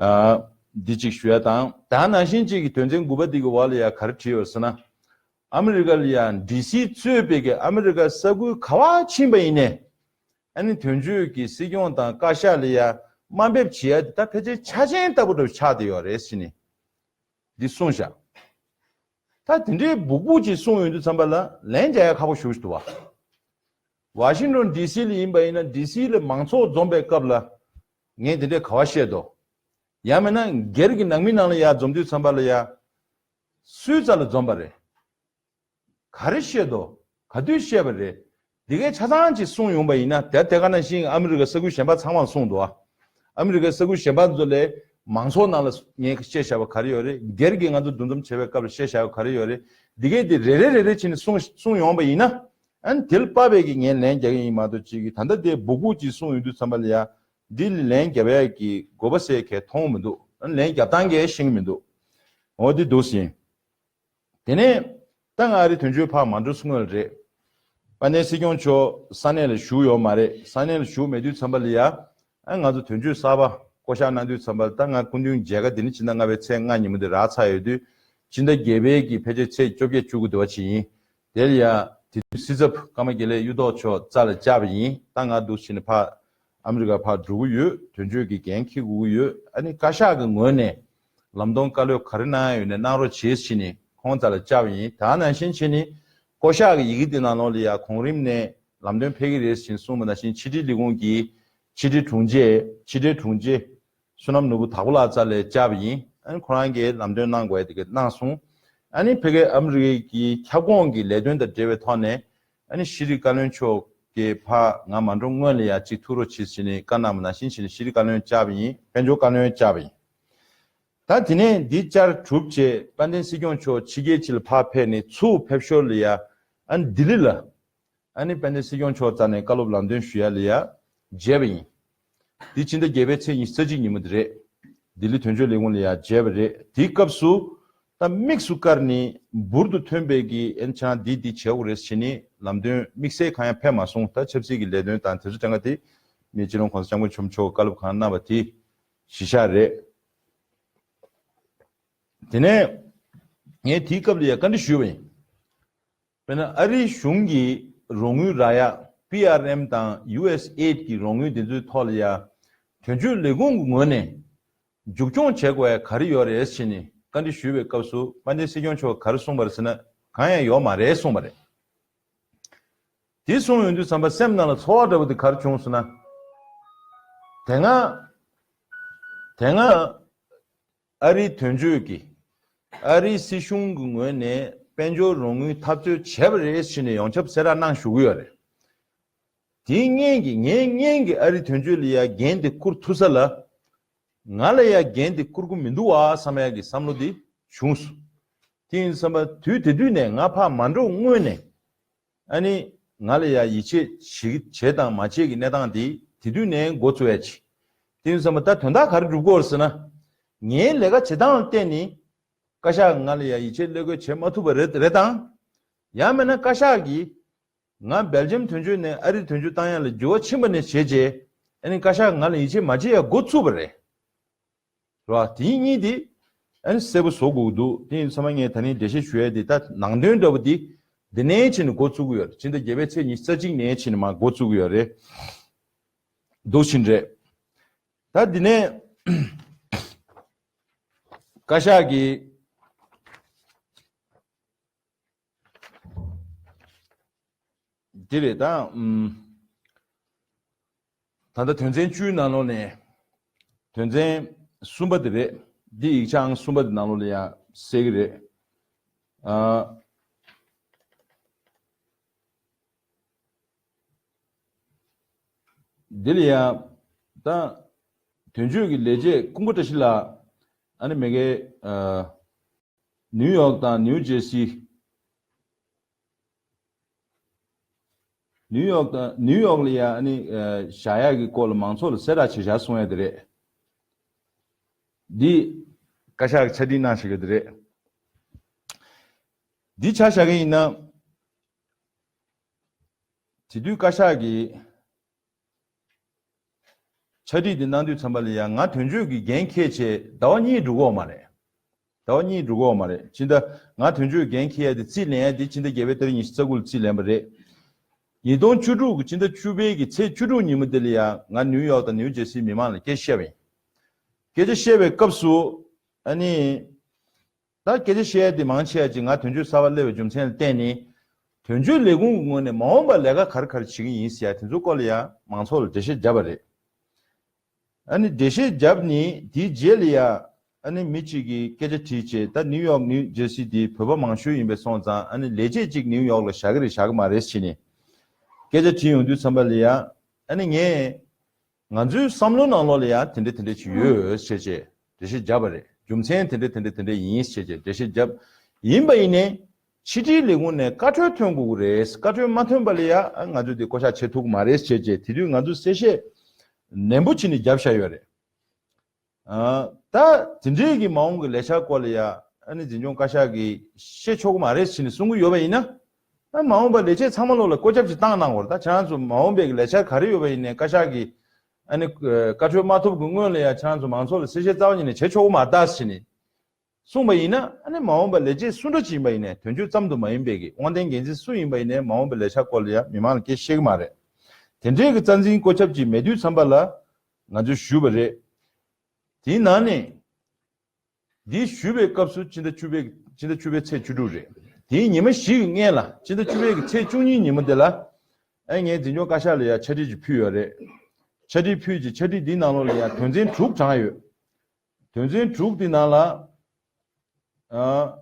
ཨ། འདི་གཅིག་ཞུ་ཡ་དང་ད་ནང་བཞིན་གཅིག་གི་དོན་ཚན་དགུ་པ་འདི་གི་འོག་ལ་ཡ་ག་རེ་བྲིས་ཡོད་ཟེར་ན། ཨ་མི་རི་ཀ་ལ་ཡ་ཌི་སི་གཙོས་པའི་གི་ཨ་མི་རི་ཀ་ས་ཁུལ་ག་བ་ཕྱིན་པ་ཡིན་ནའི། ཨ་ནི་དོན་གཅོད་ཀྱི་སྲིད་སྐྱོང་དང་བཀའ་ཤག་ལ་ཡ་དམའ་འབེབས་བྱེད་ཡ་དེ་ད་ཕལ་ཆེར་ཆ་ཆེན་ལྟ་བུ་འདྲ་བོ་ཆགས་བསྡད་ཡོད་རེད་ཟེར་ནས་འདི་གསུངས་བཞག་ད་དེ་འདྲའི་སྦུག་སྦུག་ཅིག་གསུངས་ཡོང་དུས་ཙམ་པ་ལ་ལན་རྒྱག་ཡ་ཁག་པོ་ཞེ་པོ་ཞིག་འདུག་བ། ཝ་ཤིང་ཊོན་ཌི་སི་ལ་ཡིན་པ་ཡིན་ན་ཌི་སི་ལ་མང་ཚོགས་འཛོམས་པའི་སྐབས་ལ་ངས་དེ་འདྲས་ག་བ་བཤད་དོ། ཡང་མིན་ན་སྒེར་གྱི་ནང་མི་ནང་ལ་ཡ་འཛོམས་དུས་ཙམ་པ་ལ་ཡ། སུའི་རྩ་ལ་འཛོམས་པ་རེད། ག་རེ་བཤད་དོ། ག་དུས་བཤད་པ་རེད། འདི་གའི་ཆ་ཚང་ཅིག་གསུངས་ཡོང་པ་ཡིན་ན་དེ་དེ་ག་ནང་བཞིན་ཨ་མི་རི་ཀ་ས་ཁུལ་གཞན་པ་ཚང་མར་གསུངས་འདུག་ཨ། ཨ་མི་རི་ཀའི་ས་ཁུལ་གཞན་པ་ཚོ་ལས་མང་ཚོགས་ནང་ལ་ངས་བཤད་བཞག་པ་ག་རེ་ཡོད་རེད། སྒེར་གྱི་ང་ཚོ་འདུ་འཛོམས་བྱེད་པའི་སྐབས་ལ་བཤད་བཞག་པ་ག་རེ་ཡོད་རེད། འདི་གའི་དེ་རེ་རེ་རེ་རེ་བྱས་ནས་གསུངས་གསུངས་ཡོང་པ་ཡིན་ན། ཨ་ནི་དེ་ལ་དཔག་པའི་གི་ངས་ལན་རྒྱག་གི་ཡིན་མ་གཏོགས་ཅིག་གི་ད་ལྟ་དེ་སྦུ་གུ་ཅིག་གསུངས་ཡོང་དུས་ཙམ་པ་ལ་ཡ། འདི་ལ་ལན་རྒྱབ་ཡ་གི་དགོས་པ་ཟེར་གས་མཐོང་མི་འདུག་ཨ་ནི་ལན་རྒྱབ་སྟངས་གས་ཤེས་ཀྱི་མི་འདུག་འོ་འདི་འདུག་ཟིན། དེ་ནས་ད་ང་ཨ་རི་དོན་གཅོད་ཕར་མ་འགྲོ་སྔོན་ལ་རེད། དཔལ་ལྡན་སྲིད་སྐྱོང་མཆོག་ས་གནས་ལ་བཞུགས་ཡོད་མ་རེད། ས་གནས་ལ་བཞུགས་མེད་དུས་ཙམ་པ་ལ་ཡ། ཨ་ང་ཚོ་དོན་གཅོད་གསར་པ་བསྐོ་གཞག་གནང་དུས་ཙམ་པ་ལ་ད་ང་སྐུ་མདུན་མཇལ་ཁ་འདི་ནི་ཕྱི་ཟླ་ལྔ་པའི་ཚེས་ལྔ་ཉིན་མོ་འདི་རག་ཚར་ཡོད་དུས། ཕྱི་ཟླ་བརྒྱད་པའི་གི་ཕལ་ཆེར་ཚེས་བཅོ་བརྒྱད་བཅུ་དགུ་དེ་བ་ཅིག་ཡིན། དེ་ལ་ཡ། དེ་དུས་སྲིད་ཚབ་ཀརྨ་དགེ་ལེགས་གཡུ་ཐོག་མཆོག་རྩ་ལ་བཅར་བ་ཡིན། ད་ང་འདུག་ཕྱིན་ནས་ཕར་ཨ་མི་རི་ཀ་ཕར་འགྲོ་གི་ཡོད། དོན་གཅོད་ཀྱི་འགན་འཁྱེར་དགོས་ཀྱི་ཡོད། ཨ་ནི་བཀའ་ཤག་གི་ངོས་ནས་ལམ་སྟོན་བཀའ་སློབ་ག་རེ་གནང་ཡ་ཡོད་ནས་གནང་རོགས་བྱེད་ཟེར་ནས་ཁོང་རྩ་ལ་བཅར་བ་ཡིན། ད་ནང་བཞིན་བྱས་ནས་བསྐོ་གཞག་གི་ཡི་གེ་དེ་ནང་ལོགས་ལ་ཡ་གོང་རིམ་ནས་ལམ་སྟོན་ཕེབས་ཀྱི་རེད་ཟེར་གསུངས་པ་ནང་བཞིན་ཕྱི་དྲིལ་ལས་ཁུངས་ཀྱི་ཕྱི་དྲིལ་དྲུང་ཆེ་ཕྱི་དྲིལ་དྲུང་ཆེ། བསོད་ནམས་ནོར་བུ་དྭགས་པོ་ལགས་རྩ་ལ་བཅར་བ་ཡིན། ཨ་ནི་ཁོ་རང་གིས་ལམ་སྟོན་གནང་དགོས་ཡ་དེ་ག་གནང་སོང་། ཨ་ནི་ཕ་གིའི་ཨ་མི་རི་ཀའི་ཁྱབ་ཁོངས་ཀྱི་ལས་དོན་དང་འབྲེལ་བའི་ཐོག་ནས་ཨ་ནི་ཤེས་རིག་བཀའ་བློན་མཆོག་གིས་ཕར་ང་མ་འགྲོ་སྔོན་ལ་ཡ་གཅིག་ཐུག་རོགས་བྱེད་ཟེར་ནས་བཀའ་གནང་བ་ནང་བཞིན་བྱས་ནས་ཤེས་རིག་བཀའ་བློན་བཅར་བ་ཡིན། དཔལ་འབྱོར་བཀའ་བློན་བཅར་བ་ཡིན། ད་དེ་ནས་འདི་བཅར་གྲུབ་རྗེས་དཔལ་ལྡན་སྲིད་སྐྱོང་མཆོག་ཕྱི་རྒྱལ་ཕྱི་ལ་ཕར་ཕེབས་ནས་ཚུར་ཕེབས་ཞོར་ལ་ཡ་ཨ་ནི་ལྡི་ལི་ལ། ཨ་ནི་དཔལ་ལྡན་སྲིད་སྐྱོང་མཆོག་རྩ་ནས་བཀའ་སློབ་ལམ་སྟོན་ཞུ་ཡ་ལ་ཡ་མཇལ་བ་ཡིན། འདི་ཕྱི་ཟླ་བརྒྱད་པའི་ཚེས་ཉི་ཤུ་རྩ་གཅིག་ཉིན་མོ་དེ་རེད། ལྡི་ལི་དོན་གཅོད་ལས་ཁུངས་ལ་ཡ་མཇལ་བ་རེད། དེའི་སྐབས་སུ་ད་དམིགས་སུ་བཀར་ནས་འབུར་དུ་ཐོན་པའི་གི་ཨན་ཆང་འདི་འདི་བྱེད་དགོས་རེད་ཟེར་ནས་ལམ་སྟོན་དམིགས་བསལ་གང་ཡང་ཕེབས་མ་སོང་། ད་ཆབ་སྲིད་ཀྱི་ལས་དོན་དང་དེ་ཚོ་གྲངས་ཀ་དེ་མི་སྤྱི་ནོར་༸གོང་ས་༸སྐྱབས་མགོན་ཆེན་པོ་མཆོག་གི་བཀའ་སློབ་གང་གནང་བ་དེ་གཞི་བཞག་རེད། དེ་ནས་ངས་དེའི་སྐབས་ལ་ཡ་བཀའ་འདྲི་ཞུས་པ་ཡིན། དཔེར་ན་ཨ་རིའི་གཞུང་གི་རོགས་དངུལ་རག་ཡ་པི་ཨར་ཨེམ་དང་ཡུ་ཨེས་ཨེད་ཀྱི་རོགས་དངུལ་དེ་ཚོའི་ཐོག་ལ་ཡ་དོན་གཅོད་ལས་ཁུངས་ཀྱི་ངོས་ནས་མཇུག་སྐྱོང་བྱེད་དགོས་ཡ་ག་རེ་ཡོད་རེད་ཟེར་ནས་བཀའ་འདྲི་ཞུས་པའི་སྐབས་སུ་དཔལ་ལྡན་སྲིད་སྐྱོང་མཆོག་ག་རེ་གསུངས་པ་རེད་ཟེར་ན་གང་ཡང་ཡོད་མ་རེད་གསུངས་པ་རེད། དེ་གསུངས་ཡོང་དུས་ཙམ་པ་སེམས་ནང་ལ་ཚོར་བ་འདྲ་པོ་དེ་ག་རེ་བྱུང་སོང་ན། དེ་སྔ་དེ་སྔ། ཨ་རིའི་དོན་གཅོད་ཀྱིས་ཨ་རིའི་སྲིད་གཞུང་གི་ངོས་ནས་དཔལ་འབྱོར་རོགས་དངུལ་འཐབ་རྩོད་བྱས་པ་རེད་ཟེར་ནས་ཡོངས་ཁྱབ་གསལ་བསྒྲགས་གནང་བཞུགས་ཀྱི་ཡོད་རེད། དེའི་སྔོན་གྱི་ངའི་སྔོན་གྱི་ཨ་རིའི་དོན་གཅོད་ལ་ཡ་འགན་དེ་བསྐུར་ཐུབ་ས་ལ། ང་ལ་ཡ་འགན་དེ་བསྐུར་གྱི་མི་འདུག་བ་བསམ་ཡ་གི་བསམ་བློ་དེ་བྱུང་སོང་། དེ་ཡིན་བསམ་པ་དུས་དེ་དུས་ནས་ང་ཕར་མ་འགྲོ་སྔོན་ནས། ཨ་ནི་ང་ལ་ཡ་ཡིད་ཆེས་བྱེད་བྱེད་དང་མ་བྱེད་ཀྱི་གནས་སྟངས་དེ་དེ་དུས་ནས་འགོ་བཙུགས་ཡ་ཅིག་དེ་ཡིན་བསམ་པ་ད་དོན་དག་ག་རེ་སྒྲུབ་དགོས་རེད་ཟེར་ན། ངའི་ལས་ཀ་བྱེད་སྟངས་ལ་བརྟེན་ནས་བཀའ་ཤག་གིས་ང་ལ་ཡ་ཡིད་ཆེས་བློས་འགེལ་བྱེད་མ་ཐུབ་པ་རེད་རེད་དང་། ཡང་མིན་ན་བཀའ་ཤག་གིས་ང་སྦེལ་ཇམ་དོན་གཅོད་ནས་ཨ་རིར་དོན་གཅོད་བཏང་ཡ་ལ་འགྱུར་བ་ཕྱིན་པ་ནས་བྱས་རྗེས་ཨ་ནི་བཀའ་ཤག་གིས་ང་ལ་ཡིད་ཆེས་མ་བྱེད་ཡ་འགོ་བཙུགས་པ་རེད། རེད་བ། དེ་གཉིས་དེ་ཨ་ནི་གསལ་པོ་བཟོ་དགོས་ཀྱི་འདུག་དེ་ཡིན་ཚང་མ་ངས་ད་ནི་འགྲེལ་བཤད་ཞུ་ཡ་དེ་ད་ནང་དོན་འདྲ་པོ་དེ་འདི་ནས་ཕྱིན་ནས་འགོ་བཙུགས་ཀྱི་ཡོད་རེད། ཕྱི་ཟླ་བརྒྱད་པའི་ཚེས་ཉི་ཤུ་རྩ་གཅིག་ནས་ཕྱིན་ནས་མར་འགོ་བཙུགས་ཀྱི་ཡོད་རེད། འདུག་ཕྱིན་རེད། ད་འདི་ནས་བཀའ་ཤག་གིས་འདི་རེད་ད། ཨུམ། ད་ལྟ་དོན་ཚན་བཅུའི་ནང་ལོགས་ནས་དོན་ཚན་གསུམ་པ་དེ་རེད། འདི་ཡིག་ཆ་ཨང་གསུམ་པ་དེ་ནང་ལོགས་ལ་ཡང་གསལ་གྱི་རེད། ཨ། འདི་ལ་ཡང་ད་དོན་གཅོད་ཀྱི་ལས་བྱེད་ཀུན་དགའ་བཀྲ་ཤིས་ལགས་ཨ་ནི་མ་གི་ཨ། ནིའུ་ཡོག་དང་ནིའུ་ཇེར་སི། ནིའུ་ཡོག་དང་ནིའུ་ཡོག་ལ་ཡ་ཨ་ནི་ཨ། བཞག་ཡག་གི་སྐོར་ལ་མང་ཚོགས་ལ་གསལ་བསྒྲགས་བྱེད་བཞག་གསུང་ཡ་དེ་རེད། འདི་བཀའ་ཤག་གིས་ཆ་སྒྲིག་གནང་བཞག་གི་དེ་རེད། འདི་ཆ་བཞག་གི་ཡིན་ན། དེ་དུས་བཀའ་ཤག་གིས་ཆ་སྒྲིག་འདི་གནང་དུས་ཙམ་པ་ལ་ཡང་ང་དོན་གཅོད་ཀྱི་འགན་འཁྱེར་བྱས་ཟླ་བ་གཉིས་འགྲོ་གི་ཡོད་མ་རེད། ཟླ་བ་གཉིས་འགྲོ་གི་ཡོད་མ་རེད། ཕྱི་ཟླ་ང་དོན་གཅོད་འགན་འཁྱེར་ཡ་དེ་རྩིས་ལེན་ཡ་དེ་ཕྱི་ཟླ་བརྒྱད་པའི་ཏ་རིག་ཉི་ཤུ་རྩ་དགུ་ལ་རྩིས་ལེན་པ་རེད། ཉིས་སྟོང་བཅུ་དྲུག་གི་ཕྱི་ཟླ་བཅུ་པའི་གི་ཚེས་བཅུ་དྲུག་ཉིན་མོ་དེ་ལ་ཡང་ང་ནིའུ་ཡོག་དང་ནིའུ་ཇེར་སིའི་མི་མང་ལ་སྐད་ཆ་བཤད་པ་ཡིན། སྐད་ཆ་བཤད་པའི་སྐབས་སུ་ཨ་ནི། ད་སྐད་ཆ་བཤད་ཡ་དེ་མང་ཆེ་བ་ཅིག་ང་དོན་གཅོད་གསར་པ་སླེབས་པའི་རྒྱུ་མཚན་ལ་བརྟེན་ནས། དོན་གཅོད་ལས་ཁུངས་ཀྱི་ངོས་ནས་མ་འོངས་པར་ལས་ཀ་ག་རེ་ག་རེ་བྱེད་ཀྱི་ཡིན་ཟེར་ཡ་དེ་ཚོའི་སྐོར་ལ་ཡང་མང་ཚོགས་ལ་འགྲེལ་བཤད་བརྒྱབ་པ་རེད། ཨ་ནི་འགྲེལ་བཤད་བརྒྱབ་ནས་དེའི་རྗེས་ལ་ཡང་ཨ་ནི་མི་གཅིག་གིས་སྐད་ཆ་དྲིས་བྱས། ད་ནིའུ་ཡོག་ནིའུ་ཇར་སི་དེ་བོད་པ་མང་ཤོས་ཡིན་པས་སོང་ཙང་ཨ་ནི་ལས་བྱེད་གཅིག་ནིའུ་ཡོག་ལ་བཞག་གི་རེད་བཞག་གི་མ་རེད་ཟེར་ནས་སྐད་ཆ་དྲིས་ཡོང་དུས་ཙམ་པ་ལ་ཡང་ཨ་ནི་ངས་ང་ཚོའི་བསམ་བློ་ནང་ལོགས་ལ་ཡང་དེ་འདྲ་དེ་འདྲ་ཅིག་ཡོད་ཟེར་བྱས་འགྲེལ་བཤད་བརྒྱབ་པ་རེད། རྒྱུ་མཚན་དེ་འདྲ་དེ་འདྲ་དེ་འདྲ་ཡིན་ཟེར་བྱས་འགྲེལ་བཤད་བརྒྱབ། ཡིན་པ་ཡིན་ནའི་ཕྱི་དྲིལ་ལས་ཁུངས་ནས་བཀའ་འཁྲོལ་ཐོན་དགོས་ཀྱི་རེད། བཀའ་འཁྲོལ་མ་ཐོན་པ་ལ་ཡང་ང་ཚོས་དེ་བསྐོ་བཞག་བྱེད་ཐུབ་ཀྱི་མ་རེད་ཟེར་བྱས་དེ་དུས་ང་ཚོས་གསལ་བཤད་ནན་པོ་བྱས་ནས་བརྒྱབ་བཞག་ཡོད་རེད། ཨ། ད་དེ་འདྲའི་གི་མ་འོངས་ཀྱི་ལས་འཆར་སྐོར་ལ་ཡ་ཨ་ནི་འཛིན་སྐྱོང་བཀའ་ཤག་གིས་བཤད་ཆོག་གི་མ་རེད་ཟེར་ནས་གསུང་གི་ཡོད་པ་ཡིན་ན། ཨ། མ་འོངས་པ་ལས་བྱེད་ཚང་མ་ལོག་ལ་བཀོད་ཁྱབ་ཅིག་བཏང་གནང་དགོས་རེད། ད་ཁྱེད་རང་ཚོ་མ་འོངས་པའི་གི་ལས་འཆར་ག་རེ་ཡོད་པ་ཡིན་ནའི་བཀའ་ཤག་གིས་ཨ་ནི་བཀའ་འཁྲོལ་མ་ཐོབ་ཀྱི་སྔོན་ལ་ཡ་ཁྱེད་རང་ཚོ་མང་ཚོགས་ལ་གསལ་བཤད་རྩ་བ་ཉིད་ནས་བྱེད་ཆོག་གི་མ་རེད་ཟེར་ནས་གསུངས་པ་ཡིན་ན། ཨ་ནི་མ་འོངས་པ་ལས་བྱེད་སུ་འདྲ་ཅིག་ཡིན་པ་ཡིན་ནའི་དོན་གཅོད་ཙམ་དུ་མ་ཡིན་པའི་གི་དབང་ལྡན་འགན་འཛིན་སུ་ཡིན་པ་ཡིན་ནའི་མ་འོངས་པའི་ལས་འཆར་སྐོར་ལ་ཡ་མི་མང་ལ་སྐད་བཤད་གི་མ་རེད། དེ་འདྲའི་གི་རྩ་འཛིན་བཀོད་ཁྱབ་ཅིག་མེད་དུས་ཙམ་པ་ལ་ང་ཚོས་ཞུས་པ་རེད། དེའི་ནང་ནས། འདི་ཞུས་པའི་སྐབས་སུ་སྤྱི་ཟླ་བཅུ་པའི་སྤྱི་ཟླ་བཅུ་པའི་ཚེས་བཅུ་དྲུག་རེད། དེའི་ཉི་མ་བཞི་གི་སྔོན་ལ་སྤྱི་ཟླ་བཅུ་པའི་གི་ཚེས་བཅུ་གཉིས་ཉིན་མོ་དེ་ལ། ཨ། ངས་འཛིན་སྐྱོང་བཀའ་ཤག་ལ་ཡ་ཕྱག་བྲིས་ཅིག་ཕུལ་ཡོད་རེད། ཕྱག་བྲིས་ཕུལ་རྗེས་ཕྱག་བྲིས་འདིའི་ནང་ལོགས་ལ་ཡ་དོན་ཚན་དྲུག་དྲངས་ཡོད། དོན་ཚན་དྲུག་འདི་ནང་ལ། ཨ།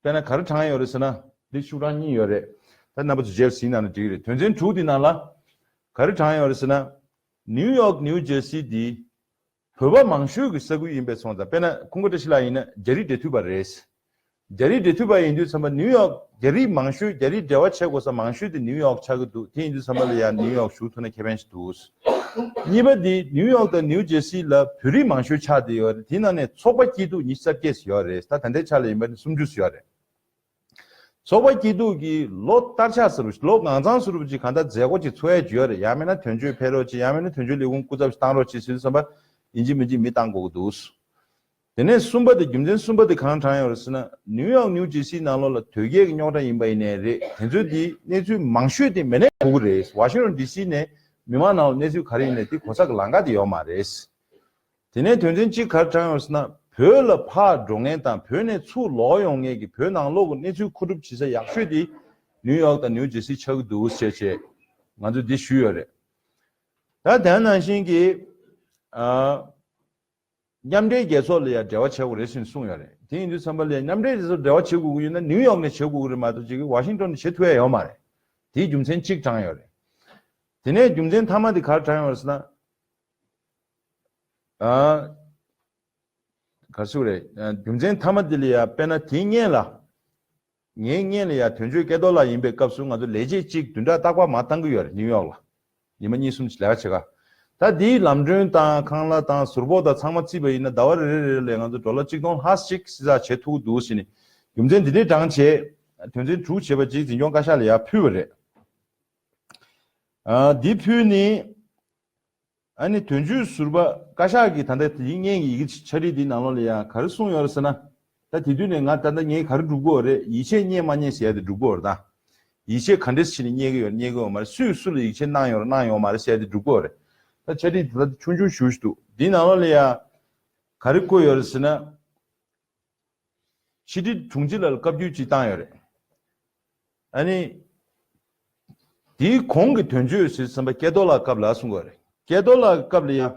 དཔེར་ན་ག་རེ་དྲངས་ཡོད་རེད་ཟེར་ན། འདི་ཤུགས་གྲངས་གཉིས་ཡོད་རེད། ད་རྣམ་པ་ཚོ་རྗེས་སུ་གཟིགས་གནང་ན་འགྲིག་གི་རེད། དོན་ཚན་དྲུག་འདི་ནང་ལ་ག་རེ་དྲངས་ཡོད་རེད་ཟེར་ན། ནིའུ་ཡོག་ནིའུ་ཇར་སི་འདི་བོད་པ་མང་ཤོས་ཀྱི་ས་ཁུལ་ཡིན་པས་སོང་ཙང་། དཔེར་ན་ཁུངས་སྐར་བཀྲ་ཤིས་ལགས་ཡིན་ན་རྒྱ་རིགས་འབྲེལ་མཐུད་པ་རེད། རྒྱ་རིགས་འབྲེལ་མཐུད་པ་ཡིན་དུས་ཙམ་པ་ནིའུ་ཡོག་རྒྱ་རིགས་མང་ཤོས་རྒྱ་རིགས་འབྲེལ་བ་བྱེད་དགོས་ས་མང་ཤོས་དེ་ནིའུ་ཡོག་ཆགས་ཀྱི་འདུག་དེ་ཡིན་དུས་ཙམ་པ་ལ་ཡང་ནིའུ་ཡོག་ཞུགས་ཐུབ་ན་ཁེ་ཕན་ཞིག་འདུག་གཉིས་པ་དེ་ནིའུ་ཡོག་དང་ནིའུ་ཇར་སི་ལ་བོད་རིགས་མང་ཤོས་ཆགས་བསྡད་ཡོད་རེད། དེ་ནང་ནས་ཚོགས་པ་སྐྱིད་སྡུག་ཉི་ཤུ་རྩ་བརྒྱད་ཙམ་ཡོད་རེད། ད་ད་ལྟའི་ཆ་ལ་ཡིན་པ་ནི་སུམ་ཅུ་ཙམ་ཡོད་རེད། ཚོགས་པ་སྐྱིད་སྡུག་གིས་ལོ་བསྟར་ཆགས་ཟེར་བ་ཞིག་ལོ་གང་ཚང་ཟེར་བ་ཅིག་གང་ལྟར་མཛད་སྒོ་ཅིག་ཚོགས་ཡས་ཅིག་ཡོད་རེད། ཡང་མིན་ན་དོན་གཅོད་ཕེབས་རོགས་གྱིས། ཡང་མིན་ན་དོན་གཅོད་ལས་ཁུངས་སྐུ་ཚབ་ཅིག་བཏང་རོགས་གྱིས་ཟེར་དུས་ཙམ་པ་ཡིན་གཅིག་མིན་གཅིག་མི་བཏང་དགོས་ཀྱི་འདུག་དེ་ནས་གསུམ་པ་དེ། རྒྱུ་མཚན་གསུམ་པ་དེ་གང་དྲངས་ཡོད་རེད་ཟེར་ན། ནིའུ་ཡོག་ནིའུ་ཇར་སིའི་ནང་ལོགས་ལ་དོལ་རྒྱལ་གྱི་རྙོག་དྲ་ཡིན་པ་ཡིན་ནའི་རེད། དེ་ཚོའི་དེ་གནས་ཚུལ་མང་ཤོས་དེ་མི་སྣས་གོ་གི་རེད། ཝ་ཤིང་ཊོན་ཌི་སི་ནས་མི་མང་ནང་ལ་གནས་ཚུལ་ག་རེ་ཡིན་ནའི་དེ་གོ་ས་གི་ལམ་ཁ་དེ་ཡོད་མ་རེད། དེ་ནས་དོན་ཚན་གཅིག་ག་རེ་དྲངས་ཡོད་ཟེར་ན། བོད་ལ་ཕར་འགྲོ་མཁན་དང་བོད་ནས་ཚུར་ལོག་ཡོང་མཁན་གྱི་བོད་ནང་ལོགས་ཀྱི་གནས་ཚུལ་མཁོ་སྒྲུབ་བྱེད་ས་ཡག་ཤོས་དེ་ནིའུ་ཡོག་དང་ནིའུ་ཇར་སི་ཆགས་ཀྱི་འདུག་ཟེར་བྱས་ང་ཚོས་འདི་ཞུས་ཡོད་རེད། ད་དེ་ནང་བཞིན་གྱི། ཨ། མཉམ་འབྲེལ་རྒྱལ་ཚོགས་ལ་ཡང་འབྲེལ་བ་བྱེད་དགོས་རེད་ཟེར་ནས་གསུངས་ཡོད་རེད། དེ་ཡིན་དུས་ཙམ་པ་ལ་མཉམ་འབྲེལ་རྒྱལ་ཚོགས་འབྲེལ་བ་བྱེད་དགོས་ཀྱི་ཡོད་ན་ནིའུ་ཡོག་ནས་བྱེད་དགོས་ཀྱི་རེད་མ་གཏོགས་ཅིག་ཝ་ཤིང་ཊོན་ནས་བྱེད་ཐུབ་ཡ་ཡོད་མ་རེད། དེའི་རྒྱུ་མཚན་གཅིག་དྲངས་ཡོད་རེད། དེ་ནས་རྒྱུ་མཚན་མཐའ་མ་དེ་ག་རེ་དྲངས་ཡོད་རེད་ཟེར་ན། ཨ། ག་རེ་ཟེར་དགོས་རེད། ཨ། རྒྱུ་མཚན་མཐའ་མ་དེ་ལ་ཡ་དཔེར་ན་དེའི་སྔོན་ལ། ངའི་སྔོན་ལ་ཡ་དོན་གཅོད་སྐལ་རྡོར་ལགས་ཡིན་པའི་སྐབས་སུ་ང་ཚོ་ལས་བྱེད་གཅིག་བདུན་ཕྲག་རྟག་པར་མར་བཏང་གི་ཡོད་རེད། ནིའུ་ཡོག་ལ། ཉི་མ་གཉིས་གསུམ་ཅིག་ལས་ཀ་བྱེད་ག། ད་དེའི་ལམ་གྲོན་དང་ཁང་གླ་དང་ཟུར་ཕོགས་དང་ཚང་མ་བརྩིས་པ་ཡིན་ན་ཟླ་བ་རེ་རེ་རེ་ལ་ང་ཚོ་ཌོ་ལར་གཅིག་སྟོང་ལྷག་ཅིག་བསགས་བྱེད་ཐུབ་ཀྱི་འདུག་ཟེར་ནས་རྒྱུ་མཚན་འདི་འདྲའི་དྲངས་བྱས། དོན་ཚན་དྲུག་བྱས་པ་ཅིག་འཛིན་སྐྱོང་བཀའ་ཤག་ལ་ཡར་ཕུལ་བ་རེད། ཨ། འདི་ཕུལ་ནས། ཨ་ནི་དོན་གཅོད་ཟུར་པ་བཀའ་ཤག་གིས་ད་ལྟ་དེའི་སྔོན་གྱི་ཡི་གེ་ཕྱག་བྲིས་འདིའི་ནང་ལོགས་ལ་ཡང་ག་རེ་གསུངས་ཡོད་རེད་ཟེར་ན། ད་དེ་དུས་ནས་ང་ད་ལྟ་ངས་ག་རེ་སྒྲུབ་ཀྱི་ཡོད་རེད། ཡིད་ཆེས་རྙེད་མ་རྙེད་ཟེར་ཡ་དེ་སྒྲུབ་ཀྱི་ཡོད་རེད་ད། ཡིད་ཆེས་ག་འདྲས་བྱས་ནས་རྙེད་ཀྱི་ཡོད་རེད། རྙེད་ཀྱི་ཡོད་མ་རེད། སུས་སུ་ལ་ཡིད་ཆེས་གནང་ཡོད་རེད་གནང་ཡོད་མ་རེད་ཟེར་ཡ་དེ་སྒྲུབ་ཀྱི་ཡོད་རེད། ད་ཕྱག་བྲིས་དེ་ད་ཆུང་ཆུང་ཞེ་པོ་ཞིག་འདུག་འདིའི་ནང་ལོགས་ལ་ཡང་ག་རེ་བཀོད་ཡོད་རེད་ཟེར་ན། ཕྱི་དྲིལ་དྲུང་ཆེ་ལགས་ལ་བཀའ་བཀྱོན་ཅིག་བཏང་ཡོད་རེད། ཨ་ནི། དེའི་གོང་གི་དོན་གཅོད་ཟེར་ཙམ་པ་སྐལ་རྡོར་ལགས་སྐབས་ལ་གསུང་གི་ཡོད་རེད། སྐལ་རྡོར་ལགས་སྐབས་ལ་ཡང་།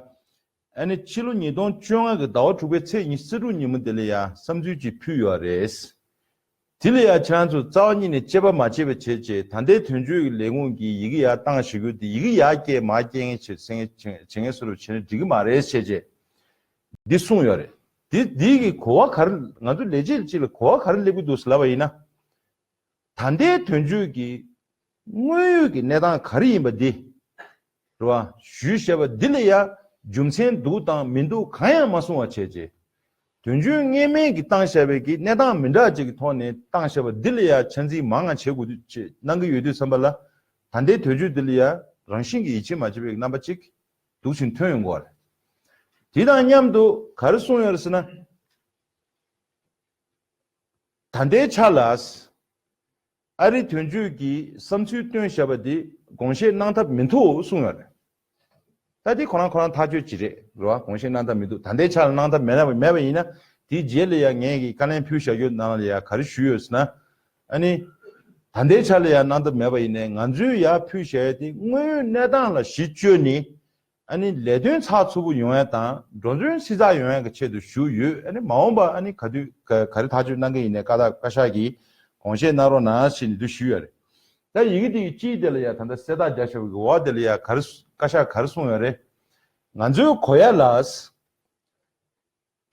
ཨ་ནི་ཕྱི་ལོ་ཉིས་སྟོང་བཅོ་ལྔ་གི་ཟླ་བ་དྲུག་པའི་ཚེས་ཉི་ཤུ་རྩ་དྲུག་ཉིན་མོ་དེ་ལ་ཡང་བསམ་ཚུལ་ཅིག་ཕུལ་ཡོད་རེད། དེ་ལ་ཡང་ཁྱེད་རང་ཚོ་རྩ་བ་ཉིད་ནས་དཔྱད་པ་མ་བྱས་པ་བྱས་བྱས། ད་ལྟའི་དོན་གཅོད་ཀྱི་ལས་ཁུངས་ཀྱིས་ཡི་གེ་ཡར་བཏང་བཞག་རྒྱུ་དེ་ཡི་གེ་ཡར་སྐྱེལ་མར་སྐྱེལ་མཁན་བྱེད་བྱེད་མཁན་བྱེད་མཁན་བཟོ་འདྲ་བྱས་ན་འགྲིག་གི་མ་རེད་བྱས་བྱས། འདི་གསུངས་ཡོད་རེད། འདི་འདི་གི་གོ་བ་ག་རེ། ང་ཚོ་ལས་བྱེད་ཅིག་ལ་གོ་བ་ག་རེ་སླེབས་ཀྱི་འདུག་ཟེར་ལབ་པ་ཡིན་ན། ད་ལྟའི་དོན་གཅོད་ཀྱི་དངོས་ཡོད་ཀྱི་གནས་སྟངས་ག་རེ་ཡིན་པ་འདི། རེད་བ། ཞུས་བཞག་པ་འདི་ལ་ཡ་རྒྱུ་མཚན་འདུག་དང་མི་འདུག་གང་ཡང་མ་གསུང་བ་བྱས་རྗེས། དོན་གཅོད་སྔོན་མའི་གི་བཏང་བཞག་པའི་གི་གནས་སྟངས་མི་འདྲ་ཅིག་གི་ཐོག་ནས་བཏང་བཞག་པ་འདི་ལ་ཡ་ཆ་འཛིན་མང་ང་བྱེད་དགོས་དུས་ཅིག་གནང་གི་ཡོད་དུས་ཙམ་པ་ལ། ད་ལྟའི་དོན་གཅོད་འདི་ལ་ཡ་རང་བཞིན་གྱི་ཡིད་ཆེས་མ་བྱེད་པའི་རྣམ་པ་ཅིག་འདུག་ཕྱིན་ཐོན་ཡོང་གི་ཡོད་རེད། དེ་དང་མཉམ་དུ་ག་རེ་གསུངས་ཡོད་རེད་ཟེར་ན། ད་ལྟའི་ཆ་ལ། ཨ་རིའི་དོན་གཅོད་ཀྱིས་བསམ་ཚུལ་བཏོན་བཞག་པ་འདི་དགོངས་བཞེས་གནང་ཐབས་མི་འདུག་གསུངས་ཡོད་རེད། ད་འདི་ཁོ་རང་ཁོ་རང་ཐག་གཅོད་ཅིག་རེད། རེད་བ། དགོངས་བཞེས་གནང་ཐབས་མི་འདུག་ད་ལྟའི་ཆ་ལ་གནང་ཐབས་མེད་ན་མེད་པ་ཡིན་ན། དེའི་རྗེས་ལ་ཡང་ངས་ཀྱི་བཀའ་ལན་ཕུལ་བཞག་རྒྱུ་ནང་ལ་ཡང་ག་རེ་ཞུས་ཡོད་ཟེར་ན། ཨ་ནི། ད་ལྟའི་ཆ་ལ་ཡང་གནང་ཐབས་མེད་པ་ཡིན་ནའི་ང་ཚོས་ཡར་ཕུལ་བཞག་ཡ་དེ་དངོས་ཡོད་གནས་སྟངས་ལ་གཞི་བཅོལ་ནས། ཨ་ནི་ལས་དོན་ཚགས་ཚུད་པོ་ཡོང་ཡ་དང་འགྲོ་དོན་སྲིད་ཚགས་ཡོང་ཡ་གི་ཆེད་དུ་ཞུས་ཡོད། ཨ་ནི་མ་འོངས་པ་ཨ་ནི་ག་དུས་ག་ག་རེ་ཐག་གཅོད་གནང་གི་ཡིན་ནའི་བཀའ་རྟགས་བཀའ་ཤག་གིས་དགོངས་བཞེས་གནང་རོགས་གནང་ཞེས་ནས་འདུ་ཞུས་ཡོད་རེད། ད་ཡི་གེ་དེ་གི་དཀྱིལ་དེ་ལ་ཡ་ད་ལྟ་གསལ་བརྡ་རྒྱག་བཞག་པའི་འོག་དེ་ལ་ཡ་ག་རེ་བཀའ་ཤག་ག་རེ་གསུངས་ཡོད་རེད། ང་ཚོའི་གོ་ཡ་ལ།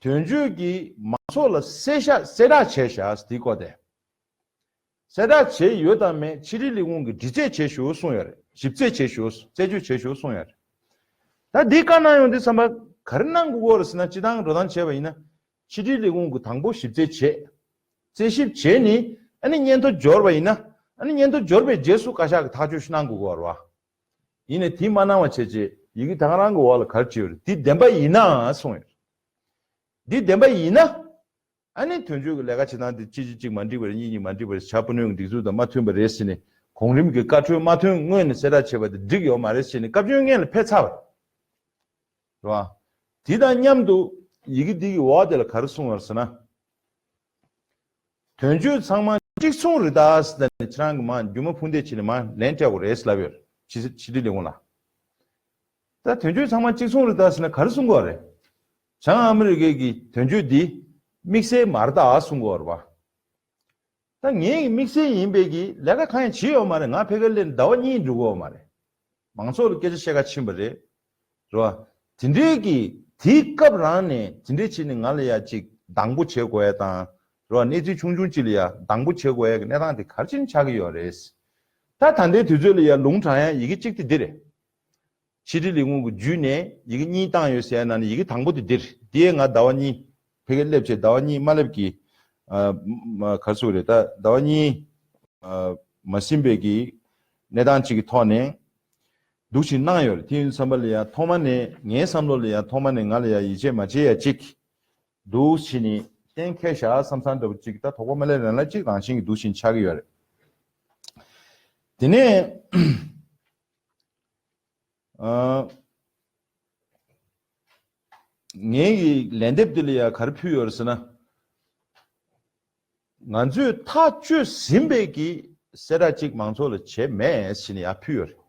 དོན་གཅོད་ཀྱིས་མང་ཚོགས་ལ་གསལ་བཤད་གསལ་བསྒྲགས་བྱས་བཞག་འདི་སྐོར་དེ། གསལ་བསྒྲགས་བྱས་ཡོད་དམ་མེད་ཕྱི་དྲིལ་ལས་ཁུངས་ཀྱིས་འདྲི་རྩད་བྱེད་ཞུ་གསུངས་ཡོད་རེད། ཞིབ་རྩད་བྱེད་ཞུ་རྩད་གཅོད་བྱེད་ཞུ་གསུངས་ཡོད་རེད། ད་འདི་བཀའ་གནང་ཡོང་དུས་ཙམ་པ་ག་རེ་གནང་དགོས་ཀྱི་ཡོད་རེད་ཟེར་ན། སྤྱི་བཏང་འགྲོ་སྟངས་བྱས་པ་ཡིན་ན་ཕྱི་དྲིལ་ལས་ཁུངས་ཀྱིས་དང་པོ་ཞིབ་རྩད་བྱས། རྩད་ཞིབ་བྱས་ནས་ཨ་ནི་སྙན་ཐོ་འབྱོར་བ་ཡིན་ན། ཨ་ནི་སྙན་ཐོ་འབྱོར་བའི་རྗེས་སུ་བཀའ་ཤག་གིས་ཐག་གཅོད་ཞིག་གནང་དགོས་ཀྱི་ཡོད་རེད་བ། ཡིན་ནའི་དེ་མ་གནང་བ་བྱས་རྗེས་ཡི་གེ་ད་ག་རང་གི་འོག་ལ་ག་རེ་བྲིས་ཡོད་རེད། འདི་བདེན་པ་ཡིན་ནའང་གསུངས་ཡོད་རེད། འདི་བདེན་པ་ཡིན་ན། ཨ་ནི་དོན་གཅོད་ཀྱི་ལས་ཀ་བྱེད་སྟངས་དེ་གཅིག་གཅིག་གཅིག་མ་འགྲིག་པ་རེད། གཉིས་གཉིས་མ་འགྲིག་པ་རེད། བྱ་སྤུ་ནུས་ཀྱི་སྒྲིག་འཛུགས་དང་མ་མཐུན་པ་རེད་ཟེར་ནས། གོང་རིམ་གྱི་བཀའ་འཁྲོལ་མ་ཐོན་སྔོན་ནས་གསལ་བསྒྲགས་བྱས་པ་དེ་འགྲིག་ཡོད་མ་རེད་ཟེར་ནས་བཀའ་བཀྱོན་སྔོན་ལ་ཕེབས་ཚར་བ་རེད། རེད་བ། དེ་དང་མཉམ་དུ་ཡི་གེ་འདི་གི་འོག་དེ་ལ་ག་རེ་གསུངས་པ་རེད་ཟེར་ན། དོན་གཅོད་ཚང་མ་གཅིག་མཚུངས་རེད་ད་ཟེར་ནས་ཁྱེད་རང་གི་མ་རྒྱུ་མ་ཕུང་འདེད་བྱས་ནས་མ་ལན་སྤྲད་དགོས་རེད་ལབ་ཡོད། ཕྱི་ཕྱི་དྲིལ་ལས་ཁུངས་ལ། ད་དོན་གཅོད་ཚང་མ་གཅིག་མཚུངས་རེད་ད་ཟེར་ན་ག་རེ་གསུང་གི་ཡོད་རེད། བྱང་ཨ་མི་རི་ཀའི་གི་དོན་གཅོད་འདི་དམིགས་བསལ་མ་རེད་ད་གསུང་གི་ཡོད་རེད་པ། ད་ངའི་གི་དམིགས་བསལ་ཡིན་པའི་གི་ལས་ཀ་གང་ཡང་བྱས་ཡོད་མ་རེད། ང་ཕ་གིར་སླེབས་ནས་ཟླ་བ་གཉིས་འགྲོ་གི་ཡོད་མ་རེད། མང་ཚོགས་ལ་སྐད་ཆ་བཤད་ག་ཕྱིན་པ་རེད། རེད་བ། དེ་འདྲའི་གི་དེའི་སྐབས་རང་ནས་དེ་འདྲའི་བྱས་ནས་ང་ལ་ཡ་གཅིག་སྡང་པོ་བྱེད་དགོས་ཡ་དང་། རེད་བ། གནས་ཚུལ་ཆུང་ཆུང་གཅིག་ལ་ཡ་སྡང་པོ་བྱེད་དགོས་ཡ་གི་གནས་སྟངས་དེ་ག་རེ་བྱས་ནས་ཆགས་ཀྱི་ཡོད་རེད། ད་ད་ལྟའི་དུས་ཚོད་ལ་ཡ་ལུང་དྲངས་ཡ་ཡི་གེ་གཅིག་དེ་འདི་རེད། ཕྱི་དྲིལ་ལས་ཁུངས་ཀྱི་བརྒྱུད་ནས་ཡི་གེ་གཉིས་བཏང་ཡོད་ཟེར་ཡ་ནང་ནས་ཡི་གེ་དང་པོ་དེ་འདིར། དེ་ང་ཟླ་བ་གཉིས་ཕ་གིར་སླེབས་བྱས་ཟླ་བ་གཉིས་མ་སླེབས་ཀྱི། ཨ་མ་ག་རེ་ཟེར་དགོས་རེད། ད་ཟླ་བ་གཉིས་ཨ་མ་ཟིན་པའི་གི་གནས་སྟངས་གཅིག་གི་ཐོག་ནས་འདུག་ཅིག་གནང་ཡོད་རེད། དེ་ཡིན་དུས་ཙམ་པ་ལ་ཡ་ཐོག་མ་ནས་ངའི་བསམ་བློ་ལ་ཡ་ཐོག་མ་ནས་ང་ལ་ཡ་ཡིད་ཆེས་མ་བྱེད་ཡ་གཅིག་འདུག་བྱས་ནས་གཏན་འཁེལ་བཞག་བསམ་བསམ་འདྲ་པོ་གཅིག་ད་དོགས་པ་མ་སླེབས་རང་ལ་གཅིག་རང་བཞིན་གྱི་འདུག་བཞིན་ཆགས་ཀྱི་ཡོད་རེད། དེ་ནས། ཨ། ངའི་གི་ལན་འདེབས་འདི་ལ་ཡ་ག་རེ་ཕུལ་ཡོད་རེད་ཟེར་ན། ང་ཚོས་ཐག་གཅོད་ཟིན་པའི་གི་གསལ་བསྒྲགས་གཅིག་མང་ཚོགས་ལ་བྱས་མེད་ཟེར་ནས་ཡར་ཕུལ་ཡོད་རེད།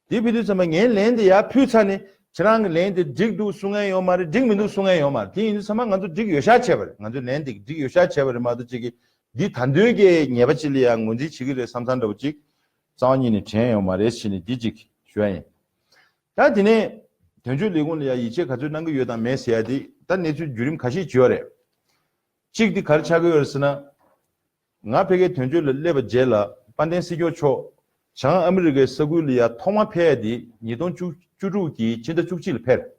དེ་ཕུལ་དུས་ཙམ་པ་ངའི་ལན་དེ་ཡར་ཕུལ་ཚར་ནས་ཁྱེད་རང་གི་ལན་དེ་འགྲིག་འདུག་གསུང་མཁན་ཡོད་མ་རེད། འགྲིག་མི་འདུག་གསུང་མཁན་ཡོད་མ་རེད། དེ་ཡིན་དུས་ཙམ་པ་ང་ཚོ་འགྲིག་ཡོད་ཤག་བྱས་པ་རེད། ང་ཚོའི་ལན་དེ་འགྲིག་ཡོད་ཤག་བྱས་པ་རེད་མ་གཏོགས་གཅིག་གི་འདི་ད་འདོད་ཀྱི་ཉེས་པ་ཅིག་ལ་ཡང་ངོས་འཛིན་བྱེད་ཀྱི་རེད་བསམ་བསམ་འདྲ་པོ་ཅིག་རྩ་བ་ཉིད་ནས་དྲན་ཡོད་མ་རེད་ཟེར་ནས་འདི་ཅིག་ཞུ་ཡ་ཡིན། ད་དེ་ནས་དོན་གཅོད་ལས་ཁུངས་ལ་ཡང་ཡིད་ཆེས་ག་ཚོད་གནང་གི་ཡོད་དང་མེད་ཟེར་ཡ་འདི་ད་གནས་ཚུལ་བརྒྱུད་རིམ་ཁ་ཤས་ཅིག་ཡོད་རེད། གཅིག་འདི་ག་རེ་ཆགས་ཀྱི་ཡོད་རེད་ཟེར་ན། ང་ཕ་གིའི་དོན་གཅོད་ལ་སླེབས་པ་རྗེས་ལ་དཔལ་ལྡན་སྲིད་སྐྱོང་མཆོག་བྱང་ཨ་མི་རི་ཀའི་ས་ཁུལ་ལ་ཡང་ཐོག་མ་ཕེབས་ཡ་དེ་ཉིས་སྟོང་བཅུ་དྲུག་གི་ཕྱི་ཟླ་བཅུ་གཅིག་ལ་ཕེབས།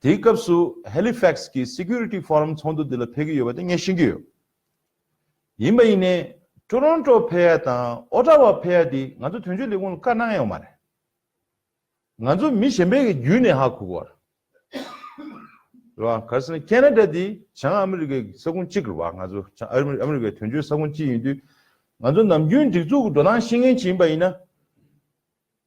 དེའི་སྐབས་སུ་ཧེ་ལི་ཕེག་སི་གི་སི་ཀུ་རི་ཊི་ཕོ་རམ་ཚོགས་འདུ་འདི་ལ་ཕེབས་ཀྱི་ཡོད་པ་དེ་ངས་ཤེས་ཀྱི་ཡོད། ཡིན་པ་ཡིན་ནའི་ཊོ་རོན་ཊོ་ཕེབས་ཡ་དང་ཨོ་ཊ་ཝ་ཕེབས་ཡ་དེ་ང་ཚོ་དོན་གཅོད་ལས་ཁུངས་ལ་བཀའ་གནང་ཡོད་མ་རེད། ང་ཚོ་མི་གཞན་པའི་གི་བརྒྱུད་ནས་ཧ་གོ་གི་ཡོད་རེད། རེད་བ། ག་རེ་ཟེར་ན་ཁེ་ན་ཌ་འདི་བྱང་ཨ་མི་རི་ཀའི་ས་ཁུངས་གཅིག་རེད་བ། ང་ཚོ་བྱང་ཨ་མི་ཨ་མི་རི་ཀའི་དོན་གཅོད་ས་ཁུངས་གཅིག་ཡིན་དུས། ང་ཚོ་ནམ་རྒྱུན་སྒྲིག་འཛུགས་ཀྱི་འགྲོ་སྟངས་ཤེས་མཁན་ཅིག་ཡིན་པ་ཡིན་ན།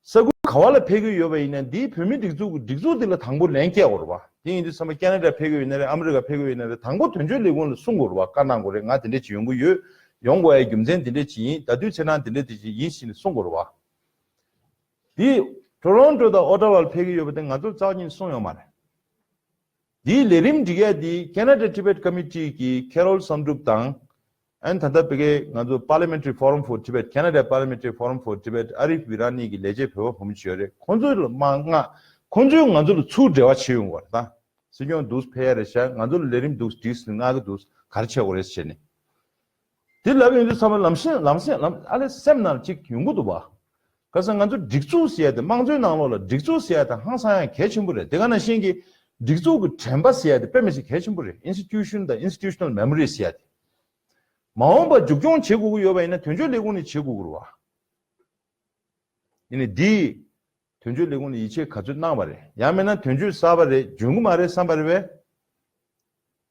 ས་ཁུལ་ག་བ་ལ་ཕེབས་ཀྱི་ཡོད་པ་ཡིན་ན་འདིའི་བོད་མི་སྒྲིག་འཛུགས་ཀྱི་སྒྲིག་འཛུགས་འདི་ལ་དང་པོ་ལན་སྐྱེལ་དགོས་རེད་བ། དེ་ཡིན་དུས་ཙམ་པ་ཁེ་ན་ཌ་ཕེབས་ཀྱི་ཡོད་ན་རེད། ཨ་མི་རི་ཀ་ཕེབས་ཀྱི་ཡོད་ན་རེད། དང་པོ་དོན་གཅོད་ལས་ཁུངས་ལ་གསུང་དགོས་རེད་བ། བཀའ་གནང་དགོས་རེད། ང་དེ་འདྲས་ཅིག་ཡོང་གི་ཡོད། ཡོང་དགོས་ཡའི་རྒྱུ་མཚན་དེ་འདྲས་ཅིག་ཡིན། ད་དུས་ཚེ་རིང་དེ་འདྲས་དེ་ཅིག་ཡིན་ཟེར་ནས་གསུང་དགོས་རེད་བ། དེ་ཊོ་རོན་ཊོ་དང་ཨོ་ཊ་ཝ་ལ་ཕེབས་ཀྱི་ཡོད་པ་དེ་ང་ཚོར་རྩ་བ་ཉིད་ནས་གསུངས་ཡོད་མ་རེད། དེའི་ལས་རིམ་སྒྲིག་ཡ་དེ་ཁེ་ན་ཌ་ཊི་བེཊ་ཀོ་མི་ཊི་གི་ཁེ་རོལ་བསམ་གྲུབ་དང་། ཨན་ད་ལྟ་བོད་སྐད་ང་ཚོ་Parliamentary Forum for Tibet, Canada Parliamentary Forum for Tibet, ཨ་རིབ་བི་ར་ནི་གི་ལས་བྱེད་བོད་པ་བུ་མོ་ཅིག་ཡོད་རེད། ཁོང་ཚོ་ལ་མ་མངགས། ཁོང་ཚོས་ང་ཚོ་ལ་ཚུར་འབྲེལ་བ་བྱེད་ཡོང་བ་རེད་ད། སྲིད་སྐྱོང་འདུག་ཕེབས་ཡ་རེད་ཤག་ང་ཚོ་ལ་ལས་རིམ་འདུག་སྒྲིག་ཟིན་མངགས་ཀྱི་འདུག་ག་རེ་བྱེད་དགོས་རེད་ཟེར་ནས། དེ་ལབ་ཡོང་དུས་ཚང་མ་ལམ་སེང་ལམ་སེང་ལམ་ཨ་ལས་སེམས་ནང་ལ་གཅིག་ཡོང་གི་འདུག་བ། ག་ས་ང་ཚོ་སྒྲིག་འཛུགས་ཟེར་ཡ་དེ་དམངས་གཙོའི་ནང་ལོགས་ལ་སྒྲིག་འཛུགས་ཟེར་ཡ་དེ་ཧང་སང་ཡ་གལ་ཆེན་པོ་རེད། དེ་ག་ནང་བཞིན་གྱི་སྒྲིག་འཛུགས་ཀྱི་དྲན་པ་ཟེར་ཡ་དེ་དཔེ་མི་སྲིད་གལ་ཆེན་པོ་རེད། Institution་དང་Institutional Memory་ཟེར་ཡ་དེ། མ་འོངས་པར་མཇུག་སྐྱོང་བྱེད་དགོས་ཀྱི་ཡོད་པ་ཡིན་ན་དོན་གཅོད་ལས་ཁུངས་ནས་བྱེད་དགོས་ཀྱི་རེད་བ། ཡིན་ནའི་འདིས་དོན་གཅོད་ལས་ཁུངས་ལ་ཡིད་ཆེས་ག་ཚོད་གནང་བ་རེད། ཡང་མིན་ན་དོན་གཅོད་གསར་པ་རེད། འཇོན་གྱི་མ་རེད་བསམ་པ་རེད་པས།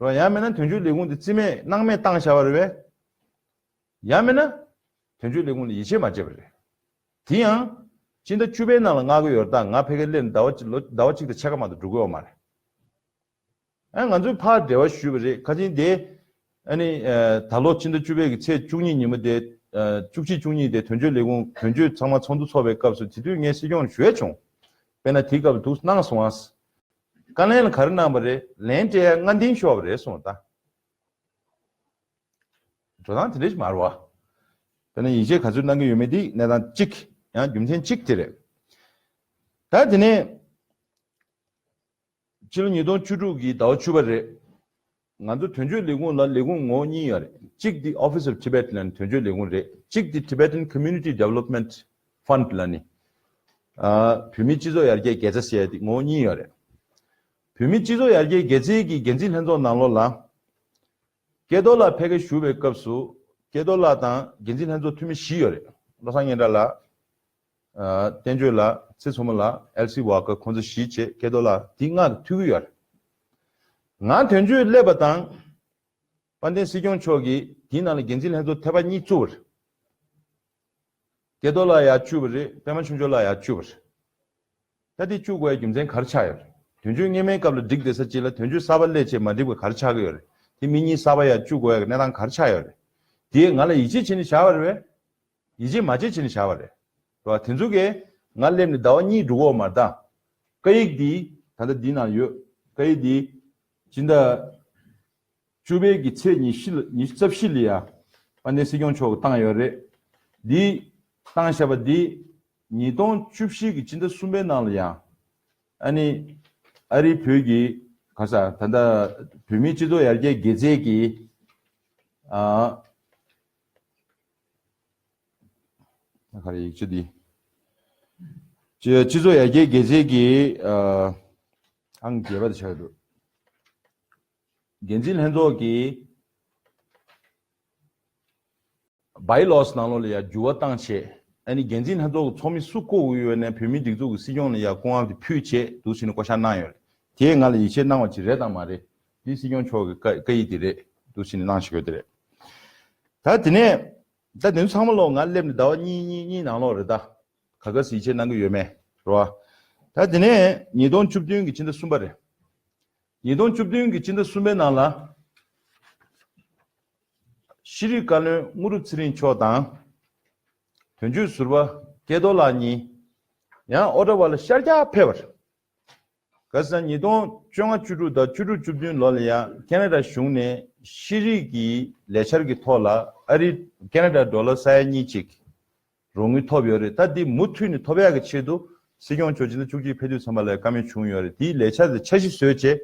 རོ། ཡང་མིན་ན་དོན་གཅོད་ལས་ཁུངས་འདི་རྩིས་མེད་སྣང་མེད་བཏང་བཞག་པ་རེད་པས། ཡང་མིན་ན་དོན་གཅོད་ལས་ཁུངས་ལ་ཡིད་ཆེས་མ་བྱས་པ་རེད། དེ་ཡང་སྤྱི་ཟླ་བཅུ་པའི་ནང་ལ་མངགས་ཀྱི་ཡོད་རེད། ད་ང་ཕ་གིར་སླེབས་ནས་ཟླ་བ་གཅིག་ལོ་ཟླ་བ་གཅིག་དང་ཕྱེད་ཀ་མ་གཏོགས་འགྲོ་གི་ཡོད་མ་རེད། ཨ་ང་ཚོས་ཕར་འབྲེལ་བ་ཞུས་པ་རེད། ཁ་ཆེན་དེ་ཨ་ནི་ཨ་ད་ལོ་ཕྱི་ཟླ་བཅུ་པའི་གི་ཚེས་བཅུ་གཉིས་ཉིན་མོ་དེ་ བཅུ་གཅིག་བཅུ་གཉིས་དེ་དོན་གཅོད་ལས་ཁུངས་དོན་གཅོད་ཚང་མ་ཚོགས་འདུ་ཚོགས་པའི་སྐབས་སུ་དེ་དུས་ངས་སྲིད་སྐྱོང་ཞུ་ཡས་བྱུང་། དཔེར་ན་དེའི་སྐབས་འདུག་གནང་སོང་ཨ། བཀའ་ལན་ལ་ག་རེ་གནང་བ་རེད། ལན་སྤྲད་ཡ་སྔ་འདིང་ཤོར་བ་རེད་གསུངས་པ་ད། འགྲོ་སྟངས་དེ་འདྲ་ཞིག་མ་རེད་བ། དཔེར་ན་ཡིད་ཆེས་ག་ཚོད་གནང་གི་ཡོད་མེད་དེ་གནས་སྟངས་གཅིག་ཡང་རྒྱུ་མཚན་གཅིག་དེ་རེད། ད་དེ་ནས་ཕྱི་ལོ་ཉིས་སྟོང་བཅུ་དྲུག་གི་ཟླ་བ་བཅུ་པ་རེད། ང་ཚོ་དོན་གཅོད་ལས་ཁུངས་ལ་ལས་ཁུངས་ངོ་བོ་གཉིས་ཡོད་རེད། གཅིག་དེ་Office of Tibet ལབ་ནས་དོན་གཅོད་ལས་ཁུངས་རེད། གཅིག་དེ་Tibetan Community Development Fund ལབ་ནས། ཨ། བོད་མིའི་སྤྱི་ཚོགས་ཡར་རྒྱས་དགེ་རྩ་ཟེར་ཡ་དེ་ངོ་བོ་གཉིས་ཡོད་རེད། བོད་མིའི་སྤྱི་ཚོགས་ཡར་རྒྱས་དགེ་རྩའི་གི་འགན་འཛིན་ལྷན་ཚོགས་ནང་ལོགས་ལ། ཀེ་ཏོ་ལགས་ཕེབས་སྐྱེལ་ཞུ་བའི་སྐབས་སུ་ཀེ་ཏོ་ལགས་དང་འགན་འཛིན་ལྷན་ཚོགས་འཐུས་མི་བཞི་ཡོད་རེད། བློ་བཟང་སྙན་གྲགས་ལགས། ཨ། བསྟན་ཆོས་ལགས། ཚེ་མཚོ་མོ་ལགས། ཨེལ་སི་ཝ་ཀར། ཁོང་ཚོ་བཞི་བྱས་ཀེ་ཏོ་ལགས་འདི་ལྔ་གི་ཐུག་གི་ཡོད་རེད། ང་དོན་གཅོད་སླེབས་པ་དང་། དཔལ་ལྡན་སྲིད་སྐྱོང་མཆོག་གིས་དེའི་ནང་ལ་འགན་འཛིན་ལྷན་ཚོགས་ཐེ་བ་གཉིས་བཙུགས་པ་རེད། ཀེ་ཏོ་ལགས་ཡར་བཅུག་པ་རེད། པད་མ་ཆུང་ཆུང་ལགས་ཡར་བཅུག་པ་རེད། ད་དེ་བཅུག་དགོས་ཡ་རྒྱུ་མཚན་ག་རེ་ཆགས་ཡོད་རེད། དོན་གཅོད་སྔོན་མའི་སྐབས་ལ་འགྲིག་བསྡད་ས་ཅིག་ལ་དོན་གཅོད་གསར་པ་སླེབས་བྱས་མ་འགྲིག་པ་ག་རེ་ཆགས་ཀྱི་ཡོད་རེད། དེ་མི་གཉིས་གསར་པ་ཡར་བཅུག་དགོས་ཡ་གི་གནས་སྟངས་ག་རེ་ཆགས་ཡོད་རེད། དེ་ང་ལ་ཡིད་ཆེས་བྱས་ནས་བཞག་པ་རེད་པས། ཡིད་ཆེས་མ་བྱེད་བྱས་ནས་བཞག་པ་རེད། རེད་བ། དེ་ཚོ་གས་ང་སླེབས་ནས་ཟླ་བ་གཉིས་འགྲོ་གི་ཡོད་མ་རེད་ད། བཀའ་ཡིག་འདི་ད་ལྟ་འདི་ནང་ཡོད། བཀའ་ཡིག་འདི་སྤྱི་ཟླ་བཅུ་པའི་གི་ཚེས་ཉི་ཤུ་ལ། ཉི་ཤུ་རྩ་བཞི་ལ་ཡ་དཔལ་ལྡན་སྲིད་སྐྱོང་མཆོག་གིས་བཏང་ཡོད་རེད། འདི་བཏང་བཞག་པ་འདི་ཉིས་སྟོང་བཅུ་བཞི་གི་སྤྱི་ཟླ་གསུམ་པའི་ནང་ལ་ཡ། ཨ་ནི་ཨ་རིའི་བོད་ཀྱི་ག་ས་ད་ལྟ་བོད་མིའི་སྤྱི་ཚོགས་ཡར་རྒྱས་དགེ་རྩའི་གི། ཨ། ག་རེ་ཡིག་ཆ་འདི། སྤྱི་སྤྱི་ཚོགས་ཡར་རྒྱས་དགེ་རྩའི་གི། ཨ། ཨང་བརྒྱད་པ་དེ་ཆགས་འདུག་འགན་འཛིན་ལྷན་ཚོགས་ཀྱི་བྷའི་ལོ་སི་ནང་ལོགས་ལ་ཡ་འགྱུར་བ་བཏང་བྱས། ཨ་ནི་འགན་འཛིན་ལྷན་ཚོགས་ཀྱི་ཚོགས་མི་སུ་བསྐོ་དགོས་ཡོད་ནས་བོད་མིའི་སྒྲིག་འཛུགས་ཀྱི་སྲིད་སྐྱོང་ལ་ཡ་སྐུ་དབང་དེ་ཕུལ་བྱས་འདུག་ཟེར་ནས་བསྐོ་བཞག་གནང་ཡོད་རེད། དེས་ང་ལ་ཡིད་ཆེས་གནང་བ་ཅིག་རེད་དང་མ་རེད། དེ་སྲིད་སྐྱོང་མཆོག་གི་བཀའ་བཀའ་ཡིག་དེ་རེད། འདུག་ཟེར་ནས་གནང་བཞག་ཡོད་དེ་རེད། ད་དེ་ནས་ད་དེ་ཚོ་ཚང་མ་ལོག་ང་སླེབས་ནས་ཟླ་བ་གཉིས་གཉིས་གཉིས་ནང་ལོགས་རེད་ད། ག་ག་སེ་ཡིད་ཆེས་གནང་གི་ཡོད་མེད་རེད་བ། ད་དེ་ནས་ཉིས་སྟོང་བཅུ་བདུན་གྱི་ཕྱི་ཟླ་གསུམ་པ་རེད། ཉིས་སྟོང་བཅུ་བདུན་གྱི་ཕྱི་ཟླ་གསུམ་པའི་ནང་ལ། ཤེས་རིག་བཀའ་བློན་དངོས་གྲུབ་ཚེ་རིང་མཆོག་དང་། དོན་གཅོད་ཟུར་པ་ཀེ་ཏོ་ལགས་གཉིས། ཡང་ཨོ་ཊ་ཝ་ལ་ཤར་རྒྱག་ཕེབས་པ་རེད། ག་ཟེར་ན་ཉིས་སྟོང་བཅོ་ལྔ་བཅུ་དྲུག་དང་བཅུ་དྲུག་བཅུ་བདུན་ལོ་ལ་ཡང་ཁེ་ན་ཌ་གཞུང་ནས་ཤེས་རིག་གི་ལས་འཆར་གྱི་ཐོག་ལ་ཨ་རི་ཁེ་ན་ཌ་ཌོ་ལར་ས་ཡ་གཉིས་གཅིག་རོགས་དངུལ་ཐོབ་ཡོད་རེད། ད་འདི་མུ་མཐུད་ནས་ཐོབ་ཡག་གི་ཆེད་དུ་སྲིད་སྐྱོང་མཆོག་སྤྱི་ཟླ་བཅུ་གཅིག་ཕེབས་དུས་ཙམ་པ་ལ་བཀའ་མོལ་བྱུང་ཡོད་རེད། དེའི་ལས་འཆར་དེ་འཆར་གཞི་བཟོས་བྱས།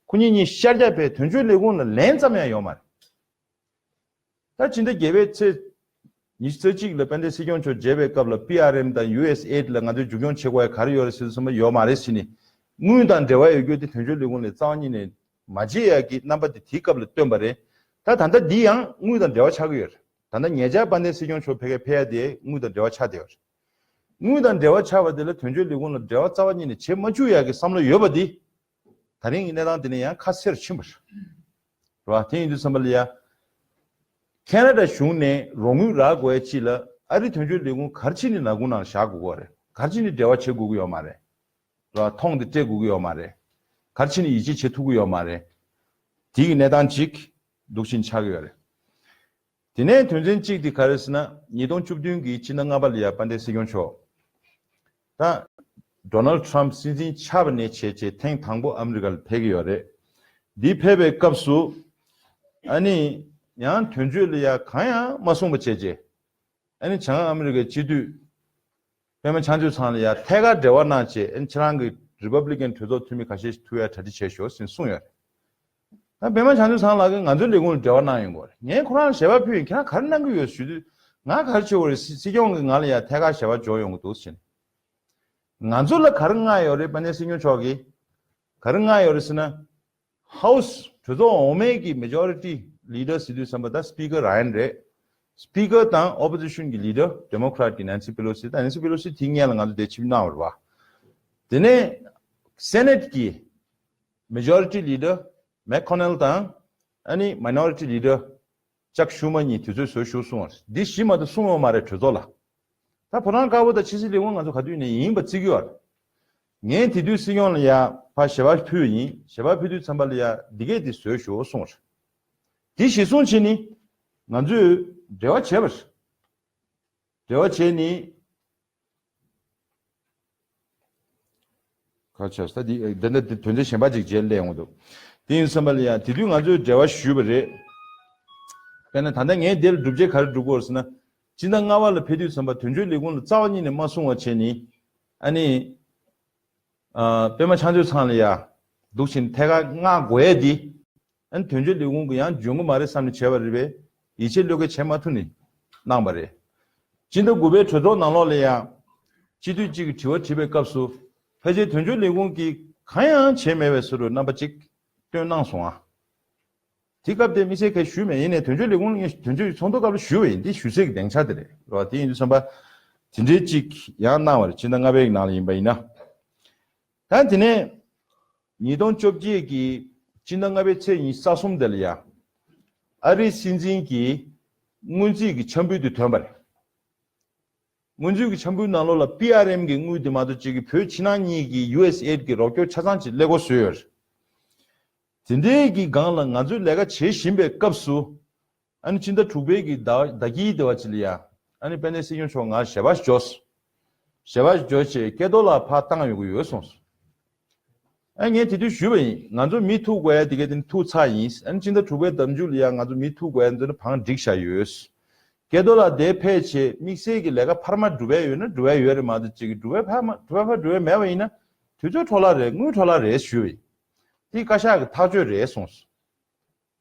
ཁོ་གཉིས་གཉིས་ཤར་རྒྱག་ཕེབས། དོན་གཅོད་ལས་ཁུངས་ལ་ལན་ཙམ་ཡང་ཡོད་མ་རེད། ད་ཕྱི་ཟླ་བརྒྱད་པའི་ཚེས་ཉི་ཤུ་རྩ་གཅིག་ལ་དཔལ་ལྡན་སྲིད་སྐྱོང་མཆོག་མཇལ་བའི་སྐབས་ལ་པི་ཨར་ཨེམ་དང་ཡུ་ཨེས་ཨེ་ཌི་ལ་ང་ཚོས་མཇུག་སྐྱོང་བྱེད་དགོས་ཡ་ག་རེ་ཡོད་རེད་ཟེར་དུས་ཙམ་པ་ཡོད་མ་རེད་ཟེར་ནས། དངུལ་དང་འབྲེལ་བ་ཡོད་རྒྱུ་དེ་དོན་གཅོད་ལས་ཁུངས་ནས་རྩ་བ་ཉིད་ནས་མ་བརྗེད་ཡག་གི་རྣམ་པ་དེ་དེའི་སྐབས་ལ་བཏོན་པ་རེད། ད་ད་ལྟ་འདི་ཡང་དངུལ་དང་འབྲེལ་བ་ཆགས་ཀྱི་ཡོད་རེད། ད་ལྟ་ཉེ་ཆར་དཔལ་ལྡན་སྲིད་སྐྱོང་མཆོག་ཕ་གིར་ཕེབས་ཡ་དེ་དངུལ་དང་འབྲེལ་བ་ཆགས་བསྡད་ཡོད་རེད། དངུལ་དང་འབྲེལ་བ་ཆགས་པ་དེ་ལ་དོན་གཅོད་ལས་ཁུངས་ལ་འབྲེལ་བ་རྩ་བ་ཉིད་ནས་བྱེད་མ་བཅུག་ཡག་གི་བསམ་བློ་ཡོད་པ་འདི། ད་རིང་གི་གནས་སྟངས་དེ་ནས་ཡང་ཁ་གསལ་རུ་ཕྱིན་པ་རེད། རེད་བ། དེ་ཡིན་དུས་ཙམ་པ་ལ་ཡ། ཁེ་ན་ཌ་གཞུང་ནས་རོགས་དངུལ་རག་དགོས་ཡ་ཅིག་ལ་ཨ་རི་དོན་གཅོད་ལས་ཁུངས་ག་རེ་བྱས་ནས་ནག་ཁུང་ནང་བཞག་དགོས་ཀྱི་ཡོད་རེད། ག་རེ་བྱས་ནས་འབྲེལ་བ་བྱེད་དགོས་ཀྱི་ཡོད་མ་རེད། རེད་བ། ཐོང་དེ་སྤྲད་དགོས་ཀྱི་ཡོད་མ་རེད། ག་རེ་བྱས་ནས་ཡིད་ཆེས་བྱེད་ཐུབ་ཀྱི་ཡོད་མ་རེད། དེ་གི་གནས་སྟངས་ཅིག་འདུག་བཞིན་ཆགས་ཀྱི་ཡོད་རེད། དེ་ནས་དོན་ཚན་གཅིག་དེ་ག་རེ་ཟེར་ན། ཉིས་སྟོང་བཅུ་བདུན་གྱི་ཕྱི་ཟླ་ལྔ་པ་ལ་ཡ་དཔལ་ལྡན་སྲིད་སྐྱོང་མཆོག་ད་ཌོ་ནལ་ཌི་ཊརམ་སྲིད་འཛིན་ཆགས་པ་ནས་བྱས་བྱས་ཐེངས་དང་པོ་ཨ་མི་རི་ཀ་ལ་ཕེབས་ཀྱི་ཡོད་རེད། འདི་ཕེབས་པའི་སྐབས་སུ་ཨ་ནི་ཡང་དོན་གཅོད་ལ་ཡ་གང་ཡང་མ་གསུངས་པ་བྱས་བྱས། ཨ་ནི་བྱང་ཨ་མི་རི་ཀའི་སྤྱི་འཐུས་པད་མ་བྱང་ཆུབ་ཚང་ལ་ཡ་ཐད་ཀར་འབྲེལ་བ་གནང་བྱས། ཨ་ནི་ཁྱེད་རང་གི་རི་པབ་ལི་ཀན་གྲོས་ཚོགས་འཐུས་མི་ཁ་ཤས་ཤིག་ཐུག་ཡ་གྲ་སྒྲིག་བྱས་ཤོག་ཟེར་གསུངས་ཡོད་རེད། ད་པད་མ་བྱང་ཆུབ་ཚང་ལགས་ཀྱིས་ང་ཚོའི་ལས་ཁུངས་ལ་འབྲེལ་བ་གནང་ཡོང་གི་རེད། ངས་ཁོ་རང་ལ་ཞལ་པར་ཕུལ་ཡིན། ཁྱེད་རང་ག་རེ་གནང་གི་ཡོད་ཞུ་དུས། ང་ག་རེ་བྱེད་དགོས་རེད། སྲིད་སྲིད་སྐྱོང་གིས་ང་ལ་ཡ་ཐད་ཀར་ཞལ་པར་འབྱོར་ཡོང་གི་འདུག་ཟེར་ནས། ང་ཚོ་ལ་ག་རེ་མངགས་ཡོད་རེད། དཔལ་ལྡན་སྲིད་སྐྱོང་མཆོག་གིས་ག་རེ་མངགས་ཡོད་རེད་ཟེར་ན། ཧའུ་སི་གྲོས་ཚོགས་འོག་མའི་གི་མེ་ཇོ་རི་ཊི་ལི་ཌར་ཟེར་དུས་ཙམ་པ་ད་སི་པི་ཀར་ར་ཡན་རེད། སི་པི་ཀར་དང་ཨོ་པོ་ཟི་ཤན་གྱི་ལི་ཌར་ཌེ་མོ་ཀ་ར་ཊི་གི་ནན་སི་པེ་ལོ་སི། ད་ནན་སི་པེ་ལོ་སི་དེའི་སྔོན་ལ་ང་ཚོ་དེ་ཕྱིར་གནང་བ་རེད་བ། དེ་ནས་སེ་ནེ་ཊི་གི་མེ་ཇོ་རི་ཊི་ལི་ཌར་མེག་ཁོ་ནེལ་དང་། ཨ་ནི་མའི་ནོ་རི་ཊི་ལི་ཌར་ཅག་ཤུ་མ་གཉིས་དུས་ཚོད་བཟོས་བཞུགས་སོང་བ་རེད། འདི་བཞི་མ་གཏོགས་གསུངས་ཡོད་མ་རེད་གྲོས་ཚོགས་ལ། ད་ཕོ་བྲང་དཀར་པོ་དང་ཕྱི་སྲིད་ལས་ཁུངས་ང་ཚོ་ག་དུས་ནས་ཡིན་པ་བརྩི་གི་ཡོད་རེད། ངས་དེ་དུས་སྲིད་སྐྱོང་ལ་ཡ་ཕར་ཞལ་པར་ཕུལ་ཡིན། ཞལ་པར་ཕུལ་དུས་ཙམ་པ་ལ་ཡ་འདི་གས་དེ་བཟོས་ཤོག་གསུངས་པ་རེད། དེ་གཞིར་བཟུང་བྱས་ནས་ང་ཚོས་འབྲེལ་བ་བྱས་པ་རེད། འབྲེལ་བ་བྱས་ནི། ཁ་ཆགས་ས་འདི་འདི་འདི་དོན་ཚན་གཞན་པ་ཅིག་རྗེས་སླེབས་ཡོང་གི་འདུག་དེ་ཡིན་བསམ་པ་ལ་ཡང་དེ་དུས་ང་ཚོས་འབྲེལ་བ་ཞུས་པ་རེད། དཔེར་ན་ད་ལྟ་ངས་འདིར་སྒྲུབ་བྱེད་ག་རེ་སྒྲུབ་དགོས་ཟེར་ན། སྤྱི་ཟླ་ལྔ་པ་ལ་ཕེབས་དུས་ཙམ་པ་དོན་གཅོད་ལས་ཁུངས་ལ་རྩ་བ་ཉིད་ནས་མ་གསུང་བ་བྱས་ནི། ཨ་ནི། ཨ། པད་མ་ཕྱག་མཛོད་ཚང་ལ་ཡ། འདུག་བཞིན་ཐད་ཀར་མངགས་དགོས་ཡས་འདི། ཨ་ནི་དོན་གཅོད་ལས་ཁུངས་ཀྱི་ཡང་འཇོན་གི་མ་རེད་བསམ་ནས་བྱས་པ་རེད་པས། ཡིད་ཆེས་བློས་འགེལ་བྱེད་མ་ཐུབ་ནས་གནང་བ་རེད། སྤྱི་ཟླ་དགུ་པའི་གྲོས་ཚོགས་ནང་ལོགས་ལ་ཡང་། སྤྱི་འཐུས་གཅིག་གིས་དྲི་བ་དྲིས་པའི་སྐབས་སུ། ཕལ་ཆེར་དོན་གཅོད་ལས་ཁུངས་ཀྱིས་གང་ཡང་བྱས་མེད་པའི་བཟོ་འདྲ་རྣམ་པ་གཅིག་སྟོན་གནང་སོང་ཨ། དེ་སྐབས་དེ་དམིགས་བསལ་གང་ཞུས་མེད། ཡིན་ནའི་དོན་གཅོད་ལས་ཁུངས་ལ་དོན་གཅོད་ཚོགས་འདུ་སྐབས་ལ་ཞུས་པ་ཡིན། དེ་ཞུ་སའི་སྡིངས་ཆ་དེ་རེད་རོ། དེ་ཡིན་དུས་ཙམ་པ། དེ་འདྲའི་གཅིག་ཡང་གནང་བ་རེད། སྤྱི་ཟླ་ལྔ་པའི་ནང་ལ་ཡིན་པ་ཡིན་ན། ད་དེ་ནས། ཉིས་སྟོང་བཅོ་བརྒྱད་ཀྱི་སྤྱི་ཟླ་ལྔ་པའི་ཚེས་ཉི་ཤུ་རྩ་གསུམ་དེ་ལ་ཡ། ཨ་རིའི་སྲིད་འཛིན་གྱི་སྔོན་རྩིས་ཀྱི་ཆབ་འབུལ་དེ་ཐོན་པ་རེད། སྔོན་རྩིས་ཀྱི་ཆབ་འབུལ་ནང་ལོགས་ལ་པི་ཨར་ཨེམ་གྱི་དངུལ་དེ་མ་གཏོགས་གཅིག་གི་བོད་ཕྱི་ནང་གཉིས་ཀྱི་ཡུ་ཨེས་ཨེད་ཀྱི་རོགས་སྐྱོར་ཆ་ཚང་ཅིག་སླེབས་འགོ་བཟོས་ཡོད་རེད། དེ་འདྲའི་གི་སྒང་ལ་ང་ཚོས་ལས་ཀ་བྱེད་བཞིན་པའི་སྐབས་སུ། ཨ་ནི་སྤྱི་ཟླ་དྲུག་པའི་གི་ཟླ་ཟླ་དཀྱིལ་དེ་བ་ཅིག་ལ་ཡ། ཨ་ནི་དཔལ་ལྡན་སྲིད་སྐྱོང་མཆོག་ང་ཞལ་པར་འབྱོར། ཞལ་པར་འབྱོར་བྱས་སྐལ་རྡོར་ལགས་ཕར་བཏང་ཡོང་གི་ཡོད་གསུངས་སོང་། ཨ་ངས་དེ་དུས་ཞུས་པ་ཡིན། ང་ཚོ་མི་ཐུག་དགོས་ཡ་དེ་ག་དེ་ནི་ཐུག་ཚར་ཡིན། ཨ་ནི་སྤྱི་ཟླ་དྲུག་པའི་ཟླ་མཇུག་ལ་ཡ་ང་ཚོ་མི་ཐུག་དགོས་ཡ་འདི་ནི་བང་བསྒྲིགས་བཞག་ཡོད། སྐལ་རྡོར་ལགས་དེ་ཕེབས་བྱས་དམིགས་བསལ་གྱི་ལས་ཀ་འཕར་མ་སྒྲུབ་ཡ་ཡོད་ན་སྒྲུབ་ཡ་ཡོད་རེད་མ་གཏོགས་གཅིག་གི་སྒྲུབ་ཡ་འཕར་མ་སྒྲུབ་ཡ་འཕར་སྒྲུབ་ཡ་མེད་པ་ཡིན་ན་དུས་ཚོད་འཕྲོ་བརླག་རེད། དངུལ་འཕྲོ་བརླག་རེད་ཞུས་པ་ཡིན། དེ་བཀའ་ཤག་གི་ཐག་གཅོད་རེད་གསུངས་སོང་།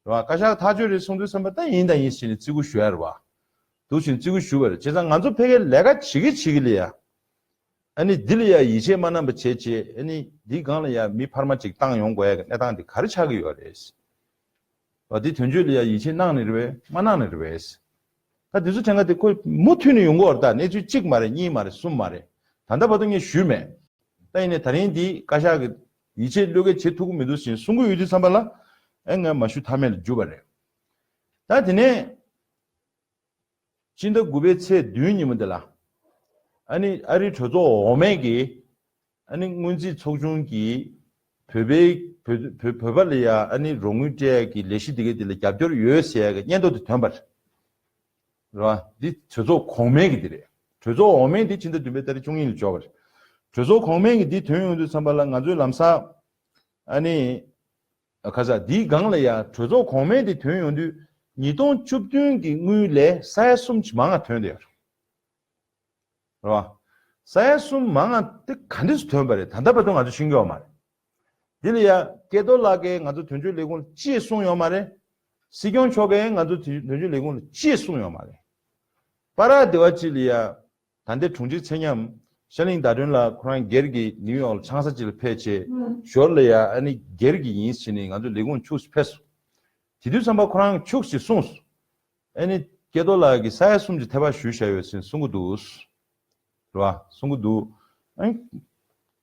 རེད་བ། བཀའ་ཤག་ཐག་གཅོད་རེད་གསུངས་དུས་ཙམ་པ་ད་ཡིན་དང་ཡིན་ཟེར་ནས་བརྩི་བཀུར་ཞུ་ཡ་རེད་བ། འདུག་བཞིན་བརྩི་བཀུར་ཞུ་བ་རེད། བྱས་ཙང་ང་ཚོ་ཕ་གིར་ལས་ཀ་བྱེད་ཀྱི་བྱེད་ཀྱི་ལ་ཡ། ཨ་ནི་འདི་ལ་ཡ་ཡིད་ཆེས་མ་གནང་པ་བྱས་བྱས་ཨ་ནི་འདིའི་སྒང་ལ་ཡ་མི་འཕར་མ་ཅིག་བཏང་ཡོང་དགོས་ཡ་གི་གནས་སྟངས་འདི་ག་རེ་ཆགས་ཀྱི་ཡོད་རེད། བ་འདི་དོན་གཅོད་ལ་ཡ་ཡིད་ཆེས་གནང་ནི་རེད་པས་མ་གནང་ནི་རེད་པས། ད་འདི་ཚོ་དྲན་ག་དེ་ཁོ་མུ་མཐུད་ནས་ཡོང་གི་ཡོད་རེད། ད་གནས་ཚུལ་གཅིག་མ་རེད། གཉིས་མ་རེད། གསུམ་མ་རེད། ད་ལྟ་བར་དུ་ངས་ཞུས་མེད། ད་ཡིན་ནའི་ད་རིང་འདི་བཀའ་ཤག་གི་ཡིད་ཆེས་བློས་འགེལ་བྱེད་ཐུབ་ཀྱི་མི་འདུག་ཟེར་གསུང་གི་ཡོད་དུས་ཙམ་པ་ལ། ཨེ་ངས་མ་ཞུ་ཐབས་མེད་ལ་གྱུར་པ་རེད། ད་དེ་ནས་སྤྱི་ཟླ་དགུ་པའི་ཚེས་བདུན་ཉིན་མོ་འདི་ལ། ཨ་ནི་ཨ་རིའི་གྲོས་ཚོགས་འོག་མའི་གི། ཨ་ནི་སྔོན་རྩིས་ཚོགས་ཆུང་གིས་བོད་པའི་བོད་བོད་བོད་པ་ལ་ཡ་ཨ་ནི་རོགས་དངུལ་སྤྲད་ཡ་གི་ལས་གཞི་འདི་ག་འདི་ལ་རྒྱབ་སྐྱོར་ཡོད་ཟེར་ཡ་གི་སྙན་ཐོ་དེ་ཐོན་པ་རེད། རེད་བ། འདི་གྲོས་ཚོགས་གོང་མའི་གི་འདི་རེད། གྲོས་ཚོགས་འོག་མའི་འདི་ཕྱི་ཟླ་བདུན་པའི་ཏ་རིག་བཅུ་གཉིས་ལ་འབྱོར་བ་རེད། གྲོས་ཚོགས་གོང་མའི་གི་འདི་ཐོན་ཡོང་དུས་ཙམ་པ་ལ་ང་ཚོས་ལམ་སང་ཨ་ནི། ཁ་ས་འདིའི་སྒང་ལ་ཡ་གྲོས་ཚོགས་གོང་མའི་འདི་ཐོན་ཡོང་དུས་ཉིས་སྟོང་བཅུ་བདུན་གི་དངུལ་ལས་ས་ཡ་གསུམ་གྱི་མང་ང་ཐོན་བསྡད་ཡོད་རེད། རེད་བ། ས་ཡ་གསུམ་མང་ང་དེ་ག་འདྲས་སུ་ཐོན་པ་རེད། ད་ལྟ་བར་དུ་ང་ཚོ་ཤེས་ཀྱི་ཡོད་མ་རེད། འདི་ལ་ཡ་སྐལ་རྡོར་ལགས་ཀྱིས་ང་ཚོ་དོན་གཅོད་ལས་ཁུངས་ལ་ཅི་གསུངས་ཡོད་མ་རེད། སྲིད་སྐྱོང་མཆོག་གིས་ང་ཚོ་དོན་གཅོད་ལས་ཁུངས་ལ་ཅི་གསུངས་ཡོད་མ་རེད། པ་ར་དེ་བ་ཅིག་ལ་ཡ། ད་ལྟའི་དྲུང་ཆེ་ཚེ་ཉམས་ཤར་གླིང་ཟླ་སྒྲོན་ལགས་ཁོ་རང་སྒེར་གྱི་ནིའུ་ཡོག་ལ་ཆང་ས་ཅིག་ལ་ཕེབས་བྱས་ཞོར་ལ་ཡ་ཨ་ནི་སྒེར་གྱི་ཡིན་ཟེར་ནས་ང་ཚོ་ལས་ཁུངས་ཕྱུགས་སུ་ཕེབས་སོང་། དེ་དུས་ཙམ་པ་ཁོ་རང་ཕྱུགས་ཤིག་གསུངས་སོང་། ཨ་ནི་སྐལ་རྡོར་ལགས་ཀྱིས་ས་ཡ་གསུམ་གྱི་ཐད་པ་ཞུས་བཞག་ཡོད་ཟེར་གསུང་གི་འདུག་རེད་བ། གསུང་གི་འདུག་ཨ་ནི་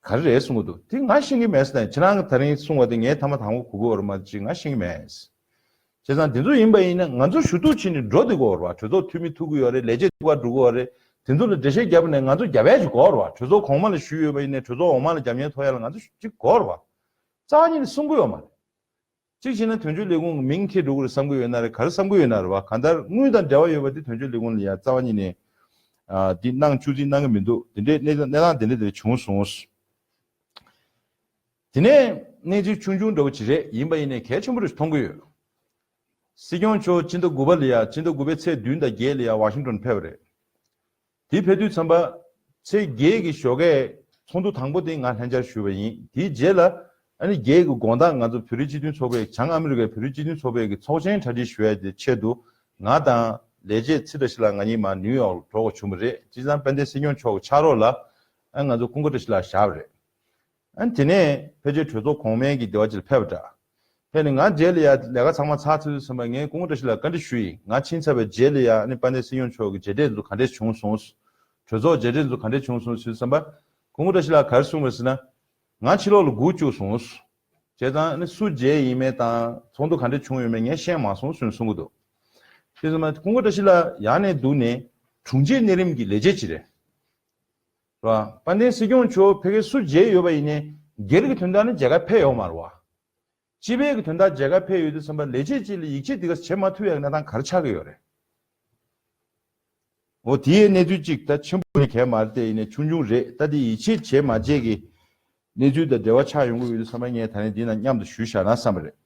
ག་རེ་རེད་གསུང་གི་འདུག་དེ་ང་ཤེས་ཀྱི་མེད་ཟེར་ན་ཁྱེད་རང་གིས་ད་རིང་གསུང་བ་དེ་ངས་ཐ་མ་དང་པོ་གོ་གི་ཡོད་རེད་མ་གཏོགས་ང་ཤེས་ཀྱི་མེད། བྱས་ཙང་དེ་ཚོ་ཡིན་པ་ཡིན་ན་ང་ཚོ་ཞུ་གཏུག་བྱས་ནས་འགྲོ་བསྡད་དགོས་རེད་བ། གྲོས་ཚོགས་འཐུས་མི་ཐུག་གི་ཡོད་རེད། ལས་བྱེད་ཐུག་པ་འགྲོ་གི་ཡོད་རེད། དེ་ཚོ་ལ་འགྲེལ་བཤད་རྒྱབ་ནས་ང་ཚོ་རྒྱབ་ཡ་ཞིག་དགོས་རེད་བ། གྲོས་ཚོགས་གོང་མ་ལ་ཞུས་ཡོད་པ་ཡིན་ནའི་གྲོས་ཚོགས་འོག་མ་ལ་རྒྱབ་སྙན་ཐོབ་ཡ་ལ་ང་ཚོ་ཅིག་དགོས་རེད་བ། རྩ་བ་ཉིད་ནས་གསུང་གི་ཡོད་མ་རེད། གཅིག་བྱས་ན་དོན་གཅོད་ལས་ཁུངས་ཀྱི་མིང་འཁྱེར་འགྲོ་གི་རེད་བསམ་གི་ཡོད་ན་རེད། ག་རེ་བསམ་གི་ཡོད་ན་རེད་བ། གང་ལྟར་དངུལ་དང་འབྲེལ་བ་ཡོད་པ་དེ་དོན་གཅོད་ལས་ཁུངས་ལ་ཡ་རྩ་བ་ཉིད་ནས་ཨ་འདི་གནང་བཅུག་རྩིས་གནང་གི་མི་འདུག་དེ་འདྲའི་གནས་གནས་སྟངས་དེ་འདྲ་དེ་འདྲ་བྱུང་སོང་། དེ་ནས་གནས་ཚུལ་ཆུང་ཆུང་འདྲ་བོ་ཅིག་རེད། ཡིན་པ་ཡིན་ནའི་གལ་ཆེན་པོ་རེ་ཞིག་མཐོང་གི་ཡོད། སྲིད་སྐྱོང་མཆོག་སྤྱི་ཟླ་དགུ་པ་ལ་ཡ་སྤྱི་ཟླ་དགུ་པའི་ཚེས་བདུན་དང་བརྒྱད་ལ་ཡ་ཝ་ཤིང་ཏོན་ཕེབས་པ་རེད། དེ་ཕེབས་དུས་ཙམ་པ་ཚེས་བརྒྱད་ཀྱི་ཞོགས་ཀས་ཚོགས་འདུ་དང་པོ་དེ་ང་ལྷན་བཅར་ཞུས་པ་ཡིན། དེའི་རྗེས་ལ་ཨ་ནི་བརྒྱད་ཀྱི་དགོང་དག་ང་ཚོ་བོད་རིགས་སྤྱི་མཐུན་ཚོགས་པའི་བྱང་ཨ་མི་རི་ཀའི་བོད་རིགས་སྤྱི་མཐུན་ཚོགས་པའི་གི་ཚོགས་ཆེན་གྲ་སྒྲིག་ཞུ་ཡ་དེ་ཆེད་དུ་ང་དང་ལས་བྱེད་ཚེ་བཀྲ་ཤིས་ལགས་ང་གཉིས་མར་ནིའུ་ཡོག་ལ་འགྲོ་དགོས་བྱུང་བ་རེད། བྱས་ཙང་དཔལ་ལྡན་སྲིད་སྐྱོང་མཆོག་གི་ཕྱག་རོགས་ལ་ཨ་ང་ཚོ་སྐུ་ངོ་བཀྲ་ཤིས་ལགས་བཞག་པ་རེད། ཨ་ནི་དེ་ནས་ཕལ་ཆེར་གྲོས་ཚོགས་གོང་མའི་གི་སྡེ་བ་ཅིག་ལ་ཕེབས་པ་འདྲ། ཕེབས་ནས་ང་རྗེས་ལ་ཡ་ལས་ཀ་ཚང་མ་ཚར་ཚར་དུས་ཙམ་པ་ངས་སྐུ་ངོ་བཀྲ་ཤིས་ལགས་བཀའ་འདྲི་ཞུས་ཡིན། ང་ཕྱིན་ཚར་བའི་རྗེས་ལ་ཡ་ཨ་ནི་དཔལ་ལྡན་སྲིད་སྐྱོང་མཆོག་གི་མཇལ་འཕྲད་ཚོ་ག་འདྲས་བྱུང་སོང་། གྲོས་ཚོགས་མཇལ་འཕྲད་ཚོ་ག་འདྲས་བྱུང་སོང་ཟེར་དུས་ཙམ་པ། སྐུ་ངོ་བཀྲ་ཤིས་ལགས་ག་རེ་གསུངས་པ་ཟེར་ན། ང་ཕྱི་ལོགས་ལ་སྒུག་བཅུག་སོང་། བྱས་ཙང་ཨ་ནི་སུ་མཇལ་ཡིན་མིན་དང་ཚོགས་འདུ་ག་འདྲས་བྱུང་ཡོད་མེད་ངས་ཤེས་མ་སོང་ཟེར་གསུང་གི་འདུག་དེ་ཙམ་པ་སྐུ་ངོ་བཀྲ་ཤིས་ལགས་ཡར་ནས་འདུག་ནས་དྲུང་ཆེ་གནས་རིམ་གྱི་ལས་བྱེད་ཅིག་རེད། རེད་བ། དཔལ་ལྡན་སྲིད་སྐྱོང་མཆོག་ཕ་གིར་སུ་མཇལ་ཡོད་པ་ཡིན་ནའི་སྒེར་གྱི་དོན་དག་ནི་མཇལ་ཁ་ཕེབས་ཡོད་མ་རེད་བ། སྤྱི་པའི་གི་དོན་དག་མཇལ་ཁ་ཕེབས་ཡོད་དུས་ཙམ་པ་ལས་བྱེད་ཅིག་ལ་ཡིད་ཆེས་དེ་ག་བྱེད་མ་ཐུབ་ཡག་གི་གནས་སྟངས་ག་རེ་ཆགས་ཀྱི་ཡོད་རེད། འོ་དེའི་གནས་ཚུལ་གཅིག་ད་ཆེན་པོ་ནི་གལ་མ་རེད་དེ་ཡིན་ནའི་ཆུང་ཆུང་རེད། ད་དེ་ཡིད་ཆེས་བྱས་མ་བྱས་ཀྱི་གནས་ཚུལ་དང་འབྲེལ་བ་ཆགས་ཡོང་གི་ཡོད་དུས་ཙམ་པ་ངས་ད་ནི་འདི་ན་མཉམ་དུ་ཞུས་བཞག་ན་བསམ་པ་རེད།